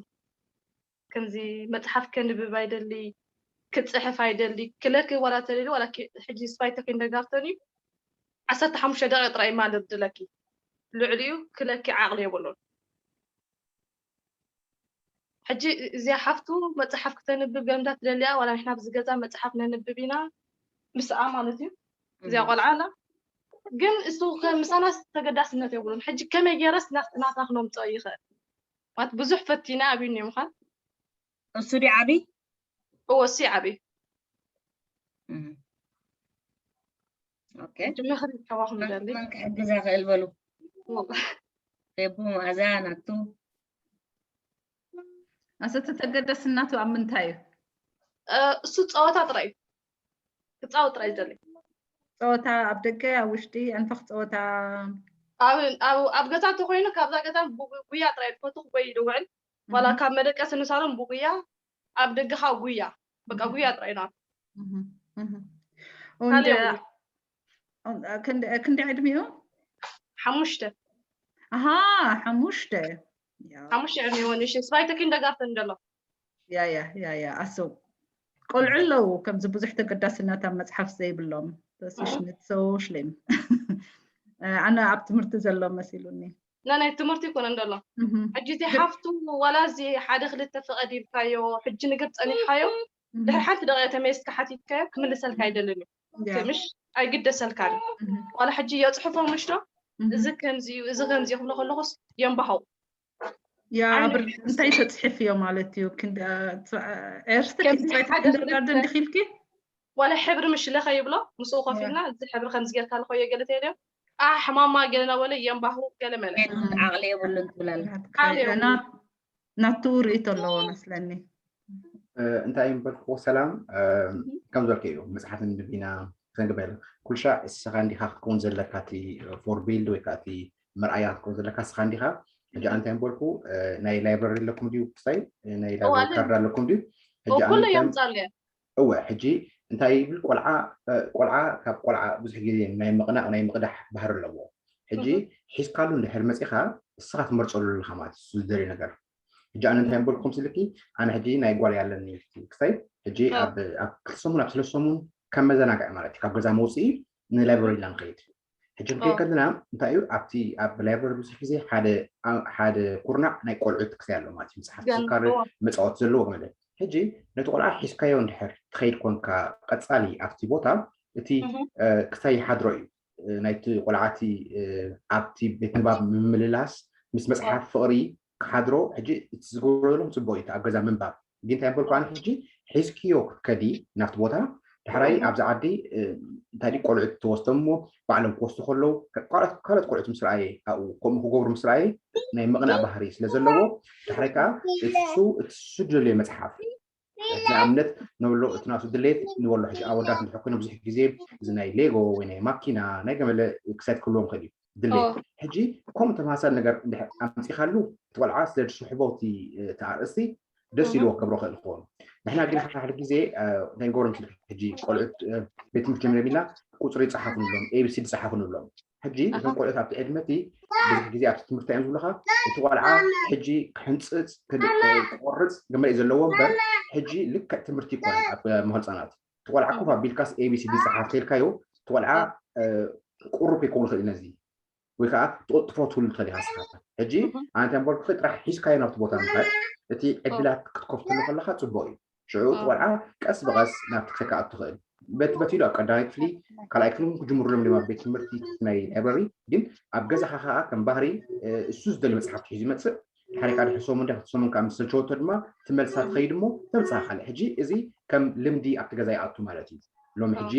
ከምዚ መጽሓፍ ከንብብ ኣይደሊ፣ ክጽሕፍ ኣይደሊ፣ ክለኪ ዋላ ተደልዩ ዋላ ኪ-፣ ሕጂ ስፓይተ ኪንደርጋርተን እዩ። ዓሰርተ ሓሙሽተ ደቂቕ ጥራይ ማለት ድለኪ። ልዕሊኡ ክለኪ ዓቕሊ የብሉን። ሕጂ እዚኣ ሓፍቱ መጽሓፍ ክተንብብ ገምዳ ትደልያ፣ ዋላ ንሕና ኣብዚ ገዛ መጽሓፍ ነንብብ ኢና ምስኣ ማለት እዩ። እዚኣ እም። ቆልዓ ኣላ። ግን እሱ ከ-፣ ምሳናስ ተገዳስነት የብሉን። ሕጂ ከመይ ገይረስ ናት-፣ ናትና ክነምጽኦ ይኽእል? ማለት ብዙሕ ፈቲና ኣብዩኒ ምዃን። እሱ ድዩ ዓቢ? እዎ፣ እሱ እዩ ዓቢ። እም። ኦኬ። ሕጂ ምኽሪ ካባኹም መን፣ ደሊ። መን ክሕግዛ ክእል በሉ? እዎ። ፌቡ፣ መኣዛ፣ ናቱ። ኣሰተ ተገደስናቱ ኣብ ምንታይ እዩ? እ፣ እሱ ጸወታ ጥራይ እዩ። ክጻወት ጥራይ እዩ ዝደሊ። ጸወታ ኣብ ደገ፣ ኣብ ውሽጢ፣ ኣንፈኽ ጸወታ? ኣብ፣ ኣብ፣ ኣብ ገዛ እንተኾይኑ ካብዛ ገዛ ብጉ-፣ ጉያ ጥራይ እዩ ዝፈቱ፣ ክጎይ ይውዕል። ዋላ እህ። ካብ መደቀሲ ንሳሎን ብጉያ፣ ኣብ ደገ ካብ ጉያ። በቃ እህ። ጉያ ጥራይ እዩ ናቱ። እህ፣ እህ። ካልእ ኡንደ-፣ የብሉን። ኡን-፣ ክንደ-፣ ክንደይ ዕድሚኡ? ሓሙሽተ። ኣሃ፣ ሓሙሽተ። ያ። ሓሙሽተ ዕድሚኡ ንእሽተይ። ስባይተ ኪንደርጋርተን ዘሎ። ያ፣ ያ፣ ያ፣ ያ። ኣሰው። ቆልዑ ኣለዉ፣ ከምዚ ብዙሕ ተገዳስነት ኣብ መጽሓፍ ዘይብሎም። Das ist እህ። Nicht so schlimm። ኣነ ኣብ ትምህርቲ ዘሎ መሲሉኒ። ናይ ትምህርቲ ይኮነ እንደሎ ሕጂ እዚ ሓፍቱ ዋላ እዚ ሓደ ክልተ ፍቐድ ይብካዮ ሕጂ ንግር ጸኒሕካዮ ድሕሪ ሓንቲ ደቂቕ ተመየስካ ሓቲትካዮ ክምልሰልካ ኣይደልን እዩ። ምሽ ኣይግደሰልካን እዩ። ዋላ ሕጂ የፅሕፎ ምሽ ዶ እዚ ከምዚ እዩ እዚ ከምዚ እዩ ክብሎ ከለኹስ የንባሃው እንታይ ተፅሕፍዮ ማለት እዩ? ኤርስተ ኪንደርጋርደን ድኪልኪ ዋላ ሕብሪ ምሽ ለኸ ይብሎ ምስኡ ኮፍ ኢልና እዚ ሕብሪ ከምዚ ጌርካ ለኸዮ ገለ ተይልዮ ኣሕ ማማ ገለ ናበለ የንባሁ ገለ መለ ዓቕሊ የብሉን ትብላለ። ናቱ ርእቶ ኣለዎ መስለኒ። እንታይ እምበልክዎ ሰላም ከም ዝበልከ እዩ። መፅሓፍ ንብብ ኢና ክንግበል ኩልሻ እስኻ እንዲኻ ክትከውን ዘለካ እቲ ፎርቢልድ ወይ ከዓ እቲ መርኣያ ክትከውን ዘለካ እስኻ እንዲኻ። ሕጂ ኣነ እንታይ እምበልኩ ናይ ላይብረሪ ኣለኩም ድዩ? ክሳይ ናይ ላይብረሪ ካርድ ኣለኩም ድዩ? ሕጂ ኣነ ኩሉ እንታይ- የምፃሉ እየ እወ ሕጂ እንታይ ይብል ቆልዓ ቆልዓ ካብ ቆልዓ ብዙሕ ግዜ ናይ ምቕናቕ ናይ ምቕዳሕ ባህሪ ኣለዎ። ሕጂ ሒዝካሉ እንድሕር መፂኻ እስኻ ትመርፀሉ ኣለኻ ማለት እዩ ዝደልዮ ነገር። ሕጂ ኣነ እንታይ እምበልኩም ስልኪ ኣነ ሕጂ ናይ ጓል ያለኒ ክሳይ ሕጂ ኣብ ኣብ ክልተ ሰሙን ኣብ ሰለስተ ሰሙን ከም መዘናግዒ ማለት እዩ ካብ ገዛ መውፅኢ ንላይብረሪ ኢና ንኸይድ። ሕጂ ክንከይድ ከለና እንታይ እዩ ኣብቲ ኣብ ላይብረሪ ብዙሕ ግዜ ሓደ ሓደ ኩርናዕ ናይ ቆልዑት ክሳይ ኣሎ ማለት እዩ መፅሓፍ ተዘካሪ መፃወት ዘለዎ ገመደ ሕጂ ነቲ ቆልዓ ሒዝካዮ እንድሕር ትኸይድ ኮንካ ቀፃሊ ኣብቲ ቦታ እቲ ክሳይ ይሓድሮ እዩ ናይቲ ቆልዓቲ ኣብቲ ቤት ንባብ ምምልላስ ምስ መፅሓፍ ፍቕሪ ክሓድሮ ሕጂ እቲ ዝገብሮ ዘለኹም ፅቡቅ እዩ ኣብ ገዛ ምንባብ ግን እንታይ በልኩ ኣነ ሕጂ ሒዝክዮ ክትከዲ ናብቲ ቦታ ዳሕራይ ኣብዚ ዓዲ እንታይ ቆልዑት ተወስዶሞ ባዕሎም ክወስዱ ከለዉ ካልኦት ቆልዑት ምስ ረኣየ ኣብኡ ከምኡ ክገብሩ ምስ ረኣየ ናይ ምቕናእ ባህሪ ስለ ዘለዎ ዳሕራይ ከዓ እሱ እቲ ዝደልዮ መፅሓፍ ንኣብነት ንብሎ እቲ ናሱ ድሌት ንበሎ ሕጂ ኣወዳት እንድሕር ኮይኖም ብዙሕ ግዜ እዚ ናይ ሌጎ ወይ ናይ ማኪና ናይ ገመለ ክሳይት ክህልዎም ክእል እዩ ድሌት ሕጂ ከምኡ ተመሳሳሊ ነገር ኣምፂኻሉ እቲ ቆልዓ ስለ ዝስሕቦ እቲ ኣርእስቲ ደስ ኢልዎ ክገብሮ ክእል ክኾኑ ንሕና ግን ሓደ ግዜ እንታይ ንገብሮም ስለ ሕጂ ቆልዑት ቤት ትምህርቲ ጀሚሮም ኢልና ቁፅሪ ይፀሓፉ ንብሎም ኤቢሲዲ ይፀሓፉ ንብሎም ሕጂ እቶም ቆልዑት ኣብቲ ዕድመቲ ብዙሕ ግዜ ኣብቲ ትምህርቲ እዮም ዝብሉካ እቲ ቆልዓ ሕጂ ክሕንፅፅ ክቆርፅ ገመለ እዩ ዘለዎ እምበር ሕጂ ልክዕ ትምህርቲ ይኮነ ኣብ መህልፃናት እቲ ቆልዓ ኮፍ ኣቢልካስ ኤቢሲዲ ፀሓፍ ተልካዮ እቲ ቆልዓ ቁሩብ ከይከውን ይኽእል ነዚ ወይ ከዓ ትቕልጥፎ ትውል ትኽእል ኢኻ ስኻ ሕጂ ኣነ እንታይ ምበልኩ ጥራሕ ሒዝካዮ ናብቲ ቦታ ምኻድ እቲ ዕድላት ክትከፍተሉ ከለካ ፅቡቅ እዩ ሽዑ እቲ ቆልዓ ቀስ ብቐስ ናብቲ ክሰካ ኣብ ትኽእል በቲ በቲ ኢሉ ኣብ ቀዳማይ ክፍሊ ካልኣይ ክፍሊ ክጅምሩሎም ድማ ቤት ትምህርቲ ናይ ላይብረሪ ግን ኣብ ገዛኻ ከዓ ከም ባህሪ እሱ ዝደሊ መፅሓፍ ሒዙ ይመፅእ ሓደ ሓደ ሕሰሙ እንዳ ክትሰሙን ካብ ምስ ሰልቸወቶ ድማ ትመልሳ ትኸይድ እሞ ተምፅኣ ካልእ ሕጂ እዚ ከም ልምዲ ኣብቲ ገዛ ይኣቱ ማለት እዩ ሎሚ ሕጂ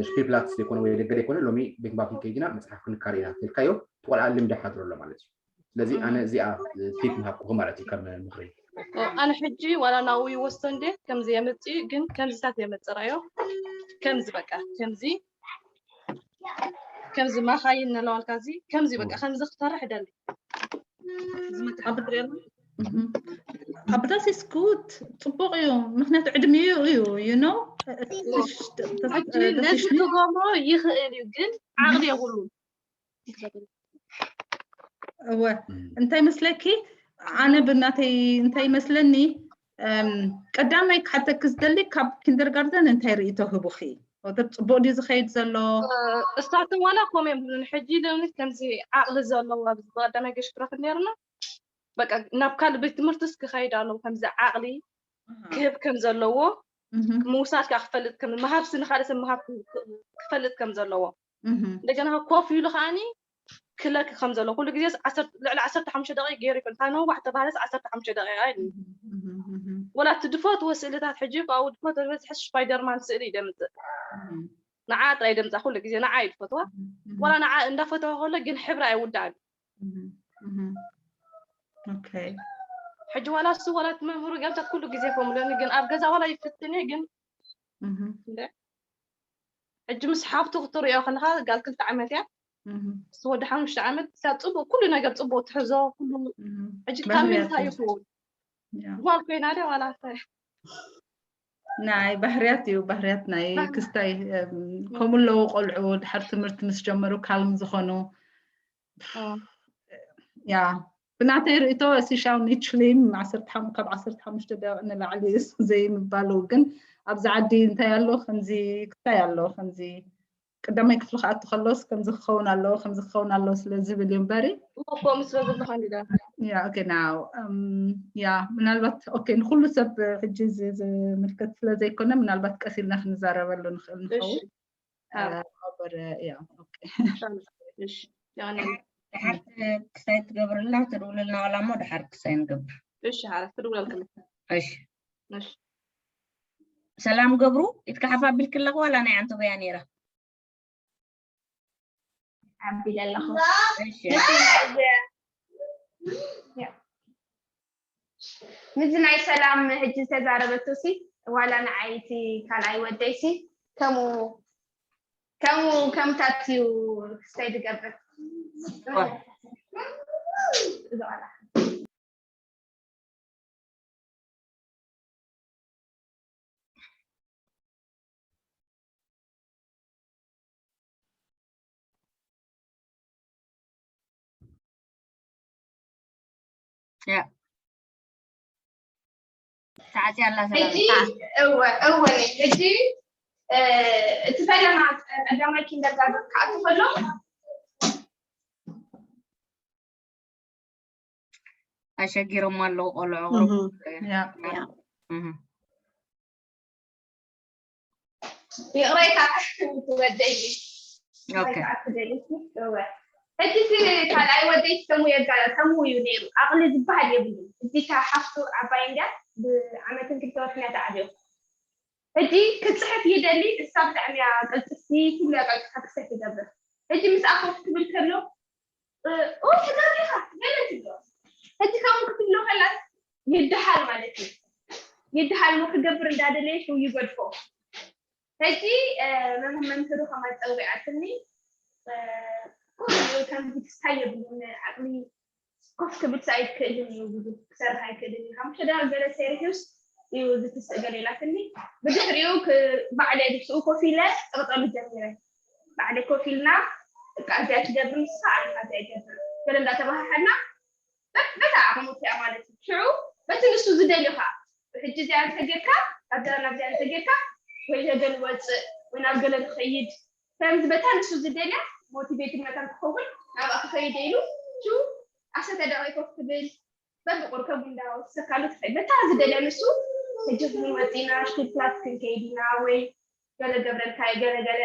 ሽፒልፕላትስ ዘይኮነ ወይ ደገ ዘይኮነ ሎሚ ቤት ንባብ ክንከይድ ኢና መፅሓፍ ክንካር ኢና ተልካዮ ትቆልዓ ልምዲ ሓድሮ ኣሎ ማለት እዩ ስለዚ ኣነ እዚኣ ቲፕ ምሃብኩኹ ማለት እዩ ከም ምኽሪ ኣነ ሕጂ ዋላ ናብኡ ይወስዶ እንደ ከምዚ የምፅእ ግን ከምዚታት የምፅእ ራዮ ከምዚ በቃ ከምዚ ከምዚ ማኻይን ነለዋልካ እዚ ከምዚ በቃ ከምዚ ክሰርሕ ደሊ ኣብዳስ ስኩት ፅቡቅ እዩ ምክንያቱ ዕድሚኡ እዩ you know ነዚ ክገብሮ ይኽእል እዩ ግን ዓቕሊ የብሉን እወ እንታይ መስለኪ ኣነ ብናተይ እንታይ ይመስለኒ ቀዳማይ ክሓተኪ ዝደሊ ካብ ኪንደርጋርደን እንታይ ርእቶ ህቡኺ ወተት ፅቡቅ ድዩ ዝኸይድ ዘሎ እሳቶም ዋላ ኮም እዮም ዝብሉኒ ሕጂ ለምኒ ከምዚ ዓቕሊ ዘለዎ ኣብዚ ብቀዳማይ ገሽ ክረክብ ነርና በቃ ናብ ካልእ ቤት ትምህርትስ ክኸይድ ኣለዎ ከምዚ ዓቕሊ ክህብ ከም ዘለዎ ምውሳድ ከዓ ክፈልጥ ከም መሃብሲ ንካልእ ሰብ ምሃብ ክፈልጥ ከም ዘለዎ እንደገና ኮፍ ኢሉ ከዓኒ ክለክ ከም ዘሎ ኩሉ ግዜ ልዕሊ ዓሰርተ ሓሙሽተ ደቂቅ ገይሩ ይፈልታ ነዋሕ ተባሃለስ ዓሰርተ ሓሙሽተ ደቂቃ ኢሉ ወላ እቲ ድፎትዎ ስእልታት ሕጂ ካብኡ ድፎት ዝበዝሐ ስፓይደርማን ስእሊ እዩ ደምፅእ ንዓ ጥራይ ደምፃ ኩሉ ግዜ ንዓ እዩ ድፈትዋ ወላ ንዓ እንዳፈተዋ ከሎ ግን ሕብሪ ኣይውዳእን ሕጂ ዋላ እሱ ዋላ እቲ መምህሩ ገብታት ኩሉ ግዜ ከምለኒ ግን ኣብ ገዛ ዋላ ይፍትን እየ ግን ሕጂ ምስ ሓብቱ ክትሪኦ ከለካ ጋል ክልተ ዓመት እያ እሱ ወዲ ሓሙሽተ ዓመት እሳ ፅቡቅ ኩሉ ነገር ፅቡቅ ትሕዞ ኩሉ ሕጂ ካብ ምንታይ ይኸውን ጓል ኮይና ደ ዋላ እንታይ ናይ ባህርያት እዩ ባህርያት ናይ ክስታይ ከምኡ ኣለዉ ቆልዑ ድሓር ትምህርቲ ምስ ጀመሩ ካልም ዝኾኑ ያ ብናተይ ርእቶ ሲሻው ኒችሊም ካብ ዓሰርተ ሓሙሽተ ደቂቕ ንላዕሊ ዘይምባሉ ግን ኣብዚ ዓዲ እንታይ ኣሎ ከምዚ ክስታይ ኣሎ ከምዚ ቀዳማይ ክፍሊ ክኣቱ ከሎስ ከምዚ ክኸውን ኣለዎ ከምዚ ክኸውን ኣለዎ ስለ ዝብል እዩ እምበሪ። እሞ ከምኡ ስለ ዘሎ ካንዲዳት Yeah, okay, now, um, yeah, ምናልባት okay ንኩሉ ሰብ ሕጂ እዚ ዝምልከት ስለ ዘይኮነ ምናልባት ቀስ ኢልና ክንዛረበሉ ንኽእል ንኸውን። እሺ። Uh, over, uh, yeah, okay. እሺ። ያኔ ድሓር ክሳይ ትገብርልና ትድውልልና ዋላ እሞ ድሓር ክሳይ ንገብር። እሺ። ሓረ ትድውለልኩም። እሺ እሺ። ሰላም ገብሩ፣ ኢትካ ሓፍ ኣቢልኪ ኣለኹ ዋላ ናይ ዓንተቦያ ነይራ? ኣቢለ ኣለኹ። እሺ ምስዚ ናይ ሰላም ሕጂ ዝተዛረበቱ ሲ ዋላ ንዓይ እቲ ካልኣይ ወደይ ሲ ከምኡ ከምኡ ከምታት እዩ ክስተይ ዝገብር እዚ ቆልዓ ያ ተዓፅያ ኣላ ሰላም ሕጂ እወ እወ ሕጂ እ፣ እቲ ፈለማ ቀዳማይ ኪንደርጋርደን ክኣቱ ከሎ ኣሸጊሮም ኣለዉ ቆልዑ ቅሩብ Yeah. እህ። ይቕሬታ ወደይ ኦኬ ሕጂ እቲ ካልኣይ ወደይ ከምኡ የጋ ከምኡ እዩ ነይሩ። ዓቕሊ ዝበሃል የብሉን። እዚታ ሓፍቱ ዓባይ እንድያ ብዓመትን ክልተ ወርሕን እያ ተዓብዮ። ሕጂ ክፅሕፍ ይደሊ እሳ ብጣዕሚ እያ ቅልጥፍቲ ኩሉ እያ ቀልጢፋ ክሰፍ ይገብር። ሕጂ ምስኣ ኮፍ ክብል ከሎ ኦ ተጋጊኻ ገለ ትብሎ። ሕጂ ከምኡ ክትብሎ ከላስ ይድሃል ማለት እዩ። ይድሃል እሞ ክገብር እንዳደለየ ሽው ይገድፎ። ሕጂ መምህር መምህሩ ከማፀዊዓትኒ ከምዚ ክስታይ የብሉን ዓቅሊ ኮፍ ክብል ኣይክእልን እዩ ብዙ ክሰርሕ ኣይክእልን እዩ ሓሙሽተ ደቂቅ ገለ ሰርሕስ እዩ ዝትስእ ገለ ኢላትኒ ብድሕሪኡ ባዕለ ድስኡ ኮፍ ኢለ ጥቅጠሉ ጀሚረ ባዕለ ኮፍ ኢልና እቃ እዚኣ ትገብር ንስኻ ኣነ እዚኣ ይገብር ገለ እንዳተባሃሓልና በታ ዓቕሙ እቲኣ ማለት እዩ ሽዑ በቲ ንሱ ዝደልዮ ከዓ ሕጂ እዚኣ እንተጌርካ ኣብዛ ናብዚኣ እንተጌርካ ወይ ገለ ንወፅእ ወይ ናብ ገለ ንኸይድ ከምዚ በታ ንሱ ዝደልያ ሞቲቬትድ መታን ክኸውን ናብኣ ክኸይደ ኢሉ ሽዑ ዓሰርተ ደቂቅ ኮፍ ክብል በብቁርከቡ እንዳወሰካሉ ትኸይድ በታ ዝደልያ ንሱ ሕጂ ክንመፅና ሽክል ክላስ ክንከይድ ኢና ወይ ገለ ገብረልካ ገለ ገለ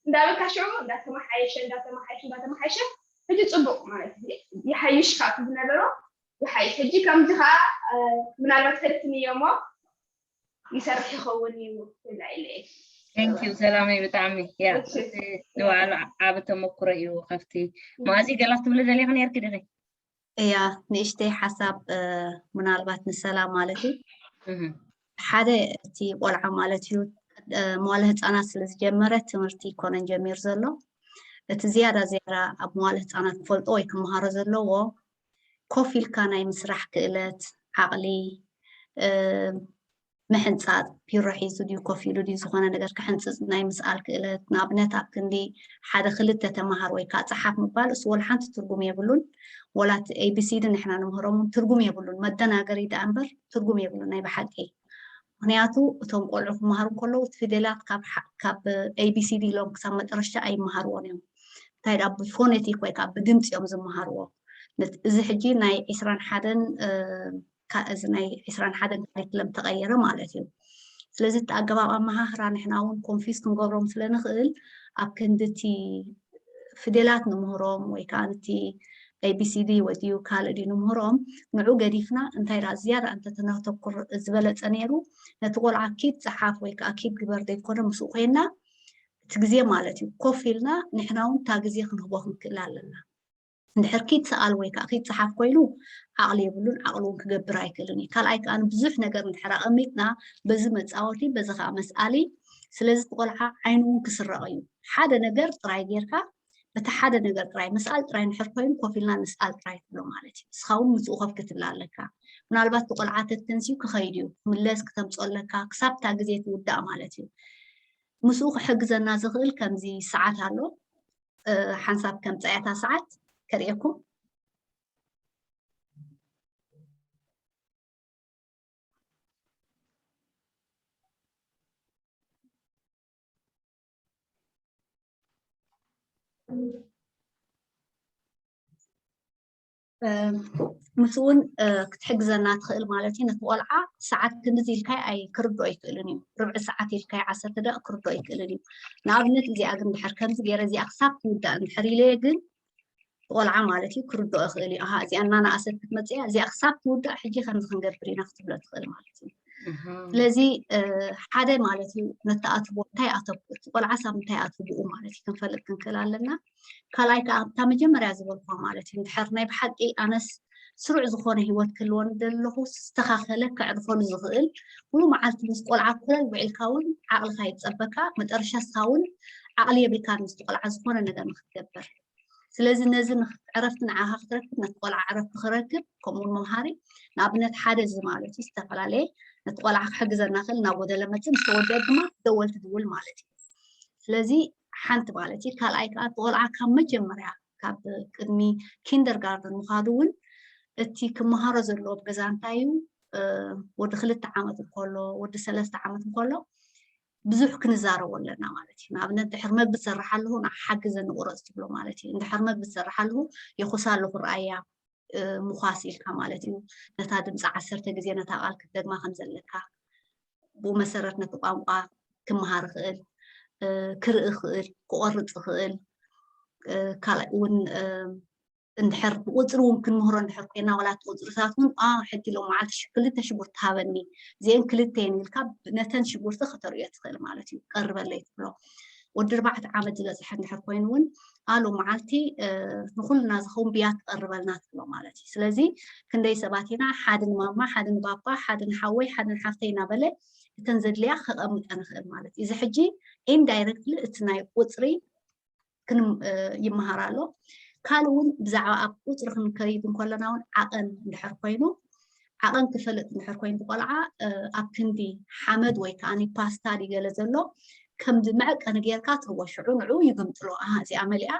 እንዳበልካ ሽዑ እንዳተመሓየሸ እንዳተመሓየሸ እንዳተመሓየሸ ሕጂ ፅቡቅ ማለት እዩ ይሓይሽ ካብቲ ዝነበሮ ይሓይሽ ሕጂ ከምዚ ከዓ ምናልባት ፈትንዮ እሞ ይሰርሕ ይኸውን እዩ ትብላ ኢለ እየ Thank you ሰላመይ ብጣዕሚ ያ እቲ ንባዕሉ ዓቢ ተመክሮ እዩ ካብቲ ማዚ ገላ ክትብሊ ደሊኹ ነርኪ ድኺ እያ ንእሽተይ ሓሳብ ምናልባት ንሰላም ማለት እዩ እህ። ሓደ እቲ ቆልዓ ማለት እዩ መዋለ ህፃናት ስለ ዝጀመረ ትምህርቲ ይኮነን ጀሚር ዘሎ እቲ ዝያዳ ዝያዳ ኣብ መዋለ ህፃናት ክፈልጦ ወይ ክመሃሮ ዘለዎ ኮፍ ኢልካ ናይ ምስራሕ ክእለት ዓቕሊ ምሕንፃፅ ቢሮ ሒዙ ድዩ ኮፍ ኢሉ ድዩ ዝኾነ ነገር ክሕንፅፅ ናይ ምስኣል ክእለት ንኣብነት ኣብ ክንዲ ሓደ ክልተ ተምሃር ወይ ከዓ ፀሓፍ ምባል እሱ ወላ ሓንቲ ትርጉም የብሉን ወላ እቲ ኤቢሲዲ ንሕና ንምህሮም እውን ትርጉም የብሉን መደናገሪ ደኣ እምበር ትርጉም የብሉን ናይ ብሓቂ ምክንያቱ እቶም ቆልዑ ክመሃሩ ከለዉ እቲ ፊደላት ካብ ኤቢሲዲ ኢሎም ክሳብ መጠረሽታ ኣይመሃርዎን እዮም እንታይ ዳ ብፎነቲክ ወይ ከዓ ብድምፂ እዮም ዝመሃርዎ እዚ ሕጂ ናይ ዒስራን ሓደን እዚ ናይ ዒስራን ሓደን ካሪክለም ተቐየረ ማለት እዩ ስለዚ እቲ ኣገባብ ኣመሃህራ ንሕና እውን ኮንፊዝ ክንገብሮም ስለ ንኽእል ኣብ ክንዲ እቲ ፊደላት ንምህሮም ወይ ከዓ ነቲ ኤቢሲዲ ወይ ድዩ ካልእ ድዩ ንምህሮም ንዑ ገዲፍና እንታይ ዳ ዝያዳ እንተተነተኩር ዝበለፀ ነይሩ ነቲ ቆልዓ ኪድ ፀሓፍ ወይ ከዓ ኪድ ግበር ዘይኮነ ምስኡ ኮይና እቲ ግዜ ማለት እዩ ኮፍ ኢልና ንሕና እውን እታ ግዜ ክንህቦ ክንክእል ኣለና እንድሕር ኪድ ሰኣል ወይ ከዓ ኪድ ፀሓፍ ኮይኑ ዓቕሊ የብሉን ዓቕሊ እውን ክገብር ኣይክእልን እዩ ካልኣይ ከዓ ብዙሕ ነገር እንድሕር ኣቐሚጥና በዚ መፃወቲ በዚ ከዓ መስኣሊ ስለዚ እቲ ቆልዓ ዓይኑ እውን ክስረቕ እዩ ሓደ ነገር ጥራይ ጌርካ በቲ ሓደ ነገር ጥራይ ምስኣል ጥራይ እንድሕር ኮይኑ ኮፍ ኢልና ንስኣል ጥራይ ትብሎ ማለት እዩ ንስኻ እውን ምስኡ ኮፍ ክትብል ኣለካ ምናልባት እቲ ቆልዓ ተተንስዩ ክኸይድ እዩ ክምለስ ክተምፅኦ ኣለካ ክሳብ እታ ግዜ ትውዳእ ማለት እዩ ምስኡ ክሕግዘና ዝኽእል ከምዚ ሰዓት ኣሎ ሓንሳብ ከምፀያታ ሰዓት ከርእየኩም ምስ እውን ክትሕግዘና ትኽእል ማለት እዩ። ነቲ ቆልዓ ሰዓት ክንድዚ ኢልካይ ኣይ ክርድኦ ኣይክእልን እዩ። ርብዒ ሰዓት ኢልካይ ዓሰርተ ደቂቕ ክርድኦ ኣይክእልን እዩ። ንኣብነት እዚኣ ግን ድሕር ከምዚ ገይረ እዚኣ ክሳብ ትውዳእ እንድሕር ኢለየ ግን ቆልዓ ማለት እዩ ክርድኦ ይኽእል እዩ። ኣሃ እዚኣ እናነኣሰት ክትመፅእ እያ፣ እዚኣ ክሳብ ትውዳእ ሕጂ ከምዚ ክንገብር ኢና ክትብሎ ትኽእል ማለት እዩ። ስለዚ ሓደ ማለት እዩ ነተኣትቦ እንታይ ኣተኩር፣ ቆልዓ ሳብ እንታይ ኣትብኡ ማለት እዩ ክንፈልጥ ክንክእል ኣለና። ካልኣይ ከዓ ኣብታ መጀመርያ ዝበልኳ ማለት እዩ እንድሕር ናይ ብሓቂ ኣነስ ስሩዕ ዝኾነ ሂወት ክህልወኒ ዘለኹ ዝተኻኸለ ከዕርፈሉ ዝኽእል ሙሉ መዓልቲ ምስ ቆልዓ ኮለል ውዒልካ እውን ዓቕልካ ይፀበካ፣ መጠረሻ ስኻ እውን ዓቕሊ የብልካን ምስቲ ቆልዓ ዝኾነ ነገር ንክትገብር። ስለዚ ነዚ ዕረፍቲ ንዓኻ ክትረክብ፣ ነቲ ቆልዓ ዕረፍቲ ክረክብ፣ ከምኡውን መምሃሪ ንኣብነት ሓደ እዚ ማለት እዩ ዝተፈላለየ ነቲ ቆልዓ ክሕግዘና ክእል ናብ ወደለ መፅእ ምስ ተወደአ ድማ ደወል ትድውል ማለት እዩ። ስለዚ ሓንቲ ማለት እዩ። ካልኣይ ከዓ ቆልዓ ካብ መጀመርያ ካብ ቅድሚ ኪንደርጋርደን ምዃዱ እውን እቲ ክመሃሮ ዘለዎ ኣብ ገዛ እንታይ እዩ ወዲ ክልተ ዓመት እንከሎ ወዲ ሰለስተ ዓመት እንከሎ ብዙሕ ክንዛረቦ ኣለና ማለት እዩ። ንኣብነት ድሕር መግቢ ትሰርሕ ኣለኹ ንዓ ሓግዘኒ ቁረፅ ትብሎ ማለት እዩ። እንድሕር መግቢ ትሰርሕ ኣለኹ የኹሳ ኣለኹ ረኣያ ምዃስ ኢልካ ማለት እዩ። ነታ ድምፂ ዓሰርተ ግዜ ነታ ቃል ክትደግማ ከም ዘለካ ብኡ መሰረት ነቲ ቋንቋ ክመሃር ይኽእል፣ ክርኢ ይኽእል፣ ክቆርፅ ይኽእል። ካልኣይ እውን እንድሕር ብቁፅሪ እውን ክንምህሮ እንድሕር ኮይና ዋላ እቲ ቁፅርታት እውን ሕጂ ሎም መዓልቲ ክልተ ሽጉርቲ ሃበኒ እዚአን ክልተ እየን ኢልካ ነተን ሽጉርቲ ከተርእዮ ትኽእል ማለት እዩ። ቀርበለይ ትብሎ ወዲ ኣርባዕተ ዓመት ዝበፅሐ እንድሕር ኮይኑ እውን ኣሎ መዓልቲ ንኩልና ዝኸውን ብያ ትቐርበልና ትብሎ ማለት እዩ። ስለዚ ክንደይ ሰባት ኢና ሓደ ንማማ ሓደ ንባባ ሓደ ንሓወይ ሓደ ንሓፍተይ እናበለ እተን ዘድልያ ከቐምጠ ንኽእል ማለት እዩ። እዚ ሕጂ ኢንዳይረክትሊ እቲ ናይ ቁፅሪ ይመሃር ኣሎ። ካልእ እውን ብዛዕባ ኣብ ቁፅሪ ክንከይድ እንከለና እውን ዓቐን እንድሕር ኮይኑ ዓቐን ክፈልጥ እንድሕር ኮይኑ ቆልዓ ኣብ ክንዲ ሓመድ ወይ ከዓ ፓስታ ድገለ ዘሎ ከምዚ መዕቀኒ ጌርካ ትህቦ ሽዑ ንዑ ይግምጥሎ። ኣሃ እዚኣ መሊኣ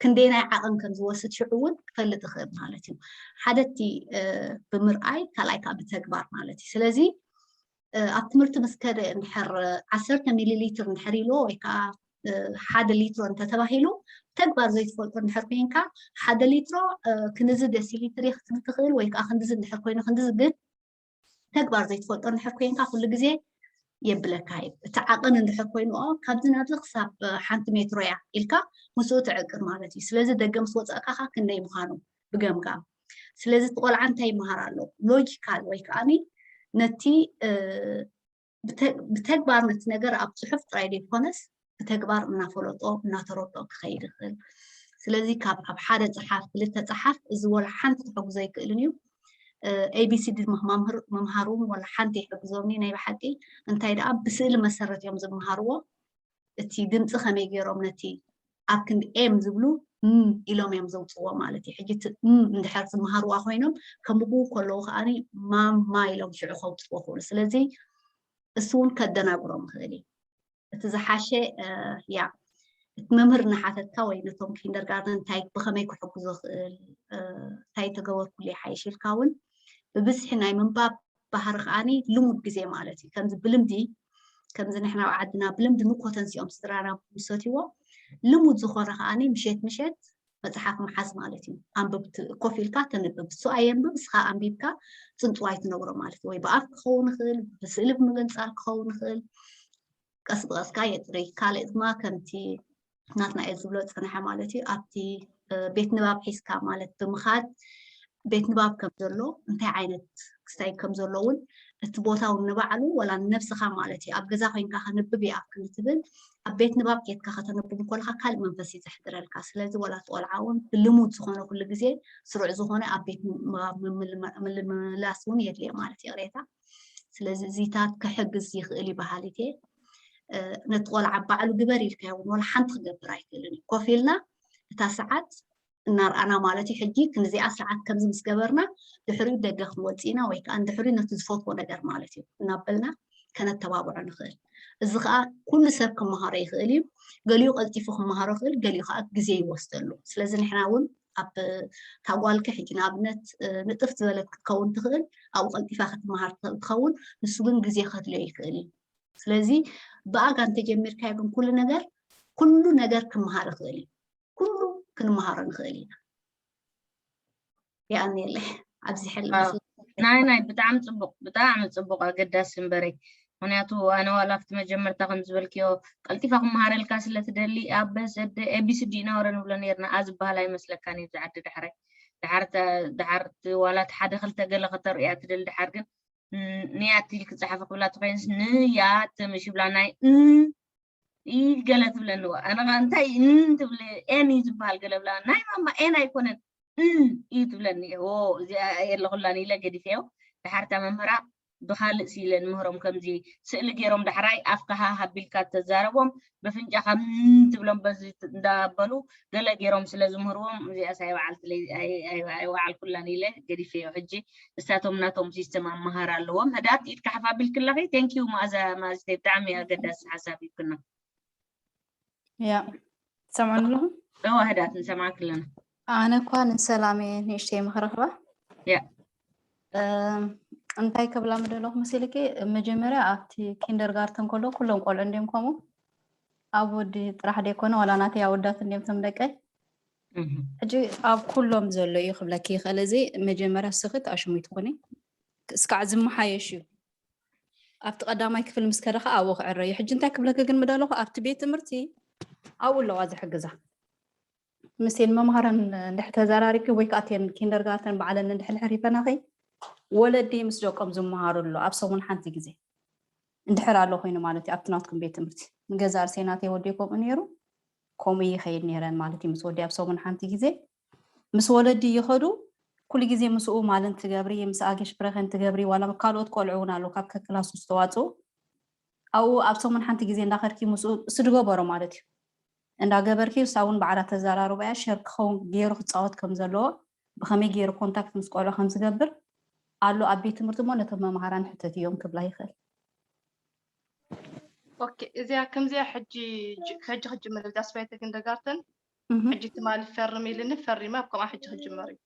ክንደይ ናይ ዓቐን ከም ዝወስድ ሽዑ እውን ክፈልጥ ይኽእል ማለት እዩ። ሓደቲ ብምርኣይ ካልኣይ ከዓ ብተግባር ማለት እዩ። ስለዚ ኣብ ትምህርቲ ምስ ከደ እንድሕር ዓሰርተ ሚሊ ሊትር እንድሕር ኢልዎ ወይ ከዓ ሓደ ሊትሮ እንተተባሂሉ ተግባር ዘይትፈልጦ እንድሕር ኮይንካ ሓደ ሊትሮ ክንድዚ ደሲ ሊትር ክትብል ትኽእል ወይ ከዓ ክንድዚ እንድሕር ኮይኑ ክንድዚ ግን ተግባር ዘይትፈልጦ እንድሕር ኮይንካ ኩሉ ግዜ የብለካ እዩ። እቲ ዓቐን እንድሕር ኮይንኦ ካብዚ ናብዚ ክሳብ ሓንቲ ሜትሮ እያ ኢልካ ምስኡ ትዕቅር ማለት እዩ። ስለዚ ደገ ምስ ወፃእካ ክንደይ ምዃኑ ብገምጋም። ስለዚ እቲ ቆልዓ እንታይ ይመሃር ኣሎ? ሎጂካል ወይ ከዓኒ ነቲ ብተግባር ነቲ ነገር ኣብ ፅሑፍ ጥራይ ዘይኮነስ ብተግባር እናፈለጦ እናተረድኦ ክኸይድ ይኽእል። ስለዚ ካብ ኣብ ሓደ ፀሓፍ ክልተ ፀሓፍ እዚ ወላ ሓንቲ ክሕግዞ ኣይክእልን እዩ። ኤቢሲዲ ምምሃሩ ወላ ሓንቲ ይሕግዞምኒ ናይ ብሓቂ እንታይ ደኣ ብስእሊ መሰረት እዮም ዝመሃርዎ። እቲ ድምፂ ከመይ ገይሮም ነቲ ኣብ ክንዲ ኤም ዝብሉ ም ኢሎም እዮም ዘውፅዎ ማለት እዩ። ሕጂ እቲ ም እንድሕር ዝመሃርዋ ኮይኖም ከምኡ ከለዉ ከዓኒ ማማ ኢሎም ሽዑ ከውፅዎ ክእሉ። ስለዚ እሱ እውን ከደናግሮም ይኽእል እዩ። እቲ ዝሓሸ ያ እቲ መምህር እናሓተትካ ወይ ነቶም ኪንደርጋርደን እንታይ ብኸመይ ክሕግዞ ክእል እንታይ ተገበርኩሉ ይሓይሽ ኢልካ እውን ብብዝሒ ናይ ምንባብ ባህሪ ከዓኒ ልሙድ ግዜ ማለት እዩ። ከምዚ ብልምዲ ከምዚ ንሕና ኣብ ዓድና ብልምዲ ንኮተንሲኦም ስድራና ምሰትዎ ልሙድ ዝኾነ ከዓኒ ምሸት ምሸት መፅሓፍ ምሓዝ ማለት እዩ። ኣንብብ ኮፍ ኢልካ ተንብብ እሱ ኣየንብብ እስኻ ኣንቢብካ ፅንፅዋይ ትነብሮ ማለት እዩ። ወይ ብኣፍ ክኸውን ይኽእል ብስእሊ ብምግንፃል ክኸውን ይኽእል ቀስ ብቐስካ የጥሪ ካልእ ድማ ከምቲ ናትናኤል ዝብሎ ዝፀንሐ ማለት እዩ ኣብቲ ቤት ንባብ ሒዝካ ማለት ብምኻድ ቤት ንባብ ከም ዘሎ እንታይ ዓይነት ክስታይ ከም ዘሎ እውን እቲ ቦታ እውን ንባዕሉ ወላ ንነብስኻ ማለት እዩ ኣብ ገዛ ኮይንካ ከንብብ ይኣክል ትብል ኣብ ቤት ንባብ ኬድካ ከተንብብ እንኮልካ ካልእ መንፈስ እዩ ዘሕድረልካ ስለዚ ወላ ቆልዓ እውን ብልሙድ ዝኾነ ኩሉ ግዜ ስሩዕ ዝኾነ ኣብ ቤት ንባብ ምምላስ እውን የድልየ ማለት ይቕሬታ ስለዚ እዚታት ክሕግዝ ይኽእል ይበሃል እየ ነቲ ቆልዓ ባዕሉ ግበር ኢልካዮ እውን ወላ ሓንቲ ክገብር ኣይክእልን እዩ ኮፍ ኢልና እታ ሰዓት እናርኣና ማለት እዩ ሕጂ ክንዚኣ ሰዓት ከምዚ ምስ ገበርና ድሕሪኡ ደገ ክንወፅእ ኢና ወይ ከዓ ድሕሪኡ ነቲ ዝፈትዎ ነገር ማለት እዩ እናበልና ከነተባብዖ ንኽእል እዚ ከዓ ኩሉ ሰብ ክመሃሮ ይኽእል እዩ ገሊኡ ቀልጢፉ ክመሃሮ ይኽእል ገሊኡ ከዓ ግዜ ይወስደሉ ስለዚ ንሕና እውን ኣብ ታጓልኪ ሕጂ ንኣብነት ንጥፍ ዝበለት ክትከውን ትኽእል ኣብኡ ቀልጢፋ ክትመሃር ትኽእል ትኸውን ንሱ ግን ግዜ ከድልዮ ይኽእል እዩ ስለዚ ብኣጋ እንተጀሚርካዮ ግን ኩሉ ነገር ኩሉ ነገር ክመሃር ይኽእል እዩ ኩሉ ክንመሃሮ ንኽእል ኢና። የቐንየለይ። ኣብዚሐልና ናይ ናይ ብጣዕሚ ፅቡቅ ብጣዕሚ ፅቡቅ ኣገዳሲ እምበረይ። ምክንያቱ ኣነ ዋላ ኣብቲ መጀመርታ ከም ዝበልክዮ ቀልጢፋ ክመሃረልካ ስለ ትደሊ ኣበ ዘደ ኤቢሲዲ እናወረ ንብሎ ነርና። ኣ ዝበሃል ኣይመስለካን እዩ ዝዓዲ ዳሕራይ ድሓር ድሓር ዋላ ሓደ ክልተ ገለ ከተርእያ ትደሊ ድሓር ግን ንያት ኢልክ ፃሓፈ ክብላ ተኮይንስ ንያት ምሽ ይብላ ናይ እ ኢ ገለ ትብለኒ ዋ ኣነ ከዓ እንታይ እ ትብል ኤን እዩ ዝበሃል ገለ ብላ ናይ ማማ ኤን ኣይኮነን እ እዩ ትብለኒ ዎ እዚኣ የለኩላን ኢለ ገዲፈዮ ድሓርታ መምህራ ብካልእ ስኢለ ንምህሮም ከምዚ ስእሊ ገይሮም ዳሕራይ ኣፍካ ሃ ሃቢልካ ተዛረቦም በፍንጫኻ ም ትብሎም በዚ እንዳበሉ ገለ ገይሮም ስለ ዝምህርዎም እዚኣስ ኣይወዓልኩላን ኢለ ገዲፈዮ ሕጂ እሳቶም ናቶም ሲስተም ኣመሃር ኣለዎም ህዳት ኢድካ ሓፍ ኣቢልክለኺ thank you መኣዛ ማዝተይ ብጣዕሚ ኣገዳሲ ሓሳብ ሂብክና ያ ትሰምዑኒ ኣለኹም እዋ ህዳት ንሰማዕክ ኣለና ኣነ እኳ ንሰላም እየ ንእሽተይ ምክረኽባ ያ እንታይ ክብላ ምደለኹ መሲልኪ መጀመርያ ኣብቲ ኪንደርጋርተን ከሎ ኩሎም ቆልዑ እንዲም ከምኡ ኣብ ወዲ ጥራሕ ደይኮነ ዋላ ናተይ ኣወዳት እንዲም ቶም ደቀይ ሕጂ ኣብ ኩሎም ዘሎ እዩ ክብለኪ ይኽእል እዚ መጀመርያ ስኽት ኣሽሙይ ትኾኒ እስካዕ ዝመሓየሽ እዩ ኣብቲ ቀዳማይ ክፍል ምስ ከደኻ ኣብኡ ክዕረ እዩ ሕጂ እንታይ ክብለኪ ግን ምደለኹ ኣብቲ ቤት ትምህርቲ ኣብኡ ኣለዋ ዝሕግዛ ምስን መምሃረን እንድሕር ተዘራሪብኪ ወይ ከዓ ቴን ኪንደርጋርተን በዓለን እንድሕር ሕሪፈናኺ ወለዲ ምስ ደቆም ዝመሃሩ ኣሎ ኣብ ሰሙን ሓንቲ ግዜ እንድሕር ኣሎ ኮይኑ ማለት እዩ ኣብቲ ናትኩም ቤት ትምህርቲ ንገዛ ርሴናተይ ወዲ ከምኡ ነይሩ ከምኡ ይኸይድ ነይረን ማለት እዩ ምስ ወዲ ኣብ ሰሙን ሓንቲ ግዜ ምስ ወለዲ ይኸዱ ኩሉ ግዜ ምስኡ ማልን ትገብሪ ምስ ኣገሽ ብረኸን ትገብሪ ዋላ ካልኦት ቆልዑ እውን ኣሎ ካብ ከክላሱ ዝተዋፅኡ ኣብኡ ኣብ ሰሙን ሓንቲ ግዜ እንዳኸድኪ ምስኡ እሱ ድገበሮ ማለት እዩ እንዳገበርኪ እሳ እውን ባዕላ ተዘራርባያ ሸር ክኸውን ገይሩ ክፃወት ከም ዘለዎ ብኸመይ ገይሩ ኮንታክት ምስ ቆልዑ ከም ዝገብር ኣሎ ኣብ ቤት ትምህርቲ እሞ ነቶም መምሃራን ሕተት እዮም ክብላ ይኽእል ኦኬ እዚኣ ከምዚኣ ሕጂ ሕጂ ክጅምር እዛ ስባይተ ኪንደርጋርተን ሕጂ ትማሊ ፈርም ኢልኒ ፈሪመ ኣብ ከምኣ ሕጂ ክጅመር እዩ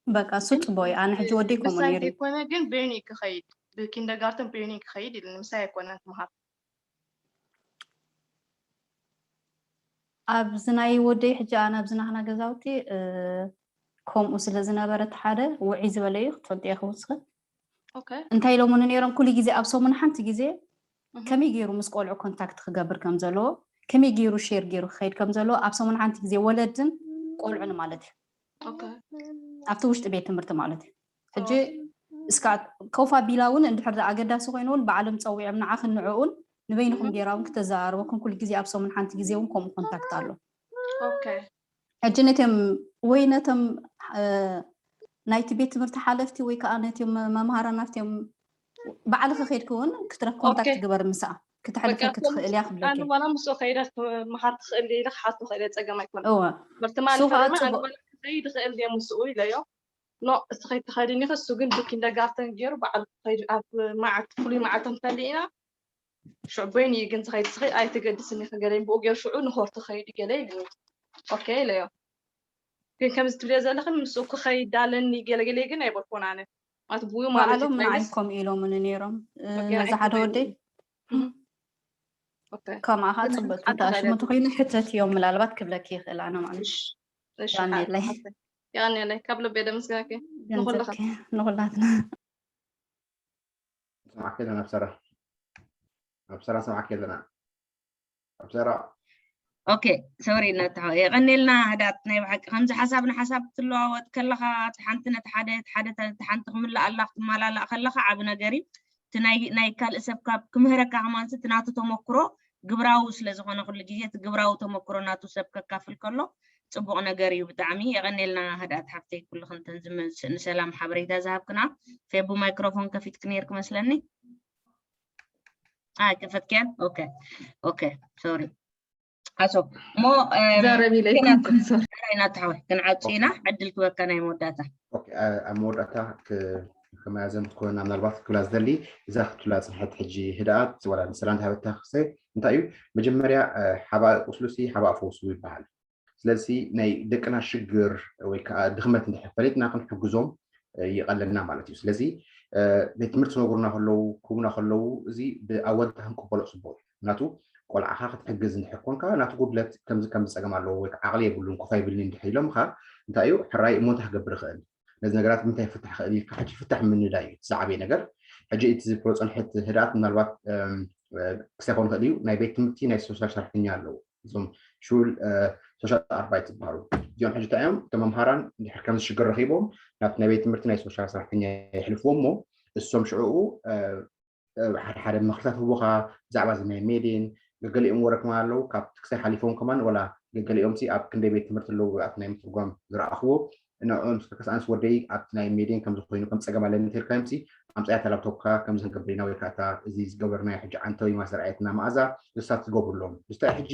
በቃ እሱ ፅቡቅ እዩ ኣነ ሕጂ ወደይ ከምኡ ምሳይ ነይሩ ዘይኮነ ግን ቤኒ ክኸይድ ብኪንደርጋርተን ቤኒ ክኸይድ ኢልኒ ምሳይ ኣይኮነን ክመሃር ኣብዚ ናይ ወደይ ሕጂ ኣነ ኣብዚ ናህና ገዛውቲ እ፣ ከምኡ ስለ ዝነበረ እቲ ሓደ ውዒ ዝበለ እዩ ክትፈልጥዮ ክውስኺ ኦኬ እንታይ ኢሎምኒ ነይሮም ኩሉ ግዜ ኣብ ሰሙን ሓንቲ ግዜ እህ። ከመይ ገይሩ ምስ ቆልዑ ኮንታክት ክገብር ከም ዘለዎ ከመይ ገይሩ ሼር ገይሩ ክኸይድ ከም ዘለዎ ኣብ ሰሙን ሓንቲ ግዜ ወለድን ቆልዑን ማለት እዩ ኦኬ ኣብቲ ውሽጢ ቤት ትምህርቲ ማለት እዩ ሕጂ እስካ ኮፍ ኣቢላ እውን እንድሕር ደኣ ኣገዳሲ ኮይኑ እውን ባዕሎም ፀዊዖም ንዓኽን ንዕኡን ንበይንኹም ጌራ እውን ክተዘራርበኩም ኩሉ ግዜ ኣብ ሰሙን ሓንቲ ግዜ እውን ከምኡ ኮንታክት ኣሎ ኦኬ ሕጂ ነቶም ወይ ነቶም እ፣ ናይቲ ቤት ትምህርቲ ሓለፍቲ ወይ ከዓ ነቶም መምሃራን ኣብቶም ባዕልኺ ከይድኪ እውን ክትረክ ኮንታክት ኦኬ። ግበር ምስኣ ክትሕልፈኪ በቃ ክትኽእል እያ ክብለኪ ኣነ ዋላ ምስኡ ከይደ መሓር ትኽእል ኢለ ክሓቶ ከይደ ፀገም ኣይኮነ እወ ምርትማን ሱፍ ከዓ ፈርመ ኣነ ፅቡቅ ዋላ ከይድ ይኽእል ድየ ምስኡ ኢለዮ ኖ እስኸይ ትኸይድኒ እሱ ግን ብኪንደርጋርተን ገይሩ በዓል ከይድ ኣብ መዓልቲ ፍሉይ መዓልቲ እንተሊእና ሽዑ በይኑ እዩ ግን ዝኸይድ ስኸይ ኣይትገድስኒ ከገለኝ ብኡ ገይሩ ሽዑ ንሆር ትኸይድ ገለ ኢልኒ ኦኬ ኢለዮ ግን ከምዚ ትብልዮ ዘለኽን ምስኡ ክኸይድ ኣለኒ ገለገለ ግን ኣይበልኩን ኣነ ማለት ብኡ ማለት ባዕሎም እዩ ንዓይ ናይስ ከምኡ ኢሎምኒ ነይሮም እ፣ ኦኬ ነዛ ንዓይ ሓደ ክኸይድ ወደይ እህ። ኦኬ ከምኣ ከዓ ግን ፅብቅ ሓንቲ ትንተኣሽሙ ዛዕባ ተኮይኑ ሕተት እዮም ምናልባት ክብለኪ ይኽእል ኣነ ማለት እሺ እሺ ዳንኤለይ ሓንቲ የቐንየለይ ካብ ልበይ ደመስጋኪ ገንዘብኪ ንኹልኻ ንኹላትና ንሰማዕኪ ኣለና ኣብ ሰራ ኣብ ሰራ ንሰማዕኪ ኣለና ኣብ ሰራ ኦኬ ሶሪ እናተሓወ የቐኔልና ህዳት ናይ ብሓቂ ከምዚ ሓሳብ ንሓሳብ ክትለዋወጥ ከለኻ እቲ ሓንቲ ነቲ ሓደ እቲ ሓደ እቲ ሓንቲ ክምላእ ኣላ ክትመላላእ ከለኻ ዓብ ነገር እዩ እቲ ናይ ናይ ካልእ ሰብ ካብ ክምህረካ ከማንስ እቲ ናቱ ተመክሮ ግብራዊ ስለ ዝኾነ ኩሉ ግዜ እቲ ግብራዊ ተመክሮ ናቱ ሰብ ከካፍል ከሎ ፅቡቕ ነገር እዩ ብጣዕሚ የቐኔልና ህዳት ሓፍተይ ኩሉ ክንተን ዝመፅእ ንሰላም ሓበሬታ ዝሃብክና ፌቡ ማይክሮፎን ከፊትክ ነይርክ መስለኒ ኣይከፈትክያን ኦኬ ኦኬ ሶሪ ሓሶ እሞ ዛረብ ኢለ ይኮንኩን ሶሪ ራይና ተሓወ ክንዓጹ ኢና ዕድል ክበካ ናይ መወዳእታ ኦኬ፣ አ- ኣብ መወዳእታ ክ- ከመያዘም ትኮና ምናልባት ክብላ ዝደሊ እዛ ክትብላ ፅንሐት ሕጂ ህድኣት ወላ ንሰላም ዝሃበታ ክሰ እንታይ እዩ መጀመርያ አ፣ ሓባ ቁስሉሲ ሓባ ፈውሱ ይበሃል ስለዚ ናይ ደቅና ሽግር ወይ ከዓ ድክመት እንድሕር ፈሊጥና ክንሕግዞም አ፣ ይቐለልና ማለት እዩ ስለዚ አ፣ ቤት ትምህርቲ ነጉሩና ከለዉ ክቡና ከለዉ እዚ ብኣወንታ ክንቀበሎ ፅቡቅ እዩ ምክንያቱ ቆልዓኻ ክትሕግዝ እንድሕር ኮንካ ናቱ ጉድለት ከምዚ ከምዚ ፀገም ኣለዎ ወይ ከዓ ዓቕሊ የብሉን ኮፍ ኣይብልን እንድሕር ኢሎምኻ እንታይ እዩ ሕራይ እሞ እንታይ ክገብር ይኽእል ነዚ ነገራት ምንታይ ይፍታሕ ይኽእል ኢልካ ሕጂ ፍታሕ ምንዳይ እዩ እቲ ዝዓበየ ነገር ሕጂ እቲ ዝብሎ ፀንሐት ህድኣት ምናልባት ክሳይ ክኾን ይኽእል እዩ ናይ ቤት ትምህርቲ ናይ ሶሻል ሰራሕተኛ ኣለዉ እዞም ሹል ሶሻል ኣርባይት ዝበሃሉ እዚኦም ሕጂ እንታይ እዮም እቶም መምሃራን እንድሕር ከም ዝሽግር ረኺቦም ናብቲ ናይ ቤት ትምህርቲ ናይ ሶሻል ሰራሕተኛ የሕልፍዎ እሞ እሶም ሽዕኡ ሓደ ሓደ ምኽርታት ህቦኻ ብዛዕባ እዚ ናይ ሜድን ገገሊኦም ወረ ከማን ኣለዉ ካብ ክሳይ ሓሊፎም ከማን ወላ ገገሊኦም ሲ ኣብ ክንደይ ቤት ትምህርቲ ኣለዉ ኣብቲ ናይ ምትርጓም ዝረኣኽዎ ንዕኦም ከስኣንስ ወደይ ኣብቲ ናይ ሜድን ከም ዝኾይኑ ከም ፀገም ኣለኒ እንተልካዮም ሲ ኣምፃያ ተላብቶካ ከምዚ ክንገብር ኢና ወይ ከዓ እዚ ዝገበርናዮ ሕጂ ዓንተዊ ማሰር ኣየትና መኣዛ እሳት ትገብሩሎም ብስታይ ሕጂ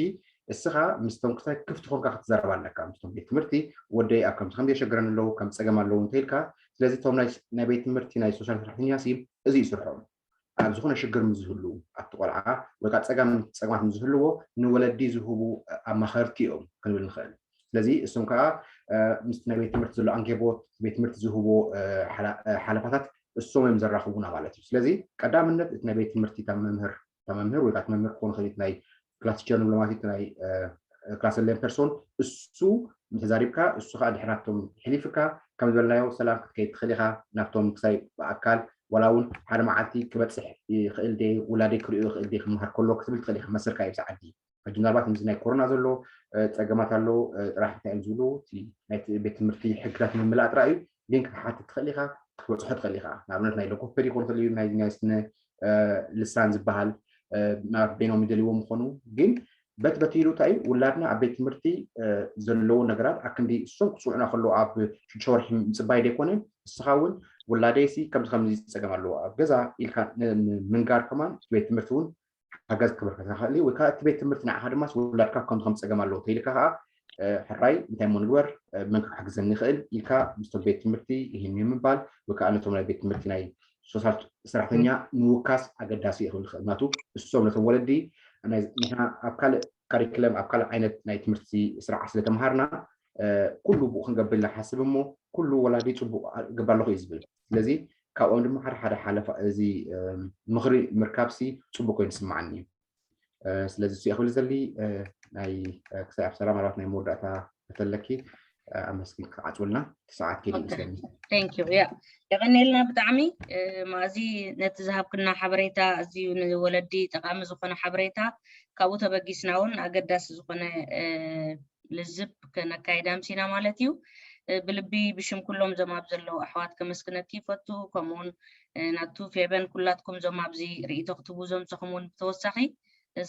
እስኻ ምስቶም ክሳይ ክፍቲ ኮንካ ክትዘረብ ኣለካ ምስቶም ቤት ትምህርቲ ወደይ ኣብ ከምዚ ከም የሸግረን ኣለዉ ከም ፀገም ኣለዉ እንተኢልካ ስለዚ እቶም ናይ ቤት ትምህርቲ ናይ ሶሻል ሰራሕተኛ ሲ እዚ እዩ ስርሖም ኣብ ዝኾነ ሽግር ምስ ዝህሉ ኣብቲ ቆልዓ ወይ ከዓ ፀገም ፀገማት ምስ ዝህልዎ ንወለዲ ዝህቡ ኣማኸርቲ እዮም ክንብል ንኽእል ስለዚ እሶም ከዓ ምስቲ ናይ ቤት ትምህርቲ ዘሎ ኣንጌቦት ቤት ትምህርቲ ዝህቦ ሓለፋታት እሶም እዮም ዘራኽቡና ማለት እዩ ስለዚ ቀዳምነት እቲ ናይ ቤት ትምህርቲ መምህር መምህር ወይ ከዓ መምህር ክኾን ክእል ናይ ክላስ ጀርኑ ለማቲት ናይ ክላስ ለን ፐርሶን እሱ እንተዛሪብካ እሱ ከዓ ድሕራቶም ሕሊፍካ ከም ዝበልናዮ ሰላም ክትከይድ ትኽእል ኢኻ ናብቶም ክሳይ ብኣካል ዋላ እውን ሓደ መዓልቲ ክበፅሕ ይኽእል ደ ውላደይ ክሪኦ ይኽእል ደ ክመሃር ከሎ ክትብል ትኽእል ኢኻ መሰልካ እዩ ዓዲ ሕጂ ምናልባት ምስ ናይ ኮሮና ዘሎ ፀገማት ኣሎ ጥራሕ እንታይ እዮም ዝብሉ ናይቲ ቤት ትምህርቲ ሕግታት ምምላእ ጥራይ እዩ ግን ክትሓትት ትኽእል ኢኻ ክትበፅሖ ትኽእል ኢኻ ንኣብነት ናይ ሎኮፔድ ይኮን ክእል እዩ ናይ ስነ ልሳን ዝበሃል ናብ በይኖም ይደልይዎ ምኾኑ ግን በት በቲ ኢሉ እንታይ ውላድና ኣብ ቤት ትምህርቲ ዘለዎ ነገራት ኣክንዲ እሶም ክፅውዑና ከለዉ ኣብ ሽዱሽተ ወርሒ ምፅባይ ዘይኮነ ንስኻ እውን ውላደይሲ ከምዚ ከምዚ ፀገም ኣለዎ ኣብ ገዛ ኢልካ ምንጋር ከማን ቤት ትምህርቲ እውን ሓገዝ ክበርከካ ክእል ወይ ከዓ እቲ ቤት ትምህርቲ ንዓኻ ድማ ውላድካ ከምዚ ከም ፀገም ኣለዎ ተይልካ ከዓ ሕራይ እንታይ ሞ ንግበር መን ክሕግዘኒ ይኽእል ኢልካ ምስቶም ቤት ትምህርቲ ይህን ምባል ወይ ከዓ ነቶም ናይ ቤት ትምህርቲ ናይ ሶሻል ሰራሕተኛ ምውካስ ኣገዳሲ ይኽእል ይኽእል ናቱ እሶም ነቶም ወለዲ ንሕና ኣብ ካልእ ካሪክለም ኣብ ካልእ ዓይነት ናይ ትምህርቲ ስርዓት ስለተምሃርና ኩሉ ብኡ ክንገብር ኢልና ሓስብ እሞ ኩሉ ወላዲ ፅቡቅ ግበር ኣለኹ እዩ ዝብል ስለዚ ካብኦም ድማ ሓደ ሓደ ሓለፋ እዚ ምኽሪ ምርካብሲ ፅቡቅ ኮይኑ ዝስማዓኒ እዩ ስለዚ እሱ ክብል ዘሊ ናይ ክሳይ ኣብ ሰላም ኣባት ናይ መወዳእታ ከተለኪ ኣመስግን ክትዓፅውልና ሰዓት ከይድ ይመስለኒ ቴንክ ዩ ያ የቐኔልና ብጣዕሚ ማዚ ነቲ ዝሃብክና ሓበሬታ ኣዝዩ ንወለዲ ጠቃሚ ዝኾነ ሓበሬታ ካብኡ ተበጊስና እውን ኣገዳሲ ዝኾነ ልዝብ ከነካይድ ኣምሲና ማለት እዩ። ብልቢ ብሽም ኩሎም ዞም ኣብ ዘለዉ ኣሕዋት ከመስግነኪ ይፈቱ። ከምኡውን ናቱ ፌበን ኩላትኩም ዞም ኣብዚ ርእይቶ ክትቡ ዘምፀኹም እውን ብተወሳኺ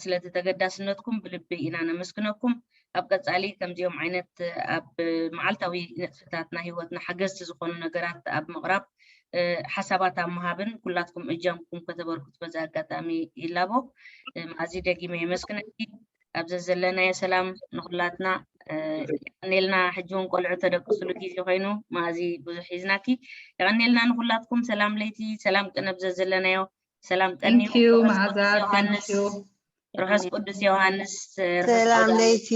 ስለቲ ተገዳስነትኩም ብልቢ ኢና ነመስግነኩም። ኣብ ቀፃሊ ከምዚኦም ዓይነት ኣብ መዓልታዊ ንጥፍታትና ህይወትና ሓገዝቲ ዝኾኑ ነገራት ኣብ ምቕራብ ሓሳባት ኣብ ምሃብን ኩላትኩም እጃምኩም ከተበርክቱ በዚ ኣጋጣሚ ይላቦ። ማዚ ደጊመ የመስግነኪ። ኣብ ዘዘለናዮ ሰላም ንኹላትና የቀኔልና ሕጂ እውን ቆልዑ ተደቅስሉ ግዜ ኮይኑ ማዚ ብዙሕ ሒዝናኪ የቀኔልና ንኹላትኩም ሰላም ለይቲ ሰላም ቅነ ኣብ ዘዘለናዮ ሰላም ቀኒ መዓዛ ርሑስ ቅዱስ ዮሃንስ ሰላም ለይቲ